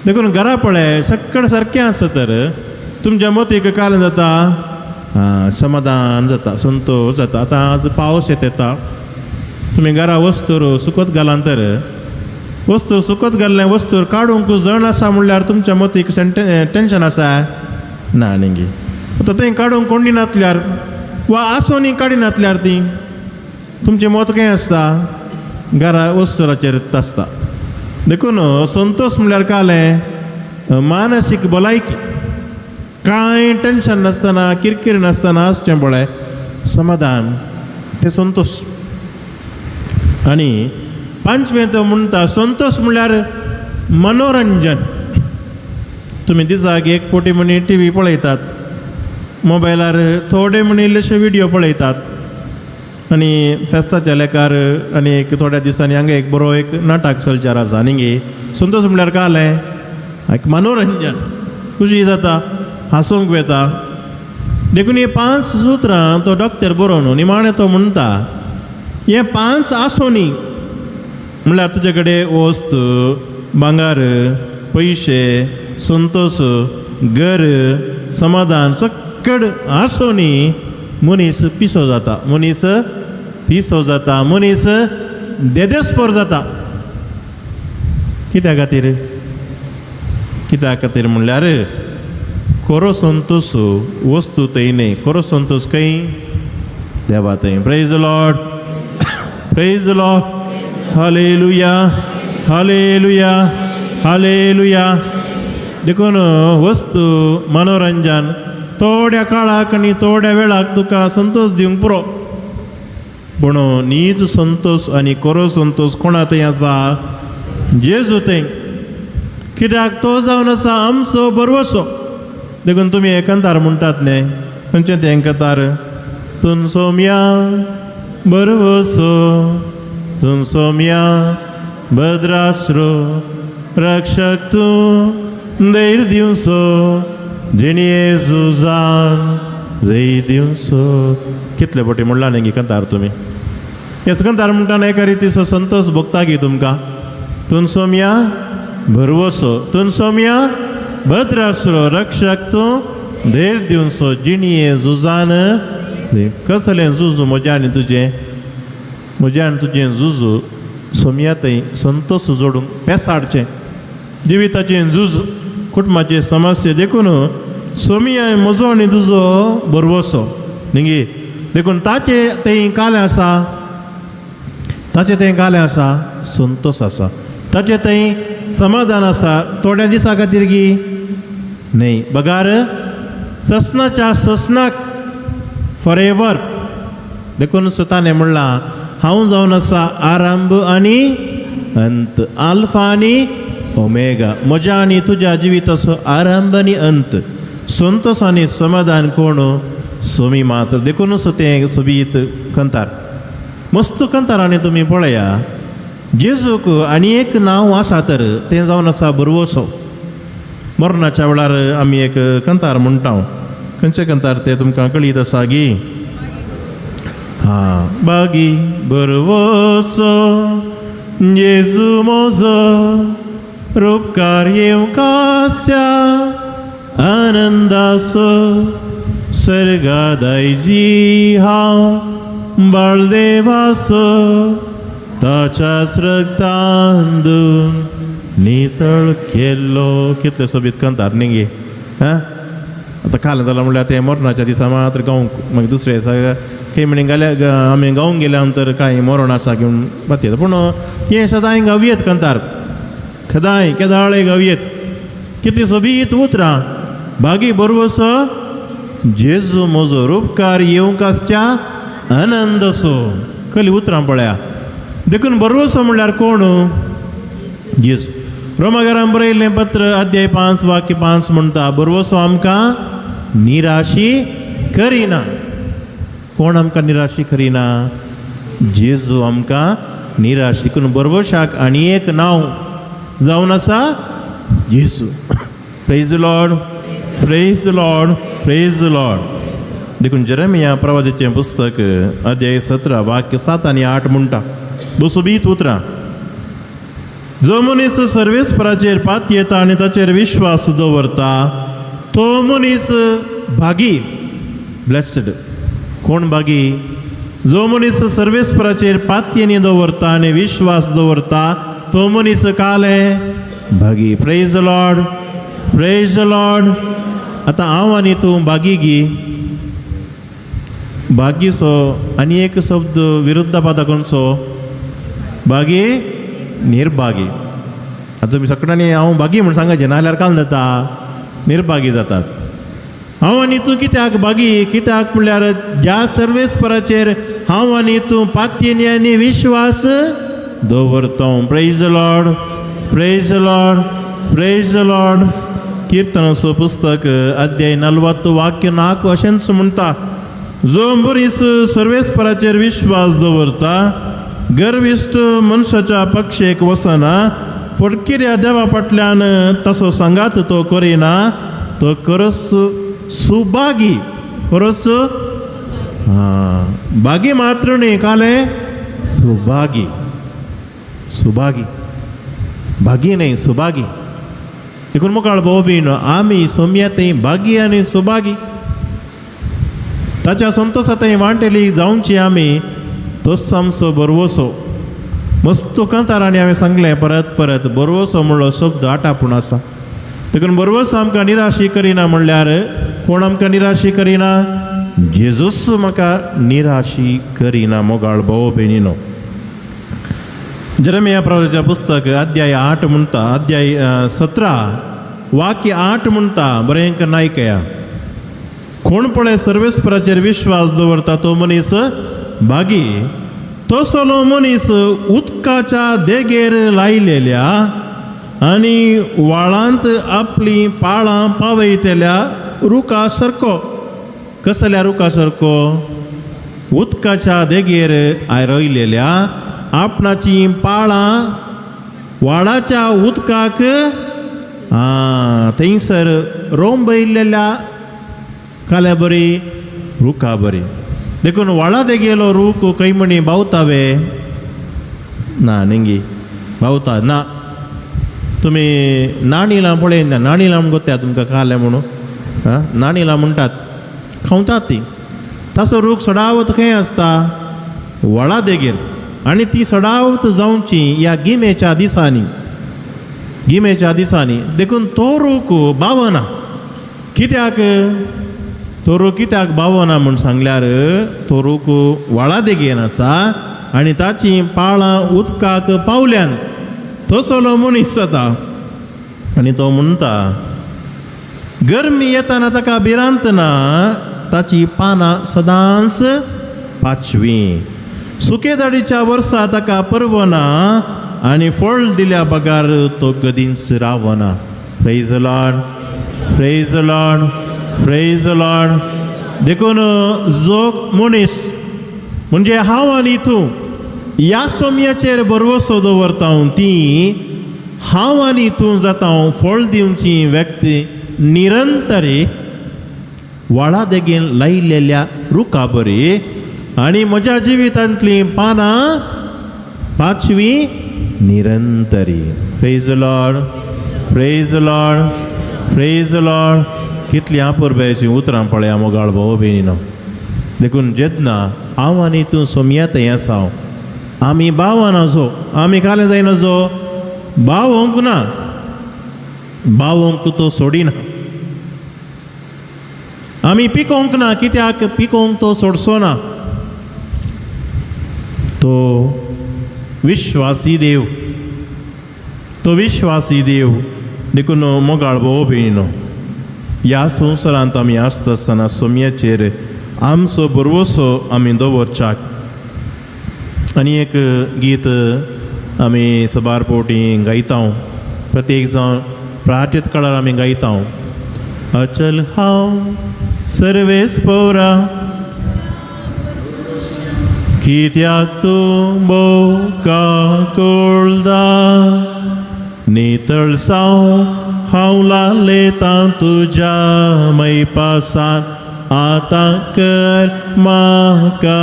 देखून घरा पळय सगळें सारकें आसा तर तुमच्या मतीक काल जाता आं समाधान जाता, संतोष जाता. आतां आज पावस येता, तुमी घरा वस्तूर सुकत घालान तर वस्तू सुकत घाल्लें वस्तूर काडूंक जण आसा म्हणल्यार तुमच्या मतीक टेंशन आसा ना न्ही? आतां तें काडूंक कोण नातल्यार वा आसोनी काडिनातल्यार ती तुमचें मत खंय आसता? घरा वस्तुराचेर आसता. देखून संतोष म्हणल्यार कालें मानसीक भलायकी, कांय टेंशन नासतना किरकीर नासतना आसचें पळय समाधान, तें संतोष. आनी पांचवें तो म्हणटा संतोष म्हणल्यार मनोरंजन. तुमी दिसाक एक कोटी म्हणी टी व्ही पळयतात, मोबायलार थोडे म्हणी इल्लेशे विडियो पळयतात आनी फेस्ताच्या लेखार आनी एक थोड्या दिसांनी हांगा एक बरो एक नाटक चलचार आसा न्ही? संतोष म्हणल्यार कालें एक मनोरंजन, खुशी जाता, हांसूंक वेता. देखून हे 5 सुत्रां तो डॉक्टर बरोवन निमाणें तो म्हणटा हे 5 आसोनी म्हणल्यार तुजे कडेन वस्त, भांगर, पयशे, संतोष, घर, समाधान सगळें आसोनी मनीस पिसो जाता, मनीस पिसो जाता, मनीस देदेस्पोर जाता. कित्या खातीर? कित्या खातीर म्हणल्यार खरो संतोष वस्तू थंय न्हय, खरो संतोष खंय? देवा थंय. Praise Lord, praise Lord, hallelujah, hallelujah, hallelujah. देखून वस्तू मनोरंजन थोड्या काळाक आनी थोड्या वेळाक तुका संतोष दिवंक पुरो, पूण नीज संतोष आनी खरो संतोष कोणा थंय आसा? जेजू थंय. कित्याक तो जावन आसा आमचो भरवसो. देखून तुमी एकांतार म्हणटात न्ही, खंयचें तें एकांतार? तूं सोम्या भरवसो, तूं सोम्या भद्राश्रो, रक्षक तूं धैर्य दिवचो, जिणये झुजान जय दिवचो. कितले फावटी म्हणलां न्ही कांतार तुमी? हेच कांतार म्हणटाना एका रितीचो संतोष भोगता गी तुमकां. तूं सोम्या भरवसो, तूं सोम्या भद्राश्रो, रक्षक तूं धैर्य दिवचो, जिणये झुजान. कसलें झुजू म्हजें आनी तुजें? म्हजें आनी तुजें झुजू सोम्या थंय संतोष जोडूंक पेसाडचें जिविताचें झूज, कुटुंबाचे समस्या. देखून सोमिया म्हजो आनी तुजो भरवसो न्ही. देखून ताचे तें कालें आसा, ताचें तें कालें आसा, संतोश आसा, ताचें थंय समाधान आसा. थोड्या दिसां खातीर गी न्हय, बगार ससनाच्या ससनाक फॉर एवर. देखून ताणें म्हणलां, हांव जावन आसा आरंभ आनी अंत, आल्फा आनी ओमेगा. म्हज्या आनी तुज्या जिविताचो आरंभ आनी अंत, संतोश आनी समाधान कोण? सोमी मात्र. देखूनच तें सोबीत कंतार, मस्त कंतार. आनी तुमी पळया, जेजूक आनी एक नांव आसा तर तें जावन आसा बरवसो. मरणाच्या वेळार आमी एक कंतार म्हणटा. खंयचें कंतार तें तुमकां कळीत आसा गी? हां, बागी बरवसो जेजू म्हजो, रुपकार येवकाच्या आनंदाचो, सर्गादायजी हांव बाळदेवाचो, ताच्याच रक्तान नितळ केल्लो. कितले सोबीत कंतार न्ही गे? हां, आतां काल जालां म्हणल्यार तें मरणाच्या दिसा मात्र गावंक, मागीर दुसऱ्या दिसा खंय म्हणी गेल्या आमी गावंक गेल्या नंतर कांय मरण आसा घेवन बात. पूण हें सदांय गावयेत कंतार, सदांय केदाळे गावयेत. कितली सोबीत उतरां, बागी बरवसो जेजू म्हजो, रुपकार येवंक आसच्या आनंदसो. कसली उतरां पळया. देखून बरवसो म्हणल्यार कोण? जेजू. रोमागारान बरयल्लें पत्र अध्याय 5 वाक्य 5 म्हणटा, बरवसो आमकां निराशी करिना. कोण आमकां निराशी करिना? जेजू आमकां निराशी. देखून बरवशाक आनी एक नांव जावन आसा जेजू. Praise the Lord, praise the Lord, praise the Lord. देखून जेरेमिया प्रवादीचें पुस्तक अध्याय 17 वाक्य 7 आनी 8 म्हणटा, सोबीत उतरां, जो मनीस सर्वेस्पराचेर पातयेता आनी ताचेर विश्वास दवरता तो मनीस भागी, ब्लेस्ड. कोण भागी? जो मनीस सर्वेस्पराचेर पातयेनी दवरता आनी विश्वास दवरता तो मनीस काले भागी. Praise the Lord, praise the Lord. आतां हांव आनी तूं भागी गी? भागीसो आनी एक शब्द विरुद्ध पदा खंयचो? भागी, निर्भागी. आतां तुमी सगळ्यांनी हांव भागी म्हूण सांगाचें, नाजाल्यार काल जाता निर्भागी जातात. हांव आनी तूं कित्याक भागी? कित्याक म्हणल्यार ज्या सर्वेस्पराचेर हांव आनी तूं पातयेनी आनी विश्वास दवरता. Praise the Lord, praise the Lord, praise the Lord. किर्तनाचो पुस्तक अध्याय 40 वाक्य 4 अशेंच म्हणटा, जो मनीस सर्वेस्पराचेर विश्वास दवरता, गर्विश्ट मनशाच्या पक्षेक वचना, फटकिऱ्या देवा फाटल्यान तसो सांगात तो करिना, तो खरोच सुभागी. खरोच आं भागी मात्र न्ही, काले सुभागी. सुभागी, भागी न्ही, सुभागी. देखून मुखार भाव बीन आमी सोमया थंय भागी आनी सुभागी. ताच्या संतोशा थंय वांटेली जावची आमी, तोच आमचो बरवसो. मस्त कांतारांनी हांवें सांगलें परत परत, बरवसो म्हणलो शब्द आटापूण आसा. देखून बरवसो आमकां निराशी करिना म्हणल्यार कोण आमकां निराशी करिना? जेजूस म्हाका निराशी करिना. मोगाळ भोव बेनीनो, जेरेमिया प्रवादाचें पुस्तक अध्याय 8 म्हणटा, अध्याय 17 वाक्य 8 म्हणटा, बरें नायकया, कोण पळय सर्वेस्पराचेर विश्वास दवरता तो मनीस भागी. तसलो मनीस उदकाच्या देगेर लायलेल्या आनी व्हाळांत आपलीं पाळां पावयतल्या रुखा सारको. कसल्या रुखा सारको? उदकाच्या देगेर रोयलेल्या, आपणाची पाळां व्हाळाच्या उदकाक आं थंयसर रोंबयलेल्या काल्या बरी रुखा बरी. देखून व्हाळा देगेलो रूख खंय म्हणी बावतावे ना निंगी बावता ना. तुमी नाणिलां पळयना? नाणिलां गोत्या तुमकां खालें म्हणून? आं, नाणिलां म्हणटात, खावतात ती. ताचो रूख सडावत खंय आसता? व्हाळा देगेर. आनी ती सडावत जावची ह्या गिमेच्या दिसांनी, गिमेच्या दिसांनी. देखून तो रूख बावना. कित्याक? तोरू कित्याक बावना म्हूण सांगल्यार तो रूख व्हाळा देगेन आसा आनी ताचीं पाळां उदकाक पावल्यान. तसलो मनीस जाता आनी तो म्हणटा गरमी येताना ताका भिरांत ना, ताची पानां सदांच पाचवीं. सुकेदाडीच्या वर्सा ताका परवना आनी फळ दिल्या बगार तो कदींच रावना. Praise Lord, praise Lord, praise Lord. देखून जो मनीस म्हणजे हांव आनी तूं ह्या सोम्याचेर भरवसो दवरता ती हांव आनी तूं जाता फळ दिवची व्यक्ती निरंतरी व्हाळा देगेन लायलेल्या रुखा बरी आनी म्हज्या जिवितांतलीं पानां पाचवी निरंतरी. Praise Lord, praise Lord, praise Lord. कितलीं आपुरबायेचीं उतरां पळया मोगाळ भाव भयणीनो. देखून जेन्ना हांव आनी तूं सोमया थंय आसा आमी बावनाचो आमी कालें जायनाचो बावोंक ना, बावोंक तो सोडिना. आमी पिकोवंक ना कित्याक पिकोवंक तो सोडचो ना. तो विश्वासी देव, तो विश्वासी देव. देखून मोगाळ भोव भयणीनो, ह्या संवसारांत आमी आसता आसतना सोम्याचेर आमचो भरवसो आमी दवरच्याक. आनी एक गीत आमी सबार फावटी गायता, प्रत्येक जावन प्रार्थीत काळार आमी गायता. अचल हांव सर्वेस पौरा कित्याक तूं बोका कोळदा, नितळ साव हांव लालेतां तुज्या मैपासान, आतां कर म्हाका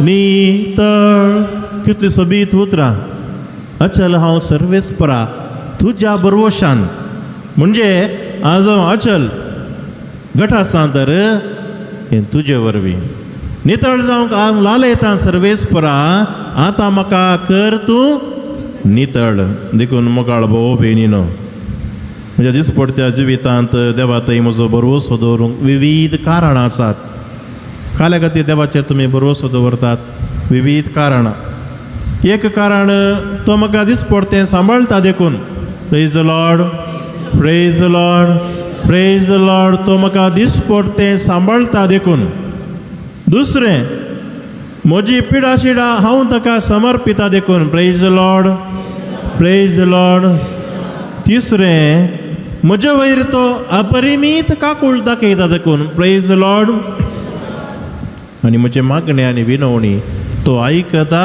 नितळ. कितली सोबीत उतरां. अचल हांव सर्वेस्परा तुज्या बरवशान, म्हणजे आज हांव अचल घट आसा तर हें तुजे वरवीं नितळ जावंक हांव लालयतां सर्वेस्परा, आतां म्हाका कर तूं नितळ. देखून मोगाळ भोव भयणीनो, म्हज्या दिसपडत्या जिवितांत देवा थंय म्हजो भरवसो दवरूंक विवीध कारणां आसात. काल्या खातीर देवाचेर तुमी भरवसो दवरतात विवीध कारणां. एक कारण तो म्हाका दिसपडतें सांबाळटा देखून. Praise the Lord, praise the Lord, praise the Lord. तो म्हाका दिसपडतें सांबाळटा देखून. दुसरें म्हजी पिडा शिडा हांव ताका समर्पिता देखून. Praise the Lord, praise the Lord. तिसरें म्हजे वयर तो अपरिमीत काकूळ दाखयता देखून. Praise the Lord. आनी म्हजे मागणें आनी विनवणी तो आयकता.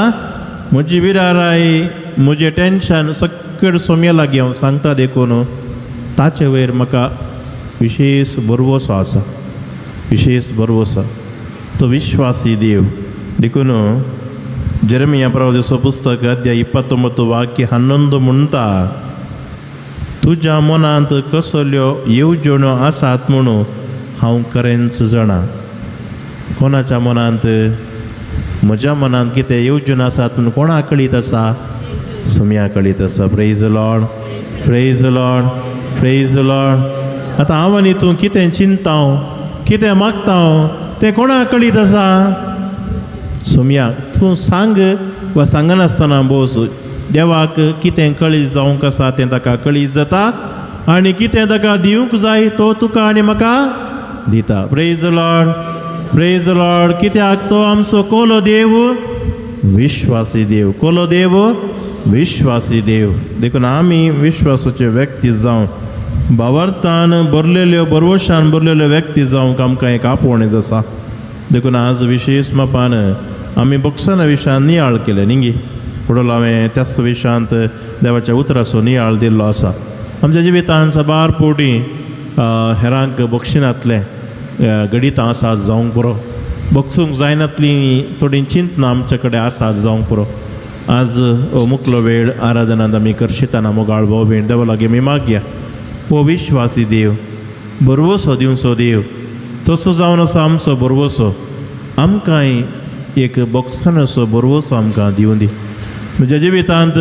म्हजी विराराय म्हजें टेंशन सकयल सोम्या लागीं हांव सांगता देखून ताचे वयर म्हाका विशेश भरवसो आसा, विशेश भरवसो. तो विश्वासी देव. देखून जेरमिया प्रवादिचो पुस्तक अध्याय 29 वाक्य 11 म्हणटा, तुज्या मनांत कसल्यो येवजण्यो आसात म्हणून हांव खरेंच जाणा. कोणाच्या मनांत? म्हज्या मनांत कितें येवजण्यो आसात म्हणून कोणाक कळीत आसा? सोम्या कळीत आसा. Praise Lord, praise Lord, praise Lord. आतां हांव आनी तूं कितें चिंता कितें मागता तें कोणाक कळीत आसा? सोम्या. तूं सांग वा सांगनासतना बोस देवाक कितें कळीत जावंक आसा तें ताका कळीत जाता आनी कितें ताका दिवंक जाय तो तुका आनी म्हाका दिता. Praise Lord, praise Lord. कित्याक तो आमचो कोलो देव, विश्वासी देव, कोलो देव, विश्वासी देव. देखून आमी विश्वासाचे व्यक्ती जावन भावार्थान भरलेल्यो भरवशान भरलेल्यो व्यक्ती जावंक आमकां एक आपोवणें आसा. देखून आज विशेश मापान आमी बक्षाना विशयान नियाळ केलें न्ही गी. फुडलो हांवें त्याच विशयांत देवाच्या उतराचो नियाळ दिल्लो आसा. आमच्या जिवितान साबार फावटी हेरांक बक्षिनातलें घडितां आसा जावंक पुरो, बक्षूंक जायनातलीं थोडीं चिंतनां आमचे कडेन आसा जावंक पुरो. आज हो मुकलो वेळ आराधनांत आमी करशिताना मोगाळ भाव भयण देवा लागीं आमी मागया, हो विश्वासी देव, भरवसो दिवचो देव, तसो जावन आसा आमचो भरवसो, आमकांय एक बक्षणाचो भरवसो आमकां दिवं दी. म्हज्या जिवितांत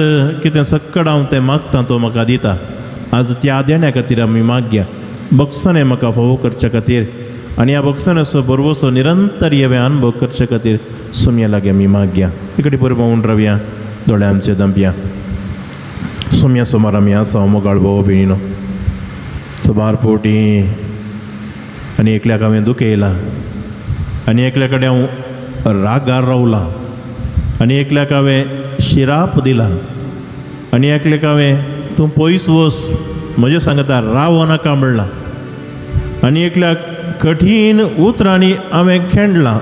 कितें सक्कड हांव तें मागता तो म्हाका दिता. आज त्या देण्या खातीर आमी मागया, बक्षणें म्हाका फावो करच्या खातीर आनी ह्या भोगसण्याचो बरवसो निरंतर येवे अनुभव करचे खातीर सोमया लागीं आमी मागया. इकडे बरोबर रावया, दोळे आमचे दंपया. सोमया सोमार आमी आसा मोगाळ भाव भयणीनो. सबार पोटी आनी एकल्याक हांवें दुखयलां आनी एकल्या कडेन हांव रागार रावलां आनी एकल्याक हांवें शिराप दिला आनी एकल्याक हांवें तूं पयस वस म्हजें सांगता रावो नाका म्हणलां आनी एकल्याक कठीण उतरांनी हांवें खेंडलां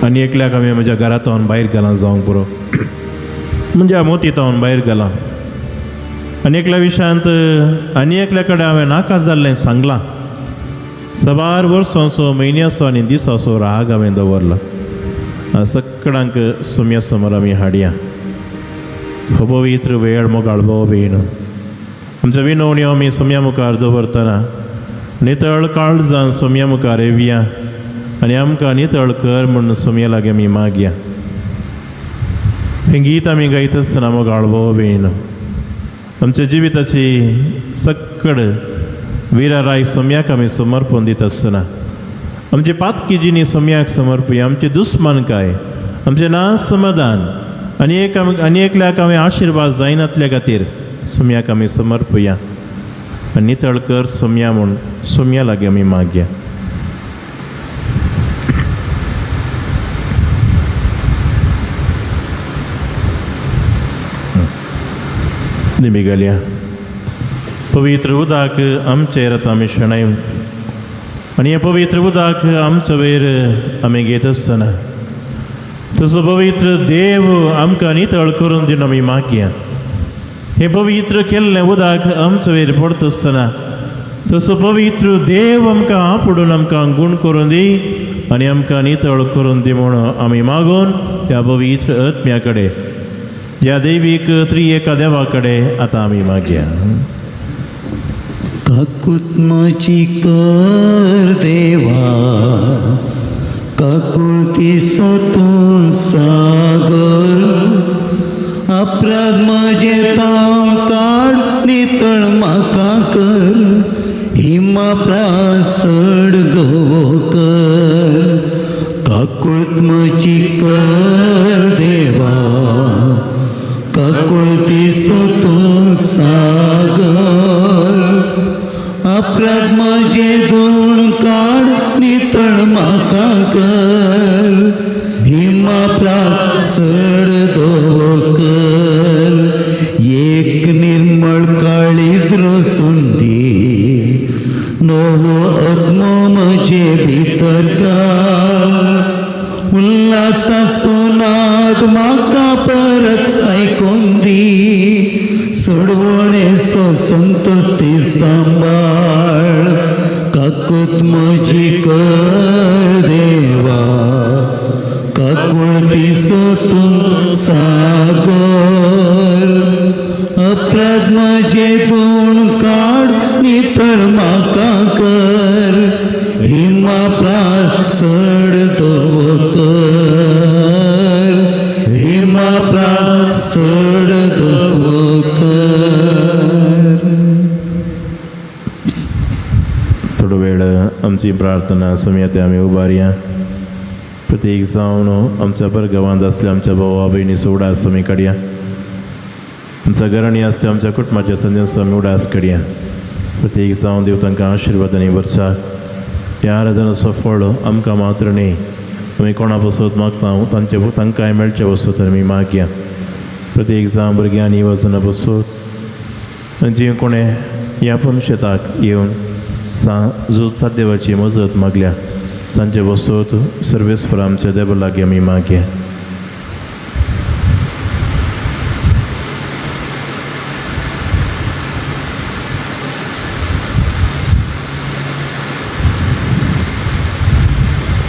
आनी एकल्याक हांवें म्हज्या घरांत भायर घालां जावंक पुरो म्हज्या मोतीतावन भायर घालां आनी एकल्या विशयांत आनी एकल्या कडेन हांवें नाका जाल्लें सांगलां. सबार वर्सांचो म्हयन्याचो आनी दिसाचो राग हांवें दवरला. सगळ्यांक सुम्या समोर आमी हाडया. हो पवित्र वेळ मोगाळ भाव भयण आमच्या विनवण्यो आमी सोम्या मुखार दवरतना नितळ काळजान सोम्या मुखार येवया आनी आमकां नितळ कर म्हूण सोम्या लागीं आमी मागया. हें गीत आमी गायत आसतना मोगाळ भाव भयण आमच्या जिविताची सक्कड विराराय सोम्याक आमी समर्पण दित आसतना आमचे पातकी जिणी सोम्याक समर्पया. आमचे दुस्मानकाय आमचें ना समाधान आनी एक आनी एकल्याक आमी आशिर्वाद जायनातल्या खातीर सोम्याक आमी समर्पया आनी नितळ कर सोम्या म्हूण सोम्या लागीं आमी मागया. निमी घालया. पवित्र उदक आमचेर आतां आमी शेणाय आनी हें पवित्र उदक आमचो वयर आमी घेत आसतना तसो पवित्र देव आमकां नितळ करून दिवन आमी मागया. हें पवित्र केल्लें उदक आमचो वयर पडत आसतना तसो पवित्र देव आमकां आपुडून आमकां गूण करून दी आनी आमकां नितळ करून दी म्हूण आमी मागून ह्या पवित्र आत्म्या कडेन ह्या देवीक त्रिएका देवा कडेन आतां आमी मागया. काकूत म्हजी कर देवा काकुळती तूं सागर अपराध म्हजे तांव काड नितळ म्हाका कर हिमा प्रासड धवो कर. काकुळत म्हजी कर देवा काकुळती तूं सागर अपराध म्हजे धुवून काड नितळ म्हाका कर हिमा प्रासड धवो कर. एक निर्मळ काळीज रसून दी नवो आत्मो म्हजे भितर घाल उल्हासाचो नाद म्हाका परत आयकून दी सोडवणेचो संतोष सांबाळ. काकूत म्हजी कर देवा काकुळतीचो तूं सागर अपराध म्हजे धुवून काड नितळ म्हाका कर हिमा प्रासड धवो कर हिमा प्रासड धवो कर. थोडो वेळ आमची प्रार्थना समेत आमी उबारया. प्रत्येक जावन आमच्या परगांवांत आसल्या आमच्या भावा भयणीचो उडास आमी काडया. आमच्या घरांनी आसल्या आमच्या कुटुंबाच्या संदेश आमी उडास काडया. प्रत्येक जावन देव तांकां आशिर्वाद आनी वर्साक ह्या आराधनाचो फळ आमकां मात्र न्ही आमी कोणा पसत मागता तांचे तांकांय मेळचे पसत आमी मागया. प्रत्येक जावन भुरग्यांनी वचना पसत आनी जी कोणें ह्या पंशेताक येवन सा जुजतात देवाची मजत मागल्या तांचे बसत सर्वेस्पर आमच्या देवा लागीं आमी मागया.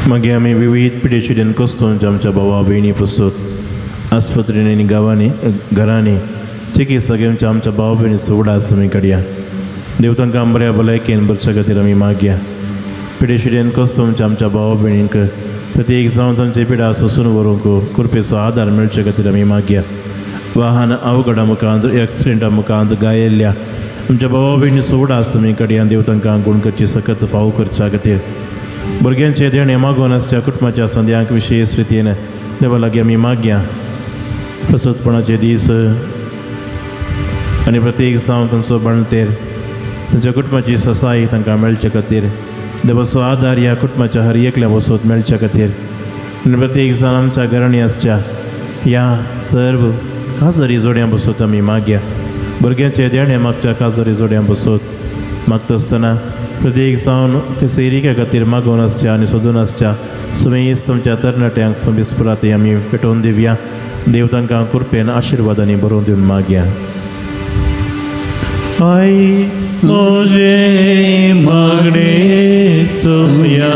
मागीर आमी विविध पिडेशिडेन कस्तोंच्या आमच्या भावा भयणी पसत आस्पत्रेनी आनी गांवांनी घरांनी चिकित्सा घेवच्या आमच्या भावा भयणीचो उडास आमी काडया. देव तांकां बऱ्या भलायकेन भरच्या खातीर आमी मागया. पिडेशिडेन कस्तोंच्या आमच्या भावा भयणींक प्रत्येक जावन तांचे पिडा सोसून व्हरूंक कृपेचो आदार मेळचे खातीर आमी मागया. वाहन अवघडा मुखांत एक्सिडेंटा मुखांत गायिल्ल्या आमच्या बाबा भयणीचो उडास आमी कडयान देव तांकां गुण करची सकत फावो करच्या खातीर भुरग्यांचे देणें मागून आसच्या कुटुंबाच्या संद्यांक विशेश रितीन देवा लागीं आमी मागया. प्रसोदपणाचे दीस आनी प्रत्येक जावन तांचो बाळंतेर तांच्या कुटुंबाची ससाय तांकां मेळचे खातीर देवाचो आदार ह्या कुटुंबाच्या हर एकल्या वसोत मेळचे खातीर आनी प्रत्येक जाण आमच्या घरांनी आसच्या ह्या सर्व काजरी जोड्यां बसोत आमी मागया. भुरग्यांचे देणें मागच्या काजरी जोड्यां बसोत मागता आसतना प्रत्येक जावन सैरिक्या खातीर मागून आसच्या आनी सोदून आसच्या सुमेस्त आमच्या तरणाट्यांक सोबीसपुराती आमी पेटोवन दिवया. देव तांकां कृपेन आशिर्वादांनी बरोवन दिवन मागया. आई म्हजें मागणें सुमया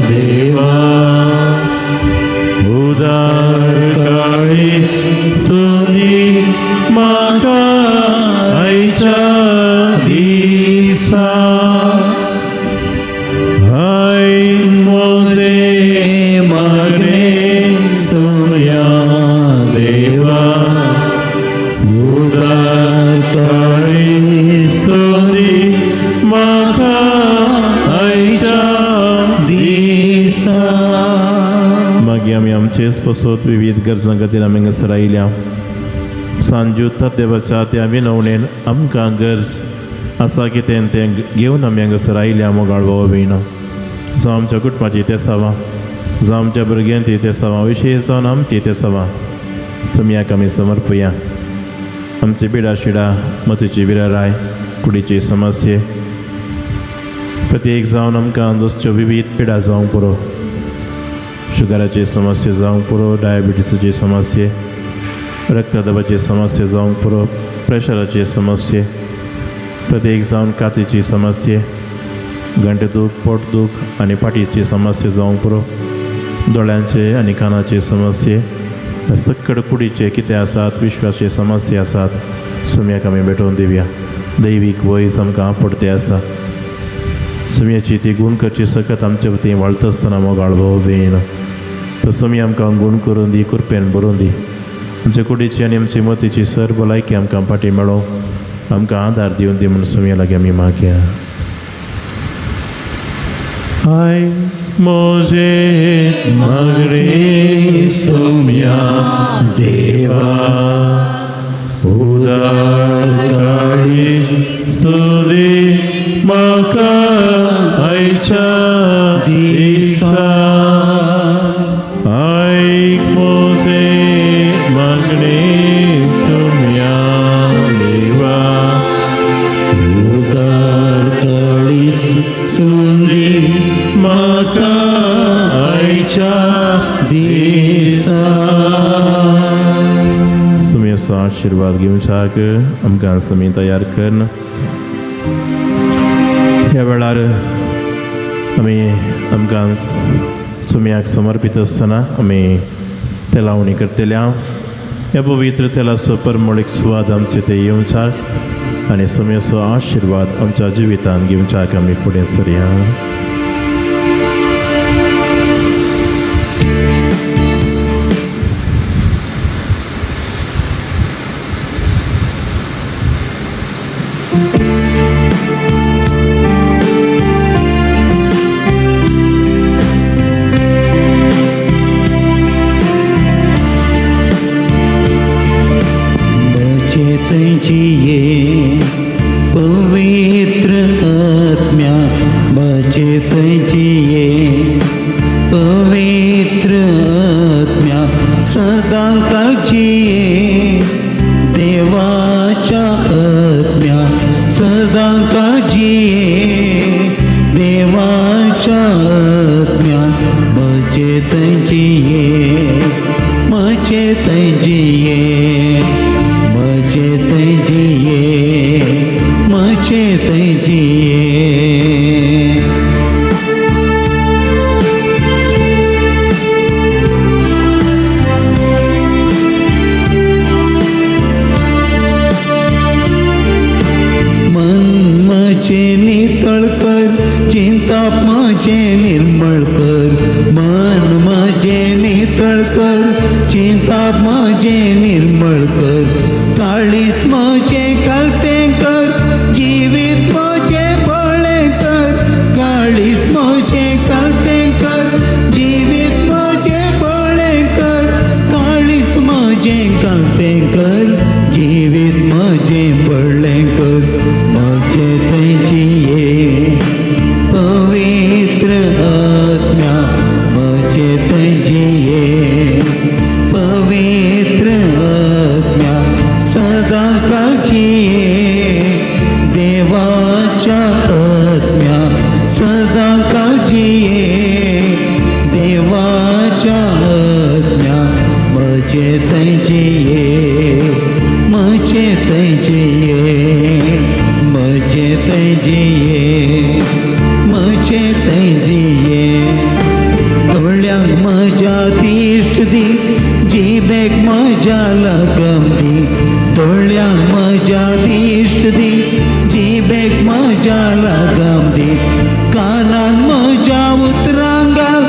देवा उदार काळीज सुदी म्हाका आयच्या दिसा. आई म्हजें मागणें सुमया देवा उदार काळीज सुदी म्हाका आयच्या दिसा. मागीर आमी आमचेच पसत विविध गरजां खातीर आमी हांगासर आयल्या. सांजू देवाच्या त्या विनवणेन आमकां गरज आसा कितें तें घेवन आमी हांगासर आयल्या. मोगाळ बाबा भयणो, जावं आमच्या कुटुंबाची तेसावां, जावं आमच्या भुरग्यांची तेसावां, विशेश जावन आमची तेसावां सुमयाक आमी समर्पया. आमची पिडा शिडा, मतीची विराराय, कुडीची समस्ये प्रत्येक जावन आमकां जसच्यो विविध पिडा जावंक पुरो, शुगराची समस्या जावंक पुरो, डायबिटीसाची समस्या, रक्तदाबाची समस्या जावंक पुरो, प्रेशराची समस्या, प्रत्येक जावन कातीची समस्या, घंटे दूख, पोट दूख आनी फाटीची समस्या जावंक पुरो, दोळ्यांचे आनी कानाचे समस्ये, सक्कड कुडीचे कितें आसात विश्वाचे समस्या आसात सुम्याक आमी भेटोवन दिवया. दैवीक वयस आमकां आपडते आसा. सुम्याची ती गूण करची सकत आमचे वतीन वाळता आसतना मोगाळ भाव बेन तो सुमी आमकां गूण करून दी, कृपेन बरोवन दी. आमचे कुडीची आनी आमची मतीची सर भलायकी आमकां फाटी मेळो, आमकां आदार दिवन दी म्हूण सुमया लागीं आमी मागया. I म्हजें मागणें सुमया देवा उदार काळीज सुदी म्हाका आयच्या दिसा. आयक म्हजें मागणें सुमया देवा उदार काळीज सुदी म्हाका आयच्या दिसा. सुमयाचो आशिर्वाद घेवच्याक आमकां समी तयार करन ह्या वेळार आमी आमकां सुमयाक समर्पीत आसतना आमी तेलावणी करतले. ह्या पवित्र तेलाचो परमळीक सुवाद आमचे ते येवच्याक आनी सुमयाचो आशिर्वाद आमच्या जिवितांत घेवच्याक आमी फुडें सरया. बचेतजिये पवित्र आत्म्या, बचेतजिये पवित्र आत्म्या, सदां काळजिये देवाच्या आत्म्या, सदां काळजिये देवाच्या आत्म्या, बचेतजिये बचेतजिये बचेतजिये बचेतजिये. मन म्हजें नितळ कर, चिंताप म्हजें निर्मळ कर, मन म्हजें नितळ कर, चिंताप म्हजें निर्मळ कर, काळीज म्हजें कळतें कर, थंय जिये, म्हजे थंय जिये. दोळ्यांक म्हज्या दिश्ट दी, जिबेक म्हज्या लगम दी. दोळ्यांक म्हज्या दिश्ट दी, जिबेक म्हज्या लगम दी. कानान म्हज्या उतरां घाल,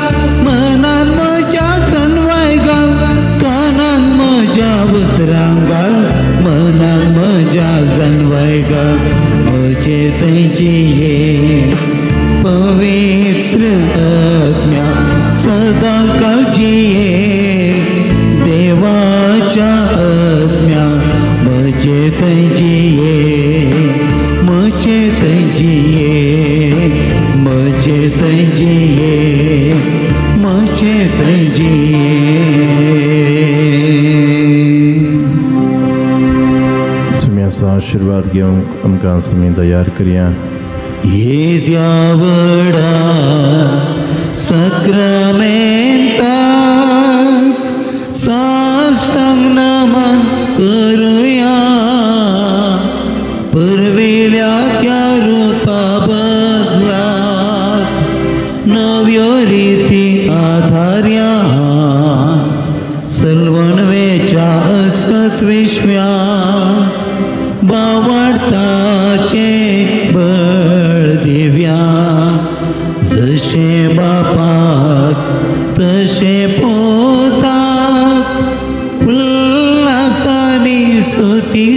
मनान म्हज्या सणवाय घाल. कानान म्हज्या उतरां घाल, मनान म्हज्या जनवाय घाल. म्हजे थंय जिये पवित्र आत्म्या सदां काल जिये. देवाच्या आत्म्या म्हजे थंय जिये, म्हजे थंय जिये, म्हजे थंय जिये, म्हजे थंय जिये. सुम्याचो आशिर्वाद घेवंक आमकां सुमी तयार करया. येद्या व्हडा सक्रामेंताक साष्टांग नमन करुया. परवेल्या त्या रुपा बदलाक नव्यो रिती आधार्या. सलवणवेच्या असत विश्व्यात बावडताचे बळ दिव्या. जशें बापाक तशें पोताक उल्हासानी स्तुती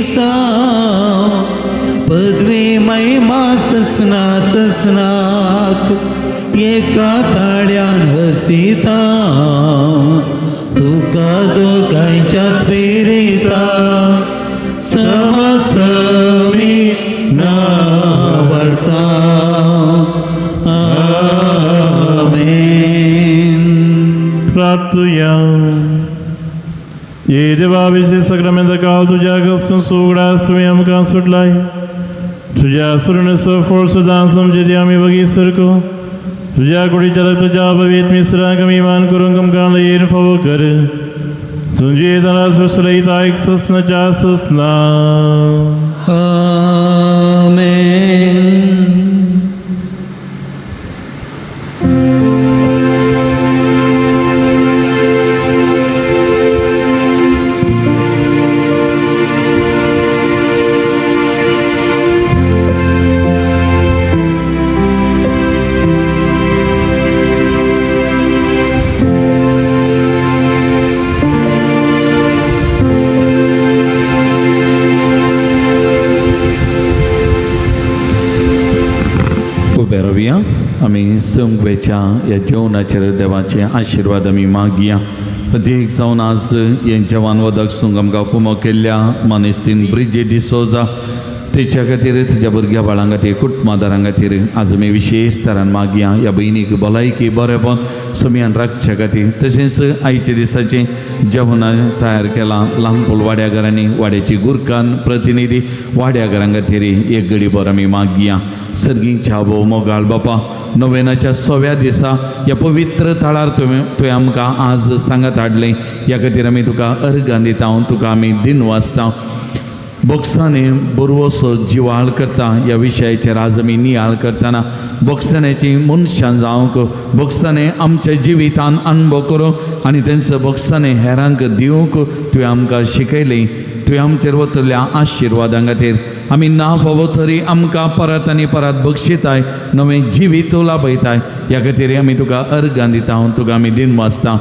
पदवी महिमा ससना ससनाक एका ताळ्यान हसिता. तुका दोगांयच्या स्पिरिता समसमी नावडता. आमेन. प्रार्थुया. ये देवा, विशेष सक्रामेंता काल तुज्या कसून सुगडास तुवें आमकां सुटलाय. तुज्या सुरणचो फळ सुदां समजे आमी वगी सरको. तुज्या कुडीच्या रक्ताच्या पवित्र मिश्रांक आमी मान करूंक आमकां लयेन फावो कर. तुजी तारा सुसलयता एक ससनाच्या ससना. आमेन. उबे रावया. आमी संगवेच्या ह्या जेवणाचेर देवाचे आशिर्वाद आमी मागया. प्रत्येक जावन आज हें जेवण वदक सूंक आमकां कुमो केल्ल्या मानेस्तीन ब्रिजे डिसोजा तेच्या खातीर, तिच्या भुरग्या बाळां खातीर, कुटुंबादारां खातीर आज आमी विशेश तरान मागया. ह्या भयणीक भलायकी बरेपण समयान राखच्या खातीर. तशेंच आयच्या दिसाचें जेवण तयार केलां ल्हानपूल वाड्या घरांनी वाड्याची गुरकान प्रतिनिधी वाड्या घरां खातीर एक घडी बरो आमी मागया. सर्गीच्या भोव मोगाळ बापा, नोवेनाच्या सव्या दिसा ह्या पवित्र थळार तुवें आमकां आज सांगात हाडलें. ह्या खातीर आमी तुका अर्गां दिता, तुका आमी दिन वाचता. बोक्सांनी बरवसो जिवाळ करता ह्या विशयाचेर आज आमी नियाळ करतना बोक्साण्याची मनशां जावंक, बोक्सांनी आमच्या जिवितान अणभव करूंक आनी तेंचो बोक्सांनी हेरांक दिवंक तुवें आमकां शिकयलें. तुवें आमचेर वतल्या आशिर्वादां खातीर आमी ना फावो तरी आमकां परत आनी परत बक्षिताय, नवें जिवीत लाभयताय. ह्या खातीर आमी तुका अर्गां दिता, तुका आमी दिन वाचता.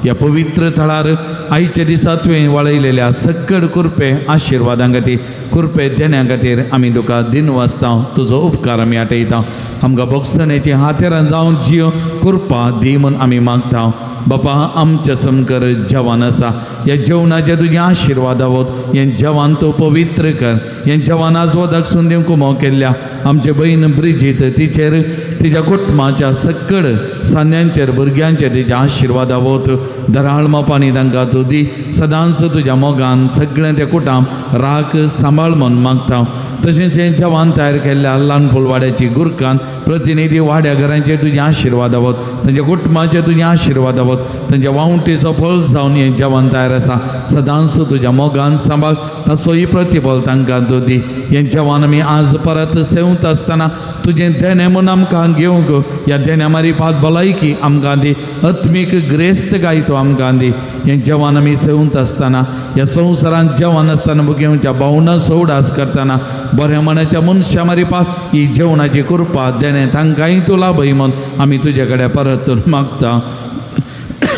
ह्या पवित्र थळार आयच्या दिसा तुवें वळयलेल्या सक्कड कुरपे आशिर्वादां खातीर, कुरपे देण्या खातीर आमी तुका दिन वाचता, तुजो उपकार आमी आठयता. आमकां बोगसण्याची हातेरान जावन जियो कुरपा दी म्हूण आमी मागता. बापा, आमच्या समकर जेवण आसा, ह्या जेवणाचे तुजे आशिर्वाद आवत. हें जेवण तूं पवित्र कर. हें जेवण आज वदक सून दिवंक कुमो केल्ल्या आमचे भयण ब्रिजीत तिचेर, तिच्या कुटुंबाच्या सक्कड सान्यांचेर, भुरग्यांचेर तिच्या आशिर्वाद आवत. दराळ मापानी तांकां तूं दी. सदांच तुज्या मोगान सगळें तें कुटाम राख सांबाळ म्हूण मागता. तशेंच हें जवान तयार केल्ल्या ल्हान फुलवाड्याची गुरकान प्रतिनिधी वाड्या घरांचेर तुजे आशिर्वाद आवत, तांच्या कुटुंबाचेर तुजे आशिर्वाद आवत, तांच्या वावंटीचो फळ जावन हें जेवण तयार आसा सदांच तुज्या मोगान सांबाळ, ताचोय प्रतिफल तांकां तूं दी. हें जेवण आमी आज परत सेवत आसतना तुजें देणें म्हूण आमकां घेवंक ह्या देण्या मारिफात भलायकी आमकां दी, आत्मीक ग्रेस्तकाय तूं आमकां दी. हें जेवण आमी सेवत आसतना ह्या संवसारांत जेवण आसतना घेवच्या भावना सोडास करतना बऱ्या मनाच्या मनशां मारिफात ही जेवणाची कृपा देणें तांकांय तूं लाभय म्हूण आमी तुजे कडेन परत मागता.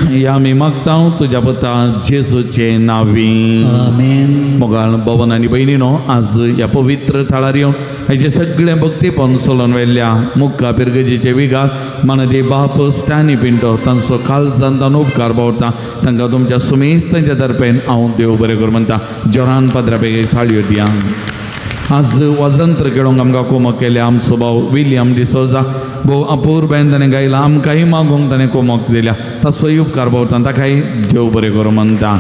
ह्या आमी मागता तुज्या पुता जेजूचे नांवी, आमेन. मोगाळ भवन आनी भयणीनो, आज ह्या पवित्र थळार येवन हेजे सगळें भक्तीपण सोलोवन व्हेल्ल्या मुक्का पिरगजेचे विगार मानदी बाप स्टॅनी पिंटो तांचो काळजान तांचो उपकार पावता. तांकां तुमच्या सुमेस तांच्या दर्पेन हांव देव बरें करूं म्हणटा. जोरान पाद्रा पैकी थाळयो दिया. आज वाजंत्र खेळोंक आमकां कोमक केल्या आमचो भाव विलियम डिसोजा भोव अपूर्बायन ताणें गायला, आमकांय मागूंक ताणें कोमक दिल्या, ताचोय उपकार पावता, ताकाय देव बरें करूं म्हणटा.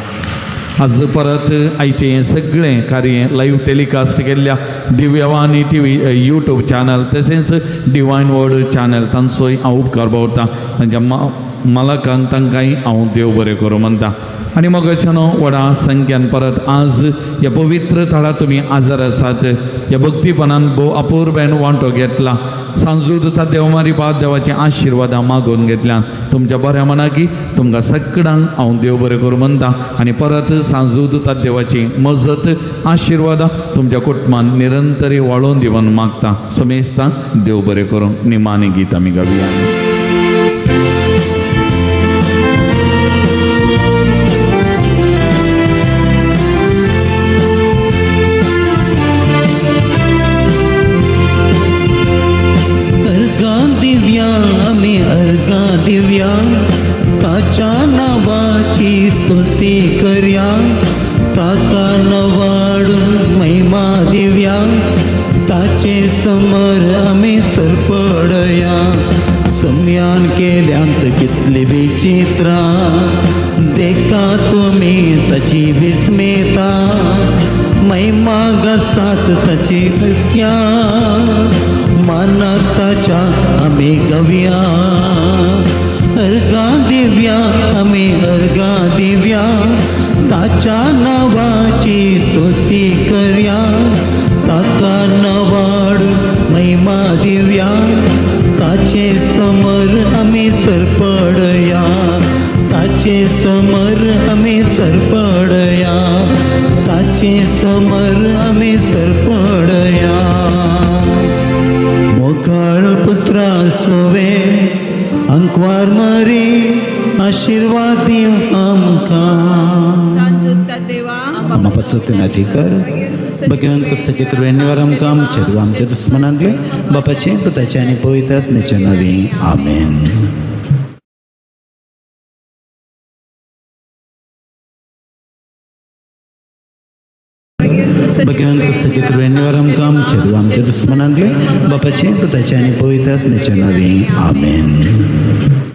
आज परत आयचें हें सगळें कार्य लायव्ह टेलिकास्ट केल्ल्या दिव्यवाणी टीव्ही यूट्यूब चॅनल तशेंच डिवायन वर्ड चॅनल तांचोय हांव उपकार पावता. तांच्या मालकांक तांकांय हांव देव बरें करूं म्हणटा. आनी मोगाच्यानो, व्हडा संख्यान परत आज ह्या पवित्र थळार तुमी आजर आसात, ह्या भक्तीपणान भोव अपूर्बायन वांटो घेतला, सांजूद देवमारी पात देवाचे आशिर्वादां मागून घेतल्या, तुमच्या बऱ्या मनाकी तुमकां सगळ्यांक हांव देव बरें करूं म्हणटा. आनी परत सांजूद देवाची मजत आशिर्वादां तुमच्या कुटुंबान निरंतरी वाळोवन दिवन मागता. समेस्तां देव बरें करूं. निमाणी गीत आमी गावया. अर्गां दिव्या आमी अर्गां दिव्या, ताच्या नांवाची स्तुती करया, ताका नवाडून महिमा दिव्या, ताचे समर आमी सरपडया. सम्यान केल्यांत कितली विचित्रां, देखा तुमी ताची विस्मेता, महिमा गाजतात ताची कृत्या, मानाक ताच्या आमी गवया. अर्गां दिव्या आमी अर्गां दिव्या, ताच्या नांवाची स्तुती करया, ताका नवाडून महिमा दिव्या, ताचे समर आमी सरपडया, ताचे समर आमी सरपडया, ताचे समर आमी सरपडया. मोगाळ पुत्रा सोवे अंकवार मरी आशिर्वाद दिव आमकां. सांजुता देवा आम्हा अधिकार भगवंत कुत्साचे कृपेनिवार आमकां आमच्या देवा आमच्या दुस्मनांतले बापाचे पुताचे आनी पवित्र आत्म्याचे नांवी, आमेन. भगवंत कुत्साचे कृपेनिवार आमकां आमच्या देवा आमच्या दुस्मनांतले बापाचे पुताचे आनी पवित्र आत्म्याचे नांवी, आमेन.